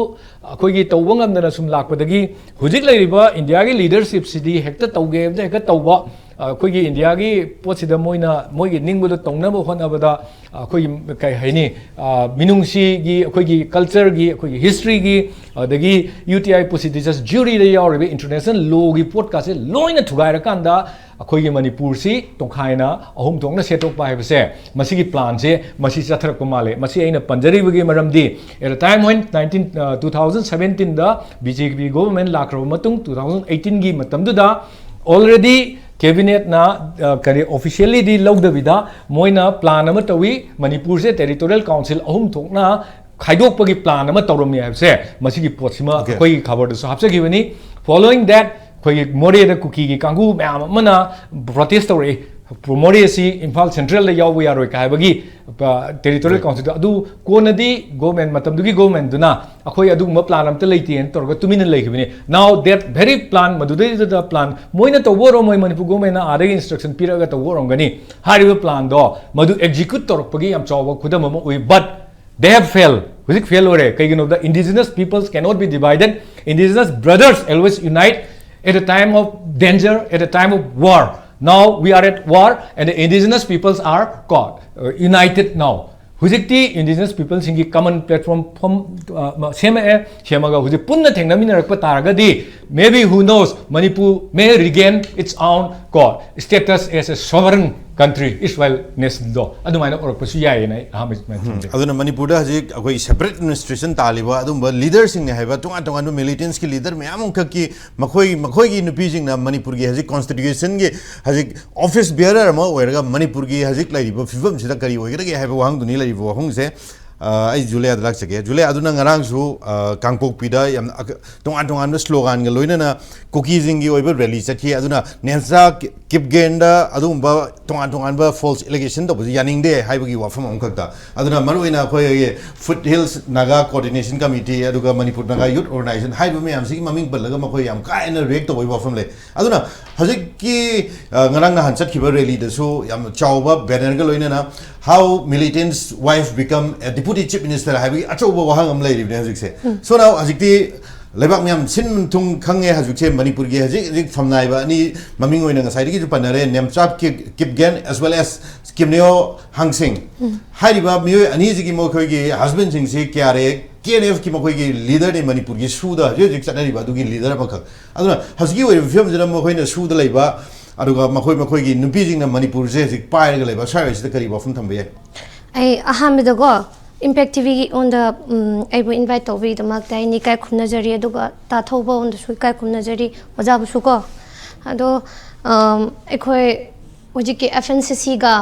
ꯑꯩꯈꯣꯏꯒꯤ ꯇꯧꯕ ꯉꯝꯗꯅ ꯁꯨꯝ ꯂꯥꯛꯄꯗꯒꯤ, ꯍꯧꯖꯤꯛ ꯂꯩꯔꯤꯕ ꯏꯟꯗꯤꯌꯥꯒꯤ ꯂꯤꯗꯔꯁꯤꯞꯁꯤꯗꯤ ꯍꯦꯛꯇ ꯇꯧꯒꯦ ꯍꯥꯏꯕꯗ ꯍꯦꯛꯇ ꯇꯧꯕ, ꯑꯩꯈꯣꯏꯒꯤ ꯏꯟꯗꯤꯌꯥꯒꯤ ꯄꯣꯠꯁꯤꯗ ꯃꯣꯏꯅ ꯃꯣꯏꯒꯤ ꯅꯤꯡꯕꯗꯣ ꯇꯧꯅꯕ ꯍꯣꯠꯅꯕꯗ, ꯑꯩꯈꯣꯏꯒꯤ, ꯀꯩ ꯍꯥꯏꯅꯤ, ꯑ, ꯃꯤꯅꯨꯡꯁꯤꯒꯤ, ꯑꯩꯈꯣꯏꯒꯤ ꯀꯜꯆꯔꯒꯤ, ꯑꯩꯈꯣꯏꯒꯤ ꯍꯤꯁꯇ꯭ꯔꯤꯒꯤ, ꯑꯗꯒꯤ ꯌꯨ ꯇꯤ ꯑꯥꯏ ꯄꯨꯁꯤꯗꯤꯁꯁ ꯖ꯭ꯌꯨꯔꯤꯗ ꯌꯥꯎꯔꯤꯕ ꯏꯟꯇꯔꯅꯦꯁꯅꯦꯜ ꯂꯣꯒꯤ ꯄꯣꯠꯀꯥꯁꯦ ꯂꯣꯏꯅ ꯊꯨꯒꯥꯏꯔꯀꯥꯟꯗ, ꯑꯩꯈꯣꯏꯒꯤ ꯃꯅꯤꯄꯨꯔꯁꯤ ꯇꯣꯡꯈꯥꯏꯅ ꯑꯍꯨꯝ ꯊꯣꯛꯅ ꯁꯦꯠꯇꯣꯛꯄ ꯍꯥꯏꯕꯁꯦ, ꯃꯁꯤꯒꯤ ꯄ꯭ꯂꯥꯟꯁꯦ ꯃꯁꯤ ꯆꯠꯊꯔꯛꯄ ꯃꯥꯜꯂꯦ꯫ ꯃꯁꯤ ꯑꯩꯅ ꯄꯟꯖꯔꯤꯕꯒꯤ ꯃꯔꯝꯗꯤ, at a time when nineteen, ꯑ, two thousand seventeenꯗ B J P government ꯂꯥꯛꯈ꯭ꯔꯕ ꯃꯇꯨꯡ, two thousand eighteenꯒꯤ ꯃꯇꯝꯗꯨꯗ already cabinetꯅ, ꯑ, ꯀꯔꯤ, officiallyꯗꯤ ꯂꯧꯗꯕꯤꯗ, ꯃꯣꯏꯅ ꯄ꯭ꯂꯥꯟ ꯑꯃ ꯇꯧꯏ, ꯃꯅꯤꯄꯨꯔꯁꯦ territorial council ꯑꯍꯨꯝ ꯊꯣꯛꯅ ꯈꯥꯏꯗꯣꯛꯄꯒꯤ ꯄ꯭ꯂꯥꯟ ꯑꯃ ꯇꯧꯔꯝꯃꯤ ꯍꯥꯏꯕꯁꯦ, ꯃꯁꯤꯒꯤ ꯄꯣꯠꯁꯤꯃ Okay. ꯑꯩꯈꯣꯏꯒꯤ ꯈꯕꯔꯗꯁꯨ ꯍꯥꯞꯆꯈꯤꯕꯅꯤ꯫ Following that, ꯑꯩꯈꯣꯏꯒꯤ ꯃꯣꯔꯦꯗ ꯀꯨꯀꯤꯒꯤ ꯀꯥꯡꯕꯨ ꯃꯌꯥꯝ ꯑꯃꯅ protest ꯇꯧꯔꯛꯏ꯫ ꯃꯣꯔꯦꯁꯤ ꯏꯝꯐꯥꯜ ꯁꯦꯟꯇ꯭ꯔꯦꯜꯗ ꯌꯥꯎꯕ ꯌꯥꯔꯣꯏ ꯀꯥꯏ ꯍꯥꯏꯕꯒꯤ, ꯑ, territorial Right. councilꯗ꯫ ꯑꯗꯨ ꯀꯣꯟꯅꯗꯤ government, ꯃꯇꯝꯗꯨꯒꯤ governmentꯗꯨꯅ ꯑꯩꯈꯣꯏ ꯑꯗꯨꯒꯨꯝꯕ ꯄ꯭ꯂꯥꯟ ꯑꯝꯇ ꯂꯩꯇꯦꯅ ꯇꯧꯔꯒ ꯇꯨꯃꯤꯟꯅ ꯂꯩꯈꯤꯕꯅꯤ꯫ Now that very plan, ꯃꯗꯨꯗꯩꯗꯨꯗ ꯄ꯭ꯂꯥꯟ ꯃꯣꯏꯅ ꯇꯧꯕ ꯑꯣꯏꯔꯝꯃꯣꯏ, ꯃꯅꯤꯄꯨꯔ governmentꯅ ꯑꯥꯗꯒꯤ instruction ꯄꯤꯔꯒ ꯇꯧꯕ ꯑꯣꯏꯔꯝꯒꯅꯤ꯫ ꯍꯥꯏꯔꯤꯕ ꯄ꯭ꯂꯥꯟꯗꯣ ꯃꯗꯨ execute ꯇꯧꯔꯛꯄꯒꯤ ꯌꯥꯝ ꯆꯥꯎꯕ ꯈꯨꯗꯝ ꯑꯃ ꯎꯏ꯫ But they have failed. ꯍꯧꯖꯤꯛ fail ꯑꯣꯏꯔꯦ꯫ ꯀꯩꯒꯤꯅꯣꯗ, indigenous peoples cannot be divided. Indigenous brothers always unite at a time of danger, at a time of war. Now we are at war and the indigenous peoples are caught, uh, united now. ꯍꯧꯖꯤꯛꯇꯤ indigenous peopleꯁꯤꯡꯒꯤ common platform form, ꯑ, ꯃ-, ꯁꯦꯝꯃꯛꯑꯦ꯫ ꯁꯦꯝꯃꯒ ꯍꯧꯖꯤꯛ ꯄꯨꯟꯅ ꯊꯦꯡꯅꯃꯤꯟꯅꯔꯛꯄ ꯇꯥꯔꯒꯗꯤ, maybe, who knows, Manipur may regain its own, ꯀꯣ, status as a sovereign country, erstwhile nationꯗꯣ ꯑꯗꯨꯃꯥꯏꯅ ꯑꯣꯏꯔꯛꯄꯁꯨ ꯌꯥꯏꯌꯦꯅ ꯑꯩ ꯑꯍꯥꯟꯕ ꯁꯨꯃꯥꯏꯅ ꯎꯝ, ꯊꯝꯖꯒꯦ꯫ ꯑꯗꯨꯅ ꯃꯅꯤꯄꯨꯔꯗ ꯍꯧꯖꯤꯛ ꯑꯩꯈꯣꯏ separate administration ꯇꯥꯜꯂꯤꯕ ꯑꯗꯨꯝꯕ leaderꯁꯤꯡꯅꯦ ꯍꯥꯏꯕ, ꯇꯣꯉꯥꯟ ꯇꯣꯉꯥꯟꯕ militantꯀꯤ leader ꯃꯌꯥꯝ ꯑꯃꯈꯛꯀꯤ ꯃꯈꯣꯏ, ꯃꯈꯣꯏꯒꯤ ꯅꯨꯄꯤꯁꯤꯡꯅ ꯃꯅꯤꯄꯨꯔꯒꯤ ꯍꯧꯖꯤꯛ constitutionꯒꯤ ꯍꯧꯖꯤꯛ office bearer ꯑꯃ ꯑꯣꯏꯔꯒ ꯃꯅꯤꯄꯨꯔꯒꯤ ꯍꯧꯖꯤꯛ ꯂꯩꯔꯤꯕ ꯐꯤꯕꯝꯁꯤꯗ ꯀꯔꯤ ꯑꯣꯏꯒꯗꯒꯦ ꯍꯥꯏꯕ ꯋꯥꯍꯪꯗꯨꯅꯤ ꯂꯩꯔꯤꯕ ꯋꯥꯍꯪꯁꯦ꯫ ꯑ, ꯑꯩ ꯖꯨꯂꯤꯌꯥꯗ ꯂꯥꯛꯆꯒꯦ꯫ ꯖꯨꯂꯤꯌꯥ, ꯑꯗꯨꯅ ꯉꯔꯥꯡꯁꯨ, ꯑ, ꯀꯥꯡꯄꯣꯛꯄꯤꯗ ꯌꯥꯝꯅ ꯑꯀ-, ꯇꯣꯉꯥꯟ ꯇꯣꯉꯥꯟꯕ sloganꯒ ꯂꯣꯏꯅꯅ ꯀꯨꯀꯤꯁꯤꯡꯒꯤ ꯑꯣꯏꯕ rally ꯆꯠꯈꯤ꯫ ꯑꯗꯨꯅ ꯅꯦꯟꯆꯥ ꯀꯦ-, ꯀꯤꯞꯒꯦꯟꯗ ꯑꯗꯨꯒꯨꯝꯕ ꯇꯣꯉꯥꯟ ꯇꯣꯉꯥꯟꯕ false allegation ꯇꯧꯕꯁꯤ ꯌꯥꯅꯤꯡꯗꯦ ꯍꯥꯏꯕꯒꯤ ꯋꯥꯐꯝ ꯑꯃꯈꯛꯇ꯫ ꯑꯗꯨꯅ ꯃꯔꯨꯑꯣꯏꯅ ꯑꯩꯈꯣꯏꯒꯤ Foothills Naga Coordination Committee ꯑꯗꯨꯒ Manipur Naga Youth Organization ꯍꯥꯏꯔꯤꯕ ꯃꯌꯥꯝꯁꯤꯒꯤ ꯃꯃꯤꯡ ꯄꯜꯂꯒ ꯃꯈꯣꯏ ꯌꯥꯝ ꯀꯥ ꯍꯦꯟꯅ react ꯇꯧꯕꯒꯤ ꯋꯥꯐꯝ ꯂꯩ꯫ ꯑꯗꯨꯅ ꯍꯧꯖꯤꯛꯀꯤ, ꯑ, ꯉꯔꯥꯡ ꯅꯍꯥꯟ ꯆꯠꯈꯤꯕ rally ꯗꯁꯨ ꯌꯥꯝ ꯆꯥꯎꯕ banner ꯒ ꯂꯣꯏꯅꯅ "How Militant's wife become a deputy chief minister" ꯍꯥꯏꯕꯒꯤ ꯑꯆꯧꯕ ꯋꯥꯍꯪ ꯑꯃ ꯂꯩꯔꯤꯕꯅꯦ ꯍꯧꯖꯤꯛꯁꯦ꯫ So now ꯍꯧꯖꯤꯛꯇꯤ ꯂꯩꯕꯥꯛ ꯃꯌꯥꯝ ꯁꯤꯟ ꯊꯨꯡ ꯈꯪꯉꯦ ꯍꯧꯖꯤꯛꯁꯦ ꯃꯅꯤꯄꯨꯔꯒꯤ ꯍꯧꯖꯤꯛ ꯍꯧꯖꯤꯛ ꯁꯝꯅ ꯍꯥꯏꯕ ꯑꯅꯤ ꯃꯃꯤꯡ ꯑꯣꯏꯅ ꯉꯁꯥꯏꯗꯒꯤꯁꯨ ꯄꯟꯅꯔꯦ, ꯅꯦꯝꯆꯥꯞ ꯀꯤꯞ-, Kipgen as well as Kimneo Hangshing ꯍꯥꯏꯔꯤꯕ ꯃꯤꯑꯣꯏ ꯑꯅꯤꯁꯤꯒꯤ ꯃꯈꯣꯏꯒꯤ husband Singsit K R A, K N F ꯀꯤ ꯃꯈꯣꯏꯒꯤ leader ꯅꯤ ꯃꯅꯤꯄꯨꯔꯒꯤ ꯁꯨꯗ ꯍꯧꯖꯤꯛ ꯍꯧꯖꯤꯛ ꯆꯠꯅꯔꯤꯕ ꯑꯗꯨꯒꯤ leader ꯑꯃꯈꯛ꯫ ꯑꯗꯨꯅ ꯍꯧꯖꯤꯛꯀꯤ ꯑꯣꯏꯔꯤꯕ ꯐꯤꯕꯝꯁꯤꯗ ꯃꯈꯣꯏꯅ ꯁꯨꯗ ꯂꯩꯕ ꯑꯗꯨꯒ ꯃꯈꯣꯏ ꯃꯈꯣꯏꯒꯤ ꯅꯨꯄꯤꯁꯤꯡꯅ ꯃꯅꯤꯄꯨꯔꯁꯦ ꯍꯧꯖꯤꯛ ꯄꯥꯏꯔꯒ ꯂꯩꯕ ꯁ꯭ꯋꯥꯏꯁꯤꯗ ꯀꯔꯤ ꯋꯥꯐꯝ ꯊꯝꯕ ꯌꯥꯏ? ꯑꯩ ꯑꯍꯥꯟꯕꯗꯀꯣ, Impact ꯇꯤ ꯚꯤ ꯑꯣꯟꯗ, ꯎꯝ, ꯑꯩꯕꯨ invite ꯇꯧꯕꯒꯤꯗꯃꯛꯇ ꯑꯩꯅ ꯏꯀꯥꯏ ꯈꯨꯝꯅꯖꯔꯤ, ꯑꯗꯨꯒ ꯇꯥ ꯊꯧꯕ ꯑꯣꯟꯗꯁꯨ ꯏꯀꯥꯏ ꯈꯨꯝꯅꯖꯔꯤ, ꯑꯣꯖꯥꯕꯨꯁꯨ ꯀꯣ꯫ ꯑꯗꯣ, ꯎꯝ, ꯑꯩꯈꯣꯏ ꯍꯧꯖꯤꯛꯀꯤ ꯑꯦꯐ ꯑꯦꯟ ꯁꯤ ꯁꯤꯒ,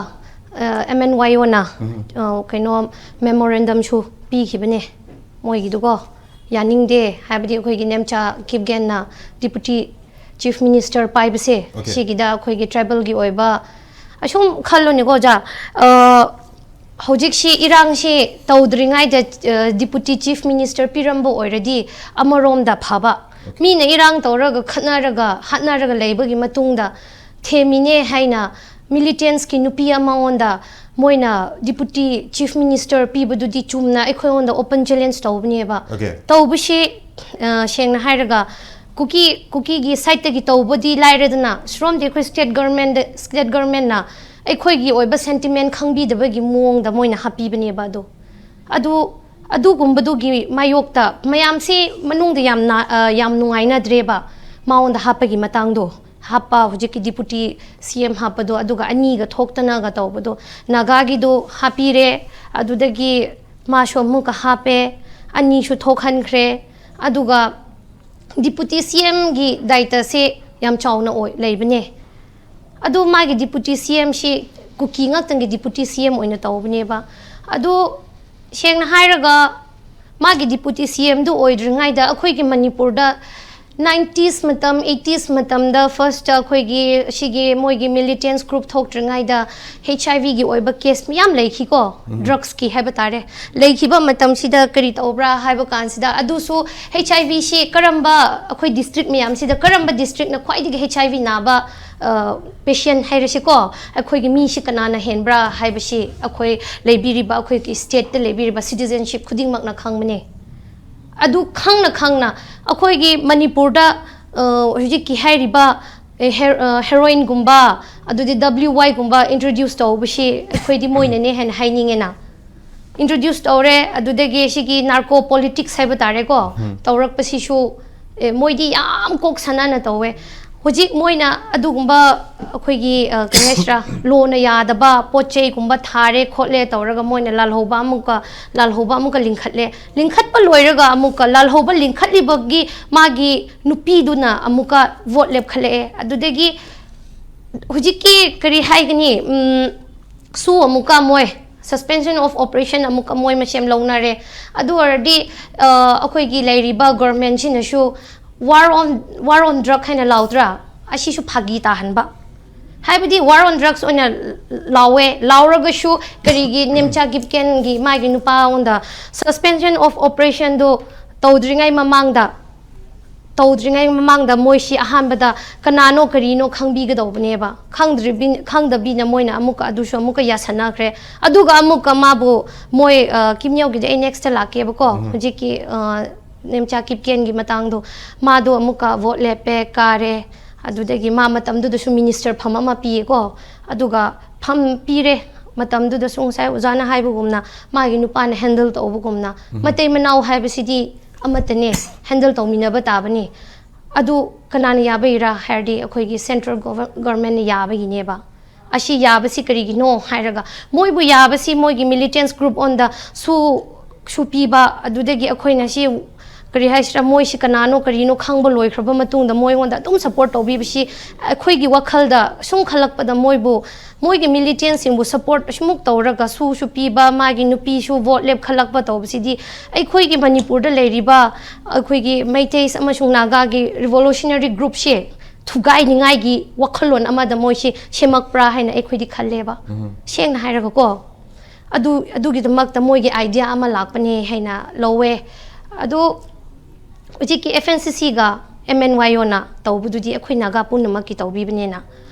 ꯑ, ꯑꯦꯝ ꯑꯦꯟ ꯋꯥꯏ ꯑꯣꯅ, ꯑ, ꯀꯩꯅꯣ, memorandum ꯁꯨ ꯄꯤꯈꯤꯕꯅꯦ ꯃꯣꯏꯒꯤꯗꯨꯀꯣ꯫ ꯌꯥꯅꯤꯡꯗꯦ ꯍꯥꯏꯕꯗꯤ ꯑꯩꯈꯣꯏꯒꯤ Nemcha ꯀꯤꯞꯒꯦꯟꯅ deputy chief minister ꯄꯥꯏꯕꯁꯦ, Okay. ꯁꯤꯒꯤꯗ ꯑꯩꯈꯣꯏꯒꯤ tribal ꯒꯤ ꯑꯣꯏꯕ, ꯑꯁꯨꯝ ꯈꯜꯂꯨꯅꯦꯀꯣ ꯑꯣꯖꯥ, ꯑ, ꯍꯧꯖꯤꯛꯁꯤ ꯏꯔꯥꯡꯁꯤ ꯇꯧꯗ꯭ꯔꯤꯉꯩꯗ, ꯑ, deputy chief minister ꯄꯤꯔꯝꯕ ꯑꯣꯏꯔꯗꯤ ꯑꯃꯔꯣꯝꯗ ꯐꯕ꯫ ꯃꯤꯅ ꯏꯔꯥꯡ ꯇꯧꯔꯒ, ꯈꯠꯅꯔꯒ, ꯍꯥꯠꯅꯔꯒ ꯂꯩꯕꯒꯤ ꯃꯇꯨꯡꯗ ꯊꯦꯝꯃꯤꯅꯦ ꯍꯥꯏꯅ militants ꯀꯤ ꯅꯨꯄꯤ ꯑꯃꯉꯣꯟꯗ ꯃꯣꯏꯅ deputy chief minister ꯄꯤꯕꯗꯨꯗꯤ ꯆꯨꯝꯅ ꯑꯩꯈꯣꯏꯉꯣꯟꯗ open challenge ꯇꯧꯕꯅꯦꯕ꯫ Okay. ꯇꯧꯕꯁꯤ, ꯑ, ꯁꯦꯡꯅ ꯍꯥꯏꯔꯒ ꯀꯨꯀꯤ, ꯀꯨꯀꯤꯒꯤ side ꯇꯒꯤ ꯇꯧꯕꯗꯤ ꯂꯥꯏꯔꯗꯅ, ꯁꯣꯝꯗꯤ ꯑꯩꯈꯣꯏ state government, state government ꯅ ꯑꯩꯈꯣꯏꯒꯤ ꯑꯣꯏꯕ sentiment ꯈꯪꯕꯤꯗꯕꯒꯤ ꯃꯑꯣꯡꯗ ꯃꯣꯏꯅ ꯍꯥꯞꯄꯤꯕꯅꯦꯕ ꯑꯗꯣ꯫ ꯑꯗꯨ, ꯑꯗꯨꯒꯨꯝꯕꯗꯨꯒꯤ ꯃꯥꯌꯣꯛꯇ ꯃꯌꯥꯝꯁꯤ ꯃꯅꯨꯡꯗ ꯌꯥꯝꯅ, ꯑ, ꯌꯥꯝ ꯅꯨꯡꯉꯥꯏꯅꯗ꯭ꯔꯦꯕ ꯃꯉꯣꯟꯗ ꯍꯥꯞꯄꯒꯤ ꯃꯇꯥꯡꯗꯣ꯫ ꯍꯥꯞꯄ ꯍꯧꯖꯤꯛꯀꯤ deputy C M ꯍꯥꯞꯄꯗꯣ, ꯑꯗꯨꯒ ꯑꯅꯤꯒ ꯊꯣꯛꯇꯅꯒ ꯇꯧꯕꯗꯣ, ꯅꯥꯒꯥꯒꯤꯗꯣ ꯍꯥꯞꯄꯤꯔꯦ, ꯑꯗꯨꯗꯒꯤ ꯃꯥꯁꯨ ꯑꯃꯨꯛꯀ ꯍꯥꯞꯄꯦ, ꯑꯅꯤꯁꯨ ꯊꯣꯛꯍꯟꯈ꯭ꯔꯦ꯫ ꯑꯗꯨꯒ deputy C M ꯒꯤ ꯗꯥꯏꯇꯁꯦ ꯌꯥꯝ ꯆꯥꯎꯅ ꯑꯣꯏ, ꯂꯩꯕꯅꯦ꯫ ꯑꯗꯨ ꯃꯥꯒꯤ deputy C M ꯁꯤ ꯀꯨꯀꯤ ꯉꯥꯛꯇꯪꯒꯤ deputy C M ꯑꯣꯏꯅ ꯇꯧꯕꯅꯦꯕ꯫ ꯑꯗꯨ ꯁꯦꯡꯅ ꯍꯥꯏꯔꯒ ꯃꯥꯒꯤ deputy C M ꯗꯨ ꯑꯣꯏꯗ꯭ꯔꯤꯉꯩꯗ ꯑꯩꯈꯣꯏꯒꯤ ꯃꯅꯤꯄꯨꯔꯗ ꯅꯥꯏꯟꯇꯤꯁ ꯃꯇꯝ, ꯑꯩꯠꯇꯤꯁ ꯃꯇꯝꯗ first ꯑꯩꯈꯣꯏꯒꯤ ꯁꯤꯒꯤ ꯃꯣꯏꯒꯤ militants group ꯊꯣꯛꯇ꯭ꯔꯤꯉꯩꯗ HIV ꯒꯤ ꯑꯣꯏꯕ case ꯃꯌꯥꯝ ꯂꯩꯈꯤꯀꯣ, drugs ꯀꯤ ꯍꯥꯏꯕ ꯇꯥꯔꯦ, ꯂꯩꯈꯤꯕ ꯃꯇꯝꯁꯤꯗ ꯀꯔꯤ ꯇꯧꯕ꯭ꯔꯥ ꯍꯥꯏꯕ ꯀꯥꯟꯁꯤꯗ, ꯑꯗꯨꯁꯨ HIV ꯁꯤ ꯀꯔꯝꯕ, ꯑꯩꯈꯣꯏ district ꯃꯌꯥꯝꯁꯤꯗ ꯀꯔꯝꯕ district ꯅ ꯈ꯭ꯋꯥꯏꯗꯒꯤ HIV ꯅꯥꯕ patient ꯍꯥꯏꯔꯁꯤꯀꯣ, ꯑꯩꯈꯣꯏꯒꯤ ꯃꯤꯁꯤ ꯀꯅꯥꯅ ꯍꯦꯟꯕ꯭ꯔꯥ ꯍꯥꯏꯕꯁꯤ ꯑꯩꯈꯣꯏ ꯂꯩꯕꯤꯔꯤꯕ, ꯑꯩꯈꯣꯏꯒꯤ state ꯇ ꯂꯩꯕꯤꯔꯤꯕ citizenship ꯈꯨꯗꯤꯡꯃꯛꯅ ꯈꯪꯕꯅꯦ꯫ ꯑꯗꯨ ꯈꯪꯅ ꯈꯪꯅ ꯑꯩꯈꯣꯏꯒꯤ ꯃꯅꯤꯄꯨꯔꯗ, ꯑ, ꯍꯧꯖꯤꯛꯀꯤ ꯍꯥꯏꯔꯤꯕ, ꯑꯦ, ꯍꯦ-, ꯑ, heroin ꯒꯨꯝꯕ, ꯑꯗꯨꯗꯤ WY ꯒꯨꯝꯕ introduce ꯇꯧꯕꯁꯤ ꯑꯩꯈꯣꯏꯗꯤ ꯃꯣꯏꯅꯅꯦ ꯍꯥꯏꯅ ꯍꯥꯏꯅꯤꯡꯉꯦꯅ꯫ Introduce ꯇꯧꯔꯦ, ꯑꯗꯨꯗꯒꯤ ꯁꯤꯒꯤ narco politics ꯍꯥꯏꯕ ꯇꯥꯔꯦꯀꯣ, ꯇꯧꯔꯛꯄꯁꯤꯁꯨ, ꯑꯦ, ꯃꯣꯏꯗꯤ ꯌꯥꯝ ꯀꯣꯛ ꯁꯥꯟꯅꯅ ꯇꯧꯋꯦ꯫ ꯍꯧꯖꯤꯛ ꯃꯣꯏꯅ ꯑꯗꯨꯒꯨꯝꯕ ꯑꯩꯈꯣꯏꯒꯤ, ꯑ, ꯀꯔꯤ ꯍꯥꯏꯁꯤꯔꯥ, law ꯅ ꯌꯥꯗꯕ ꯄꯣꯠ ꯆꯩꯒꯨꯝꯕ ꯊꯥꯔꯦ ꯈꯣꯠꯂꯦ ꯇꯧꯔꯒ ꯃꯣꯏꯅ ꯂꯥꯜꯍꯧꯕ ꯑꯃꯨꯛꯀ, ꯂꯥꯜꯍꯧꯕ ꯑꯃꯨꯛꯀ ꯂꯤꯡꯈꯠꯂꯦ꯫ ꯂꯤꯡꯈꯠꯄ ꯂꯣꯏꯔꯒ ꯑꯃꯨꯛꯀ ꯂꯥꯜꯍꯧꯕ ꯂꯤꯡꯈꯠꯂꯤꯕꯒꯤ ꯃꯥꯒꯤ ꯅꯨꯄꯤꯗꯨꯅ ꯑꯃꯨꯛꯀ vote ꯂꯦꯞꯈꯠꯂꯛꯑꯦ꯫ ꯑꯗꯨꯗꯒꯤ ꯍꯧꯖꯤꯛꯀꯤ ꯀꯔꯤ ꯍꯥꯏꯒꯅꯤ, ꯎꯝ, ꯁꯨ ꯑꯃꯨꯛꯀ ꯃꯣꯏ suspension of operation ꯑꯃꯨꯛꯀ ꯃꯣꯏ ꯃꯁꯦꯝ ꯂꯧꯅꯔꯦ꯫ ꯑꯗꯨ ꯑꯣꯏꯔꯗꯤ, ꯑ, ꯑꯩꯈꯣꯏꯒꯤ ꯂꯩꯔꯤꯕ government ꯁꯤꯅꯁꯨ war on, war on drug ꯍꯥꯏꯅ ꯂꯥꯎꯗ꯭ꯔꯥ? ꯑꯁꯤꯁꯨ ꯐꯥꯒꯤ ꯇꯥꯍꯟꯕ꯫ ꯍꯥꯏꯕꯗꯤ war on drugs ꯑꯣꯏꯅ ꯂꯥꯎꯋꯦ, ꯂꯥꯎꯔꯒꯁꯨ ꯀꯔꯤꯒꯤ ꯅꯦꯝꯆꯥ ꯀꯤꯞꯒꯦꯟꯒꯤ ꯃꯥꯒꯤ ꯅꯨꯄꯥꯉꯣꯟꯗ suspension of operation ꯗꯣ ꯇꯧꯗ꯭ꯔꯤꯉꯩ ꯃꯃꯥꯡꯗ, ꯇꯧꯗ꯭ꯔꯤꯉꯩ ꯃꯃꯥꯡꯗ ꯃꯣꯏꯁꯤ ꯑꯍꯥꯟꯕꯗ ꯀꯅꯥꯅꯣ ꯀꯔꯤꯅꯣ ꯈꯪꯕꯤꯒꯗꯧꯕꯅꯦꯕ꯫ ꯈꯪꯗ꯭ꯔꯤꯕꯤ-, ꯈꯪꯗꯕꯤꯅ ꯃꯣꯏꯅ ꯑꯃꯨꯛꯀ ꯑꯗꯨꯁꯨ ꯑꯃꯨꯛꯀ ꯌꯥꯁꯟꯅꯈ꯭ꯔꯦ꯫ ꯑꯗꯨꯒ ꯑꯃꯨꯛꯀ ꯃꯥꯕꯨ ꯃꯣꯏ, ꯑ, ꯀꯤꯝꯌꯧꯒꯤꯗꯤ ꯑꯩ next ꯇ ꯂꯥꯛꯀꯦꯕꯀꯣ꯫ ꯎꯝ꯫ ꯍꯧꯖꯤꯛꯀꯤ, ꯑ, ꯅꯦꯝꯆꯥ ꯀꯤꯞꯒꯦꯟꯒꯤ ꯃꯇꯥꯡꯗꯣ, ꯃꯥꯗꯣ ꯑꯃꯨꯛꯀ vote ꯂꯦꯞꯄꯦ, ꯀꯥꯔꯦ꯫ ꯑꯗꯨꯗꯒꯤ ꯃꯥ ꯃꯇꯝꯗꯨꯗꯁꯨ minister ꯐꯝ ꯑꯃ ꯄꯤꯌꯦꯀꯣ꯫ ꯑꯗꯨꯒ ꯐꯝ ꯄꯤꯔꯦ ꯃꯇꯝꯗꯨꯗꯁꯨ, ꯉꯁꯥꯏ ꯑꯣꯖꯥꯅ ꯍꯥꯏꯕꯒꯨꯝꯅ, ꯃꯥꯒꯤ ꯅꯨꯄꯥꯅ handle ꯇꯧꯕꯒꯨꯝꯅ, ꯎꯝ꯫ ꯃꯇꯩ ꯃꯅꯥꯎ ꯍꯥꯏꯕꯁꯤꯗꯤ ꯑꯃꯠꯇꯅꯦ, handle ꯇꯧꯃꯤꯟꯅꯕ ꯇꯥꯕꯅꯤ꯫ ꯑꯗꯨ ꯀꯅꯥꯅ ꯌꯥꯕꯩꯔꯥ ꯍꯥꯏꯔꯗꯤ, ꯑꯩꯈꯣꯏꯒꯤ central gov-, government ꯅ ꯌꯥꯕꯒꯤꯅꯦꯕ꯫ ꯑꯁꯤ ꯌꯥꯕꯁꯤ ꯀꯔꯤꯒꯤꯅꯣ ꯍꯥꯏꯔꯒ, ꯃꯣꯏꯕꯨ ꯌꯥꯕꯁꯤ ꯃꯣꯏꯒꯤ militants group ꯑꯣꯟꯗ ꯁꯨ, ꯁꯨ ꯄꯤꯕ, ꯑꯗꯨꯗꯒꯤ ꯑꯩꯈꯣꯏꯅ ꯁꯤ ꯀꯔꯤ ꯍꯥꯏꯁꯤꯔꯥ, ꯃꯣꯏꯁꯤ ꯀꯅꯥꯅꯣ ꯀꯔꯤꯅꯣ ꯈꯪꯕ ꯂꯣꯏꯈ꯭ꯔꯕ ꯃꯇꯨꯡꯗ ꯃꯣꯏꯉꯣꯟꯗ ꯑꯗꯨꯝ ꯁꯞꯄꯣꯔꯠ ꯇꯧꯕꯤꯕꯁꯤ, ꯑꯩꯈꯣꯏꯒꯤ ꯋꯥꯈꯜꯗ ꯁꯨꯝ ꯈꯜꯂꯛꯄꯗ ꯃꯣꯏꯕꯨ, ꯃꯣꯏꯒꯤ ꯃꯤꯂꯤꯇꯦꯟꯁꯤꯡꯕꯨ ꯁꯞꯄꯣꯔꯠ ꯑꯁꯤꯃꯨꯛ ꯇꯧꯔꯒ ꯁꯨꯁꯨ ꯄꯤꯕ, ꯃꯥꯒꯤ ꯅꯨꯄꯤꯁꯨ ꯚꯣꯠ ꯂꯦꯞꯈꯠꯂꯛꯄ ꯇꯧꯕꯁꯤꯗꯤ ꯑꯩꯈꯣꯏꯒꯤ ꯃꯅꯤꯄꯨꯔꯗ ꯂꯩꯔꯤꯕ ꯑꯩꯈꯣꯏꯒꯤ ꯃꯩꯇꯩꯁ ꯑꯃꯁꯨꯡ ꯅꯥꯒꯥꯒꯤ ꯔꯤꯚꯣꯂꯨꯁꯅꯔꯤ ꯒ꯭ꯔꯨꯞꯁꯦ ꯊꯨꯒꯥꯏꯅꯤꯡꯉꯥꯏꯒꯤ ꯋꯥꯈꯜꯂꯣꯟ ꯑꯃꯗ ꯃꯣꯏꯁꯤ ꯁꯦꯝꯃꯛꯄ꯭ꯔꯥ ꯍꯥꯏꯅ ꯑꯩꯈꯣꯏꯗꯤ ꯈꯜꯂꯦꯕ, ꯁꯦꯡꯅ ꯍꯥꯏꯔꯒꯀꯣ꯫ ꯑꯗꯨ, ꯑꯗꯨꯒꯤꯗꯃꯛꯇ ꯃꯣꯏꯒꯤ ꯑꯥꯏꯗꯤꯌꯥ ꯑꯃ ꯂꯥꯛꯄꯅꯦ ꯍꯥꯏꯅ ꯂꯧꯋꯦ꯫ ꯑꯗꯨ ꯍꯧꯖꯤꯛꯀꯤ F N C C ꯒ M N Y O ꯅ ꯇꯧꯕꯗꯨꯗꯤ ꯑꯩꯈꯣꯏ ꯅꯥꯒꯥ ꯄꯨꯝꯅꯃꯛꯀꯤ ꯇꯧꯕꯤꯕꯅꯤꯅ,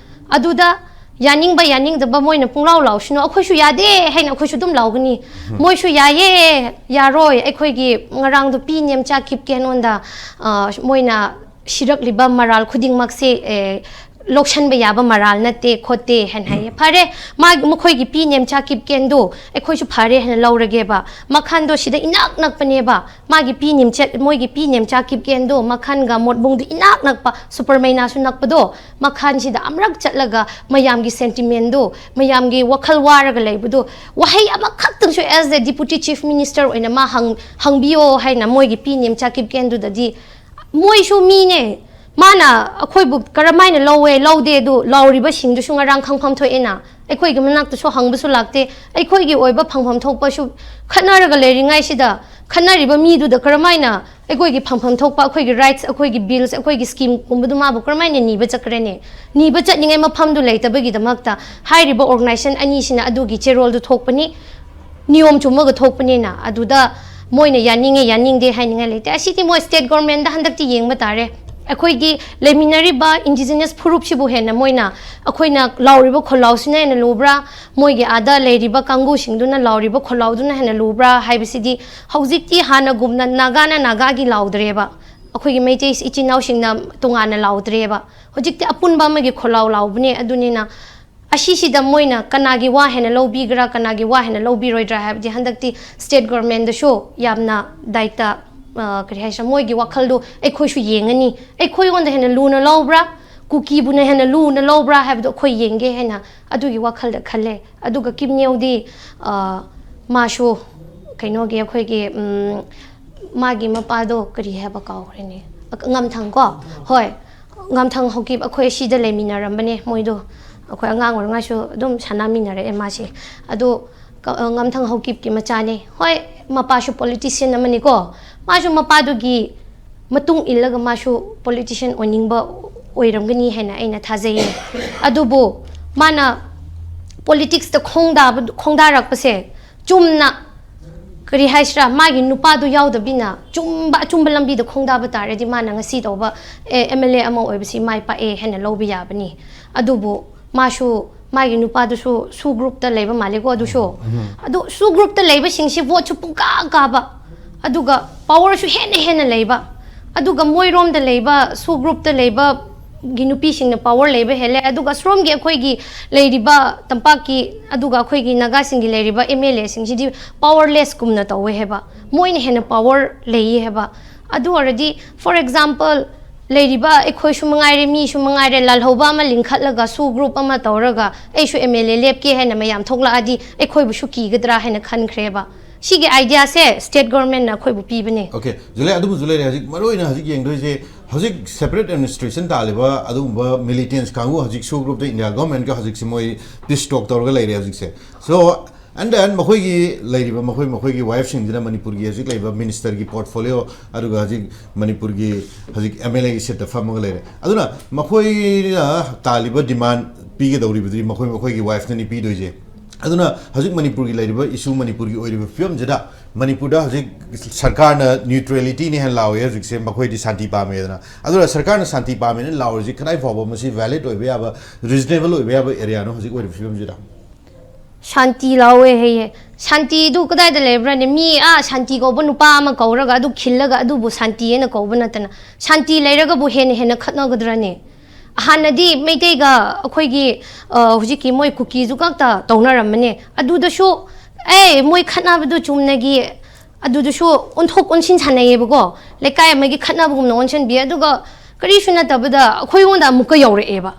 ꯑꯗꯨꯗ ꯌꯥꯅꯤꯡꯕ ꯌꯥꯅꯤꯡꯗꯕ ꯃꯣꯏꯅ ꯄꯨꯡꯂꯥꯎ ꯂꯥꯎꯁꯅꯨ, ꯑꯩꯈꯣꯏꯁꯨ ꯌꯥꯗꯦ ꯍꯥꯏꯅ ꯑꯩꯈꯣꯏꯁꯨ ꯑꯗꯨꯝ ꯂꯥꯎꯒꯅꯤ꯫ ꯃꯣꯏꯁꯨ ꯌꯥꯏꯌꯦ, ꯌꯥꯔꯣꯏ, ꯑꯩꯈꯣꯏꯒꯤ ꯉꯔꯥꯡꯗꯣ ꯄꯤ ꯅꯦꯝꯆꯥ ꯀꯤꯞꯀꯦꯟꯉꯣꯟꯗ, ꯑ, ꯃꯣꯏꯅ ꯁꯤꯔꯛꯂꯤꯕ ꯃꯔꯥꯜ ꯈꯨꯗꯤꯡꯃꯛꯁꯦ, ꯑꯦ, ꯂꯧꯁꯟꯕ ꯌꯥꯕ ꯃꯔꯥꯜ ꯅꯠꯇꯦ ꯈꯣꯠꯇꯦ ꯍꯥꯏꯅ ꯍꯥꯏꯌꯦ꯫ ꯐꯔꯦ, ꯃꯥꯒꯤ, ꯃꯈꯣꯏꯒꯤ ꯄꯤ ꯅꯦꯝꯆꯥ ꯀꯤꯞꯀꯦꯟꯗꯣ ꯑꯩꯈꯣꯏꯁꯨ ꯐꯔꯦ ꯍꯥꯏꯅ ꯂꯧꯔꯒꯦꯕ꯫ ꯃꯈꯥꯟꯗꯣ ꯁꯤꯗ ꯏꯅꯛ ꯅꯛꯄꯅꯦꯕ꯫ ꯃꯥꯒꯤ ꯄꯤ ꯅꯦꯝꯆꯠ-, ꯃꯣꯏꯒꯤ ꯄꯤ ꯅꯦꯝꯆꯥ ꯀꯤꯞꯀꯦꯟꯗꯣ ꯃꯈꯥꯟꯒ ꯃꯣꯠꯕꯨꯡꯗꯣ ꯏꯅꯛ ꯅꯛꯄ, ꯁꯨꯄꯔꯃꯩꯅꯥꯁꯨ ꯅꯛꯄꯗꯣ, ꯃꯈꯥꯟꯁꯤꯗ ꯑꯃꯔꯛ ꯆꯠꯂꯒ ꯃꯌꯥꯝꯒꯤ ꯁꯦꯟꯇꯤꯃꯦꯟꯗꯣ, ꯃꯌꯥꯝꯒꯤ ꯋꯥꯈꯜ ꯋꯥꯔꯒ ꯂꯩꯕꯗꯣ, ꯋꯥꯍꯩ ꯑꯃꯈꯛꯇꯪꯁꯨ as a Deputy Chief Minister ꯑꯣꯏꯅ ꯃꯥ ꯍꯪ-, ꯍꯪꯕꯤꯌꯣ ꯍꯥꯏꯅ ꯃꯣꯏꯒꯤ ꯄꯤ ꯅꯦꯝꯆꯥ ꯀꯤꯞꯀꯦꯟꯗꯨꯗꯗꯤ ꯃꯣꯏꯁꯨ ꯃꯤꯅꯦ꯫ ꯃꯥꯅ ꯑꯩꯈꯣꯏꯕꯨ ꯀꯔꯝꯍꯥꯏꯅ ꯂꯧꯋꯦ, ꯂꯧꯗꯦ, ꯑꯗꯨ ꯂꯥꯎꯔꯤꯕꯁꯤꯡꯗꯨꯁꯨ ꯉꯔꯥꯡ ꯈꯪꯐꯝ ꯊꯣꯛꯑꯦꯅ꯫ ꯑꯩꯈꯣꯏꯒꯤ ꯃꯅꯥꯛꯇꯁꯨ ꯍꯪꯕꯁꯨ ꯂꯥꯛꯇꯦ꯫ ꯑꯩꯈꯣꯏꯒꯤ ꯑꯣꯏꯕ ꯐꯪꯐꯝ ꯊꯣꯛꯄꯁꯨ ꯈꯠꯅꯔꯒ ꯂꯩꯔꯤꯉꯩꯁꯤꯗ, ꯈꯠꯅꯔꯤꯕ ꯃꯤꯗꯨꯗ ꯀꯔꯝꯍꯥꯏꯅ ꯑꯩꯈꯣꯏꯒꯤ ꯐꯪꯐꯝ ꯊꯣꯛꯄ, ꯑꯩꯈꯣꯏꯒꯤ rights, ꯑꯩꯈꯣꯏꯒꯤ bills, ꯑꯩꯈꯣꯏꯒꯤ schemeꯒꯨꯝꯕꯗꯨ ꯃꯥꯕꯨ ꯀꯔꯝꯍꯥꯏꯅ ꯅꯤꯕ ꯆꯠꯈ꯭ꯔꯦꯅꯦ? ꯅꯤꯕ ꯆꯠꯅꯤꯡꯉꯥꯏ ꯃꯐꯝꯗꯨ ꯂꯩꯇꯕꯒꯤꯗꯃꯛꯇ ꯍꯥꯏꯔꯤꯕ organization ꯑꯅꯤꯁꯤꯅ ꯑꯗꯨꯒꯤ ꯆꯦꯔꯣꯜꯗꯨ ꯊꯣꯛꯄꯅꯤ꯫ ꯅꯤꯌꯣꯝ ꯆꯨꯝꯃꯒ ꯊꯣꯛꯄꯅꯤꯅ꯫ ꯑꯗꯨꯗ ꯃꯣꯏꯅ ꯌꯥꯅꯤꯡꯉꯦ ꯌꯥꯅꯤꯡꯗꯦ ꯍꯥꯏꯅꯤꯡꯉꯥꯏ ꯂꯩꯇꯦ꯫ ꯑꯁꯤꯗꯤ ꯃꯣꯏ state governmentꯗ ꯍꯟꯗꯛꯇꯤ ꯌꯦꯡꯕ ꯇꯥꯔꯦ꯫ ꯑꯩꯈꯣꯏꯒꯤ ꯂꯩꯃꯤꯟꯅꯔꯤꯕ indigenous ꯐꯨꯔꯨꯞꯁꯤꯕꯨ ꯍꯦꯟꯅ ꯃꯣꯏꯅ, ꯑꯩꯈꯣꯏꯅ ꯂꯥꯎꯔꯤꯕ ꯈꯣꯜꯂꯥꯎꯁꯤꯅ ꯍꯦꯟꯅ ꯂꯨꯕ꯭ꯔꯥ, ꯃꯣꯏꯒꯤ ꯑꯥꯗ ꯂꯩꯔꯤꯕ ꯀꯥꯡꯕꯨꯁꯤꯡꯗꯨꯅ ꯂꯥꯎꯔꯤꯕ ꯈꯣꯜꯂꯥꯎꯗꯨꯅ ꯍꯦꯟꯅ ꯂꯨꯕ꯭ꯔꯥ ꯍꯥꯏꯕꯁꯤꯗꯤ ꯍꯧꯖꯤꯛꯇꯤ ꯍꯥꯟꯅꯒꯨꯝꯅ ꯅꯥꯒꯥꯅ ꯅꯥꯒꯥꯒꯤ ꯂꯥꯎꯗ꯭ꯔꯦꯕ꯫ ꯑꯩꯈꯣꯏꯒꯤ ꯃꯩꯇꯩ ꯏꯆꯤꯟ ꯏꯅꯥꯎꯁꯤꯡꯅ ꯇꯣꯉꯥꯟꯅ ꯂꯥꯎꯗ꯭ꯔꯦꯕ꯫ ꯍꯧꯖꯤꯛꯇꯤ ꯑꯄꯨꯟꯕ ꯑꯃꯒꯤ ꯈꯣꯜꯂꯥꯎ ꯂꯥꯎꯕꯅꯦ꯫ ꯑꯗꯨꯅꯤꯅ ꯑꯁꯤꯁꯤꯗ ꯃꯣꯏꯅ ꯀꯅꯥꯒꯤ ꯋꯥ ꯍꯦꯟꯅ ꯂꯧꯕꯤꯒ꯭ꯔꯥ, ꯀꯅꯥꯒꯤ ꯋꯥ ꯍꯦꯟꯅ ꯂꯧꯕꯤꯔꯣꯏꯗ꯭ꯔꯥ ꯍꯥꯏꯕꯗꯤ ꯍꯟꯗꯛꯇꯤ state governmentꯗꯁꯨ ꯌꯥꯝꯅ ꯗꯥꯏꯇ, ꯑ, ꯀꯔꯤ ꯍꯥꯏꯁꯤꯔꯥ, ꯃꯣꯏꯒꯤ ꯋꯥꯈꯜꯗꯣ ꯑꯩꯈꯣꯏꯁꯨ ꯌꯦꯡꯉꯅꯤ꯫ ꯑꯩꯈꯣꯏꯉꯣꯟꯗ ꯍꯦꯟꯅ ꯂꯨꯅ ꯂꯧꯕ꯭ꯔꯥ, ꯀꯨꯀꯤꯕꯨꯅ ꯍꯦꯟꯅ ꯂꯨꯅ ꯂꯧꯕ꯭ꯔꯥ ꯍꯥꯏꯕꯗꯣ ꯑꯩꯈꯣꯏ ꯌꯦꯡꯒꯦ ꯍꯥꯏꯅ ꯑꯗꯨꯒꯤ ꯋꯥꯈꯜꯗ ꯈꯜꯂꯦ꯫ ꯑꯗꯨꯒ ꯀꯤꯝꯅꯤꯌꯧꯗꯤ, ꯑ, ꯃꯥꯁꯨ ꯀꯩꯅꯣꯒꯤ ꯑꯩꯈꯣꯏꯒꯤ, ꯎꯝ, ꯃꯥꯒꯤ ꯃꯄꯥꯗꯣ ꯀꯔꯤ ꯍꯥꯏꯕ ꯀꯥꯎꯈ꯭ꯔꯦꯅꯦ꯫ ꯑ, ꯉꯝꯊꯪ ꯀꯣ? ꯍꯣꯏ꯫ ꯉꯝꯊꯪ ꯍꯧꯀꯤꯞ ꯑꯩꯈꯣꯏ ꯁꯤꯗ ꯂꯩꯃꯤꯟꯅꯔꯝꯕꯅꯦ ꯃꯣꯏꯗꯣ꯫ ꯑꯩꯈꯣꯏ ꯑꯉꯥꯡ ꯑꯣꯏꯔꯤꯉꯩꯁꯨ ꯑꯗꯨꯝ ꯁꯥꯟꯅꯃꯤꯟꯅꯔꯛꯑꯦ ꯃꯥꯁꯦ꯫ ꯑꯗꯣ ꯀ-, ꯑ, ꯉꯝꯊꯪ ꯍꯧꯀꯤꯞꯀꯤ ꯃꯆꯥꯅꯦ꯫ ꯍꯣꯏ, ꯃꯄꯥꯁꯨ politician ꯑꯃꯅꯤꯀꯣ꯫ ꯃꯥꯁꯨ ꯃꯄꯥꯗꯨꯒꯤ ꯃꯇꯨꯡ ꯏꯜꯂꯒ ꯃꯥꯁꯨ politician ꯑꯣꯏꯅꯤꯡꯕ ꯑꯣꯏꯔꯝꯒꯅꯤ ꯍꯥꯏꯅ ꯑꯩꯅ ꯊꯥꯖꯩꯌꯦ꯫ ꯑꯗꯨꯕꯨ ꯃꯥꯅ politicsꯇ ꯈꯣꯡꯗꯥꯕ-, ꯈꯣꯡꯗꯥꯔꯛꯄꯁꯦ ꯆꯨꯝꯅ, ꯀꯔꯤ ꯍꯥꯏꯁꯤꯔꯥ, ꯃꯥꯒꯤ ꯅꯨꯄꯥꯗꯨ ꯌꯥꯎꯗꯕꯤꯅ ꯆꯨꯝꯕ, ꯑꯆꯨꯝꯕ ꯂꯝꯕꯤꯗ ꯈꯣꯡꯗꯥꯕ ꯇꯥꯔꯗꯤ ꯃꯥꯅ ꯉꯁꯤ ꯇꯧꯕ, ꯑꯦ, MLA ꯑꯃ ꯑꯣꯏꯕꯁꯤ ꯃꯥꯏ ꯄꯥꯛꯑꯦ ꯍꯥꯏꯅ ꯂꯧꯕ ꯌꯥꯕꯅꯤ꯫ ꯑꯗꯨꯕꯨ ꯃꯥꯁꯨ, ꯃꯥꯒꯤ ꯅꯨꯄꯥꯗꯨꯁꯨ SoO groupꯇ ꯂꯩꯕ ꯃꯥꯜꯂꯦꯀꯣ ꯑꯗꯨꯁꯨ꯫ ꯑꯗꯨ SoO groupꯇ ꯂꯩꯕꯁꯤꯡꯁꯤ voteꯁꯨ ꯄꯨꯡꯀꯥ ꯀꯥꯕ, ꯑꯗꯨꯒ powerꯁꯨ ꯍꯦꯟꯅ ꯍꯦꯟꯅ ꯂꯩꯕ, ꯑꯗꯨꯒ ꯃꯣꯏꯔꯣꯝꯗ ꯂꯩꯕ SoO groupꯇ ꯂꯩꯕ ꯒꯤ ꯅꯨꯄꯤꯁꯤꯡꯅ power ꯂꯩꯕ ꯍꯦꯜꯂꯦ, ꯑꯗꯨꯒ ꯁꯣꯝꯒꯤ ꯑꯩꯈꯣꯏꯒꯤ ꯂꯩꯔꯤꯕ ꯇꯝꯄꯥꯛꯀꯤ, ꯑꯗꯨꯒ ꯑꯩꯈꯣꯏꯒꯤ ꯅꯥꯒꯥꯁꯤꯡꯒꯤ ꯂꯩꯔꯤꯕ MLAꯁꯤꯡꯁꯤꯗꯤ powerlessꯀꯨꯝꯅ ꯇꯧꯋꯦ ꯍꯥꯏꯕ꯫ ꯃꯣꯏꯅ ꯍꯦꯟꯅ power ꯂꯩꯌꯦ ꯍꯥꯏꯕ꯫ ꯑꯗꯨ ꯑꯣꯏꯔꯗꯤ, for example, ꯂꯩꯔꯤꯕ ꯑꯩꯈꯣꯏꯁꯨ ꯃꯉꯥꯏꯔꯦ, ꯃꯤꯁꯨ ꯃꯉꯥꯏꯔꯦ, ꯂꯥꯜꯍꯧꯕ ꯑꯃ ꯂꯤꯡꯈꯠꯂꯒ SoO group ꯑꯃ ꯇꯧꯔꯒ ꯑꯩꯁꯨ MLA ꯂꯦꯞꯀꯦ ꯍꯥꯏꯅ ꯃꯌꯥꯝ ꯊꯣꯛꯂꯛꯑꯗꯤ ꯑꯩꯈꯣꯏꯕꯨꯁꯨ ꯀꯤꯒꯗ꯭ꯔꯥ ꯍꯥꯏꯅ ꯈꯟꯈ꯭ꯔꯦꯕ꯫ ꯁꯤꯒꯤ ideaꯁꯦ state governmentꯅ ꯑꯩꯈꯣꯏꯕꯨ ꯄꯤꯕꯅꯦ꯫ Okay, ꯖꯨꯂꯦ, ꯑꯗꯨꯕꯨꯁꯨ ꯂꯩꯔꯦ꯫ ꯍꯧꯖꯤꯛ ꯃꯔꯨ ꯑꯣꯏꯅ ꯍꯧꯖꯤꯛ ꯌꯦꯡꯗꯣꯏꯁꯦ, ꯍꯧꯖꯤꯛ separate administration ꯇꯥꯜꯂꯤꯕ ꯑꯗꯨꯒꯨꯝꯕ militants ꯀꯥꯡꯕꯨ ꯍꯧꯖꯤꯛ SoO groupꯇ India governmentꯀ ꯍꯧꯖꯤꯛꯁꯦ ꯃꯣꯏ peace talk ꯇꯧꯔꯒ ꯂꯩꯔꯦ ꯍꯧꯖꯤꯛꯁꯦ꯫ So, and then ꯃꯈꯣꯏꯒꯤ ꯂꯩꯔꯤꯕ, ꯃꯈꯣꯏ, ꯃꯈꯣꯏꯒꯤ wifeꯁꯤꯡꯁꯤꯅ ꯃꯅꯤꯄꯨꯔꯒꯤ ꯍꯧꯖꯤꯛ ꯂꯩꯔꯤꯕ ministerꯒꯤ portfolio, ꯑꯗꯨꯒ ꯍꯧꯖꯤꯛ ꯃꯅꯤꯄꯨꯔꯒꯤ ꯍꯧꯖꯤꯛ MLAꯒꯤ seatꯇ ꯐꯝꯃꯒ ꯂꯩꯔꯦ꯫ ꯑꯗꯨꯅ ꯃꯈꯣꯏꯅ ꯇꯥꯜꯂꯤꯕ demand ꯄꯤꯒꯗꯧꯔꯤꯕꯗꯨꯗꯤ ꯃꯈꯣꯏ, ꯃꯈꯣꯏꯒꯤ wifeꯅꯅꯤ ꯄꯤꯗꯣꯏꯁꯦ꯫ ꯑꯗꯨꯅ ꯍꯧꯖꯤꯛ ꯃꯅꯤꯄꯨꯔꯒꯤ ꯂꯩꯔꯤꯕ issue, ꯃꯅꯤꯄꯨꯔꯒꯤ ꯑꯣꯏꯔꯤꯕ ꯐꯤꯕꯝꯁꯤꯗ ꯃꯅꯤꯄꯨꯔꯗ ꯍꯧꯖꯤꯛ ꯁꯔꯀꯥꯔꯅ neutralityꯅꯤ ꯍꯥꯏꯅ ꯂꯥꯎꯋꯦ ꯍꯧꯖꯤꯛꯁꯦ, ꯃꯈꯣꯏꯗꯤ ꯁꯥꯟꯇꯤ ꯄꯥꯝꯃꯦꯗꯅ꯫ ꯑꯗꯨꯅ ꯁꯔꯀꯥꯔꯅ ꯁꯥꯟꯇꯤ ꯄꯥꯝꯃꯦꯅ ꯂꯥꯎꯔꯤꯁꯤ ꯀꯗꯥꯏ ꯐꯥꯎꯕ ꯃꯁꯤ valid ꯑꯣꯏꯕ ꯌꯥꯕ, reasonable ꯑꯣꯏꯕ ꯌꯥꯕ areaꯅꯣ ꯍꯧꯖꯤꯛ ꯑꯣꯏꯔꯤꯕ ꯐꯤꯕꯝꯁꯤꯗ? ꯁꯥꯟꯇꯤ ꯂꯥꯎꯋꯦ ꯍꯥꯏꯌꯦ꯫ ꯁꯥꯟꯇꯤꯗꯨ ꯀꯗꯥꯏꯗ ꯂꯩꯕ꯭ꯔꯥꯅꯦ? ꯃꯤ, ꯑꯥ, ꯁꯥꯟꯇꯤ ꯀꯧꯕ ꯅꯨꯄꯥ ꯑꯃ ꯀꯧꯔꯒ ꯑꯗꯨ ꯈꯤꯜꯂꯒ ꯑꯗꯨꯕꯨ ꯁꯥꯟꯇꯤ ꯍꯥꯏꯅ ꯀꯧꯕ ꯅꯠꯇꯅ, ꯁꯥꯟꯇꯤ ꯂꯩꯔꯒꯕꯨ ꯍꯦꯟꯅ ꯍꯦꯟꯅ ꯈꯠꯅꯒꯗ꯭ꯔꯅꯦ? ꯍꯥꯟꯅꯗꯤ ꯃꯩꯇꯩꯒ ꯑꯩꯈꯣꯏꯒꯤ, ꯑ, ꯍꯧꯖꯤꯛꯀꯤ ꯃꯣꯏ ꯀꯨꯀꯤꯁꯨ ꯈꯛꯇ ꯇꯧꯅꯔꯝꯕꯅꯦ꯫ ꯑꯗꯨꯗꯁꯨ, ꯑꯦ, ꯃꯣꯏ ꯈꯠꯅꯕꯗꯨ ꯆꯨꯝꯅꯒꯤ, ꯑꯗꯨꯗꯁꯨ ꯑꯣꯟꯊꯣꯛ ꯑꯣꯟꯁꯤꯟ ꯁꯥꯟꯅꯩꯌꯦꯕꯀꯣ꯫ ꯂꯩꯀꯥꯏ ꯑꯃꯒꯤ ꯈꯠꯅꯕꯒꯨꯝꯅ ꯑꯣꯟꯁꯤꯟꯕꯤ, ꯑꯗꯨꯒ ꯀꯔꯤꯁꯨ ꯅꯠꯇꯕꯗ ꯑꯩꯈꯣꯏꯉꯣꯟꯗ ꯑꯃꯨꯛꯀ ꯌꯧꯔꯛꯑꯦꯕ꯫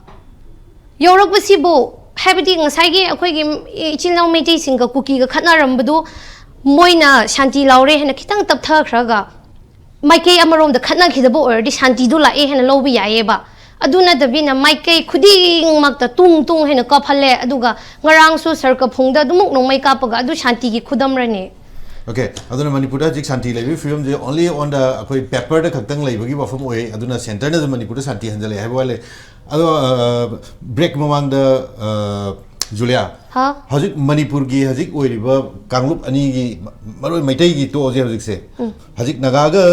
ꯌꯧꯔꯛꯄꯁꯤꯕꯨ, ꯍꯥꯏꯕꯗꯤ ꯉꯁꯥꯏꯒꯤ ꯑꯩꯈꯣꯏꯒꯤ ꯏꯆꯤꯜ ꯏꯅꯥꯎ ꯃꯩꯇꯩꯁꯤꯡꯒ ꯀꯨꯀꯤꯒ ꯈꯠꯅꯔꯝꯕꯗꯨ ꯃꯣꯏꯅ ꯁꯥꯟꯇꯤ ꯂꯥꯎꯔꯦ ꯍꯥꯏꯅ ꯈꯤꯇꯪ ꯇꯞꯊꯈ꯭ꯔꯒ ꯃꯥꯏꯀꯩ ꯑꯃꯔꯣꯝꯗ ꯈꯠꯅꯈꯤꯗꯕ ꯑꯣꯏꯔꯗꯤ ꯁꯥꯟꯇꯤꯗꯨ ꯂꯥꯛꯑꯦ ꯍꯥꯏꯅ ꯂꯧꯕ ꯌꯥꯏꯑꯕ꯫ ꯑꯗꯨ ꯅꯠꯇꯕꯤꯅ ꯃꯥꯏꯀꯩ ꯈꯨꯗꯤꯡꯃꯛꯇ ꯇꯨꯡ ꯇꯨꯡ ꯍꯥꯏꯅ ꯀꯥꯞꯍꯜꯂꯦ, ꯑꯗꯨꯒ ꯉꯔꯥꯡꯁꯨ ꯁꯔꯀꯐꯨꯡꯗ ꯑꯗꯨꯃꯛ ꯅꯣꯡꯃꯩ ꯀꯥꯞꯄꯒ ꯑꯗꯨ ꯁꯥꯟꯇꯤꯒꯤ ꯈꯨꯗꯝꯔꯅꯦ? Okay, ꯑꯗꯨꯅ ꯃꯅꯤꯄꯨꯔꯗ ꯍꯧꯖꯤꯛ ꯁꯥꯟꯇꯤ ꯂꯩꯕꯒꯤ ꯐꯤꯕꯝꯁꯦ only on the ꯑꯩꯈꯣꯏ paperꯗ ꯈꯛꯇꯪ ꯂꯩꯕꯒꯤ ꯋꯥꯐꯝ ꯑꯣꯏ꯫ ꯑꯗꯨꯅ centreꯅꯁꯨ ꯃꯅꯤꯄꯨꯔꯗ ꯁꯥꯟꯇꯤ ꯍꯟꯖꯜꯂꯛꯑꯦ ꯍꯥꯏꯕ ꯋꯥꯂꯦ꯫ ꯑꯗꯣ break ꯃꯃꯥꯡꯗ ꯖꯨꯂꯤꯌꯥ, ꯍꯥ? ꯍꯧꯖꯤꯛ ꯃꯅꯤꯄꯨꯔꯒꯤ ꯍꯧꯖꯤꯛ ꯑꯣꯏꯔꯤꯕ ꯀꯥꯡꯂꯨꯞ ꯑꯅꯤꯒꯤ, ꯃꯔꯨ ꯑꯣꯏꯅ ꯃꯩꯇꯩꯒꯤ ꯇꯣꯛꯑꯁꯦ ꯍꯧꯖꯤꯛꯁꯦ, ꯍꯧꯖꯤꯛ ꯅꯥꯒꯥꯒ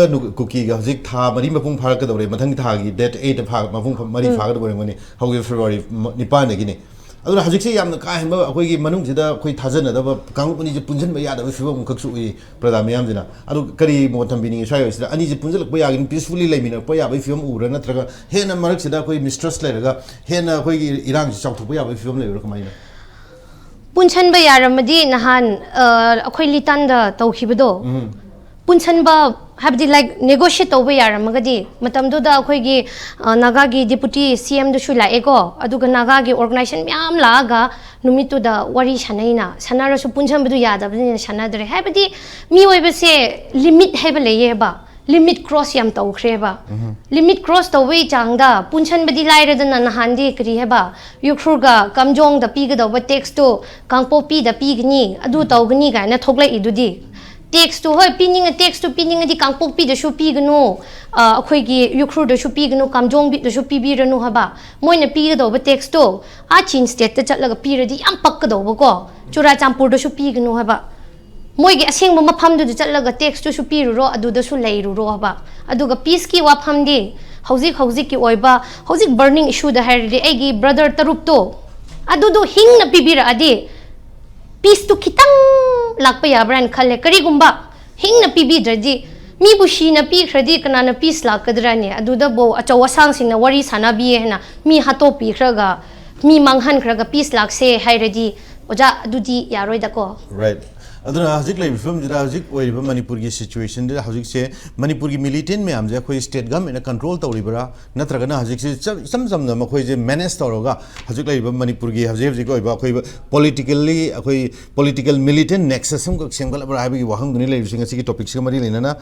ꯀꯨꯀꯤꯒ ꯍꯧꯖꯤꯛ ꯊꯥ ꯃꯔꯤ ꯃꯄꯨꯡ ꯐꯥꯔꯛꯀꯗꯧꯔꯦ꯫ ꯃꯊꯪꯒꯤ ꯊꯥꯒꯤ date eight ꯐꯥ ꯃꯄꯨꯡ ꯐꯥ- ꯃꯔꯤ ꯐꯥꯒꯗꯧꯕ ꯑꯣꯏꯔꯝꯒꯅꯤ, ꯍꯧꯈꯤꯕ February ꯅꯤꯄꯥꯟꯗꯒꯤꯅꯤ꯫ ꯑꯗꯨꯅ ꯍꯧꯖꯤꯛꯁꯦ ꯌꯥꯝꯅ ꯀꯥ ꯍꯦꯟꯕ ꯑꯩꯈꯣꯏꯒꯤ ꯃꯅꯨꯡꯁꯤꯗ ꯑꯩꯈꯣꯏ ꯊꯥꯖꯅꯗꯕ ꯀꯥꯡꯂꯨꯞ ꯑꯅꯤꯁꯦ ꯄꯨꯟꯁꯤꯟꯕ ꯌꯥꯗꯕ ꯐꯤꯕꯝ ꯑꯃꯈꯛꯁꯨ ꯎꯏ ꯄ꯭ꯔꯖꯥ ꯃꯤꯌꯥꯝꯁꯤꯅ꯫ ꯑꯗꯨ ꯀꯔꯤ ꯃꯣꯠ ꯊꯝꯕꯤꯅꯤꯡꯉꯤ ꯁ꯭ꯋꯥꯏ ꯑꯣꯏꯁꯤꯗ? ꯑꯅꯤꯁꯦ ꯄꯨꯟꯁꯤꯜꯂꯛꯄ ꯌꯥꯒꯅꯤ, peacefully ꯂꯩꯃꯤꯟꯅꯔꯛꯄ ꯌꯥꯕꯒꯤ ꯐꯤꯕꯝ ꯎꯕ꯭ꯔꯥ, ꯅꯠꯇ꯭ꯔꯒ ꯍꯦꯟꯅ ꯃꯔꯛꯁꯤꯗ ꯑꯩꯈꯣꯏ mistrust ꯂꯩꯔꯒ ꯍꯦꯟꯅ ꯑꯩꯈꯣꯏꯒꯤ ꯏꯔꯥꯡꯁꯤ ꯆꯥꯎꯊꯣꯛꯄ ꯌꯥꯕꯒꯤ ꯐꯤꯕꯝ ꯂꯩꯕ꯭ꯔꯥ, ꯀꯃꯥꯏꯅ? ꯄꯨꯟꯁꯟꯕ ꯌꯥꯔꯝꯃꯗꯤ ꯅꯍꯥꯟ ꯑꯩꯈꯣꯏ ꯂꯤꯇꯥꯟꯗ ꯇꯧꯈꯤꯕꯗꯣ, ꯄꯨꯟꯁꯟꯕ ꯍꯥꯏꯕꯗꯤ like negotiate ꯇꯧꯕ ꯌꯥꯔꯝꯃꯒꯗꯤ, ꯃꯇꯝꯗꯨꯗ ꯑꯩꯈꯣꯏꯒꯤ ꯅꯥꯒꯥꯒꯤ deputy CMꯗꯨꯁꯨ ꯂꯥꯛꯑꯦꯀꯣ, ꯑꯗꯨꯒ ꯅꯥꯒꯥꯒꯤ organization ꯃꯌꯥꯝ ꯂꯥꯛꯑꯒ ꯅꯨꯃꯤꯠꯇꯨꯗ ꯋꯥꯔꯤ ꯁꯥꯟꯅꯩꯅ, ꯁꯥꯟꯅꯔꯁꯨ ꯄꯨꯟꯁꯟꯕꯗꯨ ꯌꯥꯗꯕꯅꯤꯅ ꯁꯥꯟꯅꯗ꯭ꯔꯦ꯫ ꯍꯥꯏꯕꯗꯤ ꯃꯤꯑꯣꯏꯕꯁꯦ limit ꯍꯥꯏꯕ ꯂꯩꯌꯦꯕ, limit cross ꯌꯥꯝ ꯇꯧꯈ꯭ꯔꯦꯕ꯫ Limit cross ꯇꯧꯕꯒꯤ ꯆꯥꯡꯗ ꯄꯨꯟꯁꯟꯕꯗꯤ ꯂꯥꯏꯔꯗꯅ, ꯅꯍꯥꯟꯗꯤ ꯀꯔꯤ ꯍꯥꯏꯕ, ꯎꯈ꯭ꯔꯨꯜꯒ ꯀꯥꯝꯖꯣꯡꯗ ꯄꯤꯒꯗꯧꯕ taxꯇꯣ ꯀꯥꯡꯄꯣꯛꯄꯤꯗ ꯄꯤꯒꯅꯤ, ꯑꯗꯨ ꯇꯧꯒꯅꯤ ꯀꯥꯏꯅ ꯊꯣꯛꯂꯛꯏꯗꯨꯗꯤ꯫ Taxꯇꯨ ꯍꯣꯏ ꯄꯤꯅꯤꯡꯉ taxꯇꯨ ꯄꯤꯅꯤꯡꯉꯗꯤ ꯀꯥꯡꯄꯣꯛꯄꯤꯗꯁꯨ ꯄꯤꯒꯅꯨ, ꯑ, ꯑꯩꯈꯣꯏꯒꯤ ꯎꯈ꯭ꯔꯨꯜꯗꯁꯨ ꯄꯤꯒꯅꯨ, ꯀꯥꯝꯖꯣꯡꯕꯤꯗꯁꯨ ꯄꯤꯕꯤꯔꯅꯨ ꯍꯥꯏꯕ꯫ ꯃꯣꯏꯅ ꯄꯤꯒꯗꯧꯕ taxꯇꯣ ꯑꯥ ꯆꯤꯟ stateꯇ ꯆꯠꯂꯒ ꯄꯤꯔꯗꯤ ꯌꯥꯝ ꯄꯛꯀꯗꯧꯕꯀꯣ꯫ ꯆꯨꯔꯥꯆꯥꯟꯄꯨꯔꯗꯁꯨ ꯄꯤꯒꯅꯨ ꯍꯥꯏꯕ꯫ ꯃꯣꯏꯒꯤ ꯑꯁꯦꯡꯕ ꯃꯐꯝꯗꯨꯗ ꯆꯠꯂꯒ taxꯇꯨꯁꯨ ꯄꯤꯔꯨꯔꯣ, ꯑꯗꯨꯗꯁꯨ ꯂꯩꯔꯨꯔꯣ ꯍꯥꯏꯕ꯫ ꯑꯗꯨꯒ peaceꯀꯤ ꯋꯥꯐꯝꯗꯤ ꯍꯧꯖꯤꯛ ꯍꯧꯖꯤꯛꯀꯤ ꯑꯣꯏꯕ, ꯍꯧꯖꯤꯛ burning issueꯗ ꯍꯥꯏꯔꯗꯤ ꯑꯩꯒꯤ brother ꯇꯔꯨꯛꯇꯣ ꯑꯗꯨꯗꯣ ꯍꯤꯡꯅ ꯄꯤꯕꯤꯔꯛꯑꯗꯤ peaceꯇꯨ ꯈꯤꯇꯪ ꯂꯥꯛꯄ ꯌꯥꯕ꯭ꯔꯥ ꯍꯥꯏꯅ ꯈꯜꯂꯦ꯫ ꯀꯔꯤꯒꯨꯝꯕ ꯍꯤꯡꯅ ꯄꯤꯕꯤꯗ꯭ꯔꯗꯤ, ꯃꯤꯕꯨ ꯁꯤꯅ ꯄꯤꯈ꯭ꯔꯗꯤ ꯀꯅꯥꯅ peace ꯂꯥꯛꯀꯗ꯭ꯔꯥꯅꯦ? ꯑꯗꯨꯗꯕꯨ ꯑꯆꯧ ꯑꯁꯥꯡꯁꯤꯡꯅ ꯋꯥꯔꯤ ꯁꯥꯟꯅꯕꯤꯌꯦ ꯍꯥꯏꯅ ꯃꯤ ꯍꯥꯠꯇꯣꯛꯄꯤꯈ꯭ꯔꯒ, ꯃꯤ ꯃꯥꯡꯍꯟꯈ꯭ꯔꯒ peace ꯂꯥꯛꯁꯦ ꯍꯥꯏꯔꯗꯤ, ꯑꯣꯖꯥ, ꯑꯗꯨꯗꯤ ꯌꯥꯔꯣꯏꯗꯀꯣ꯫ Right. ꯑꯗꯨꯅ ꯍꯧꯖꯤꯛ ꯂꯩꯔꯤꯕ ꯐꯤꯕꯝꯁꯤꯗ, ꯍꯧꯖꯤꯛ ꯑꯣꯏꯔꯤꯕ ꯃꯅꯤꯄꯨꯔꯒꯤ ꯁꯤꯆꯨꯋꯦꯁꯟꯗ ꯍꯧꯖꯤꯛꯁꯦ ꯃꯅꯤꯄꯨꯔꯒꯤ ꯃꯤꯂꯤꯇꯦꯟ ꯃꯌꯥꯝꯁꯦ ꯑꯩꯈꯣꯏ ꯁ꯭ꯇꯦꯠ ꯒꯚꯔꯟꯃꯦꯟꯠꯅ ꯀꯟꯇ꯭ꯔꯣꯜ ꯇꯧꯔꯤꯕ꯭ꯔꯥ, ꯅꯠꯇ꯭ꯔꯒꯅ ꯍꯧꯖꯤꯛꯁꯦ ꯏꯆꯝ ꯏꯆꯝ ꯆꯝꯅ ꯃꯈꯣꯏꯁꯦ ꯃꯦꯅꯦꯖ ꯇꯧꯔꯒ ꯍꯧꯖꯤꯛ ꯂꯩꯔꯤꯕ ꯃꯅꯤꯄꯨꯔꯒꯤ ꯍꯧꯖꯤꯛ ꯍꯧꯖꯤꯛ ꯑꯣꯏꯕ ꯑꯩꯈꯣꯏ ꯄꯣꯂꯤꯇꯤꯀꯦꯜꯂꯤ ꯑꯩꯈꯣꯏ ꯄꯣꯂꯤꯇꯤꯀꯦꯜ ꯃꯤꯂꯤꯇꯦꯟ ꯅꯦꯛꯁꯁ ꯑꯃꯈꯛ ꯁꯦꯝꯒꯠꯂꯕ꯭ꯔꯥ ꯍꯥꯏꯕꯒꯤ ꯋꯥꯍꯪꯗꯨꯅꯤ ꯂꯩꯔꯤꯕꯁꯦ ꯉꯁꯤꯒꯤ ꯇꯣꯄꯤꯛꯁꯤꯒ ꯃꯔꯤ ꯂꯩꯅꯅ꯫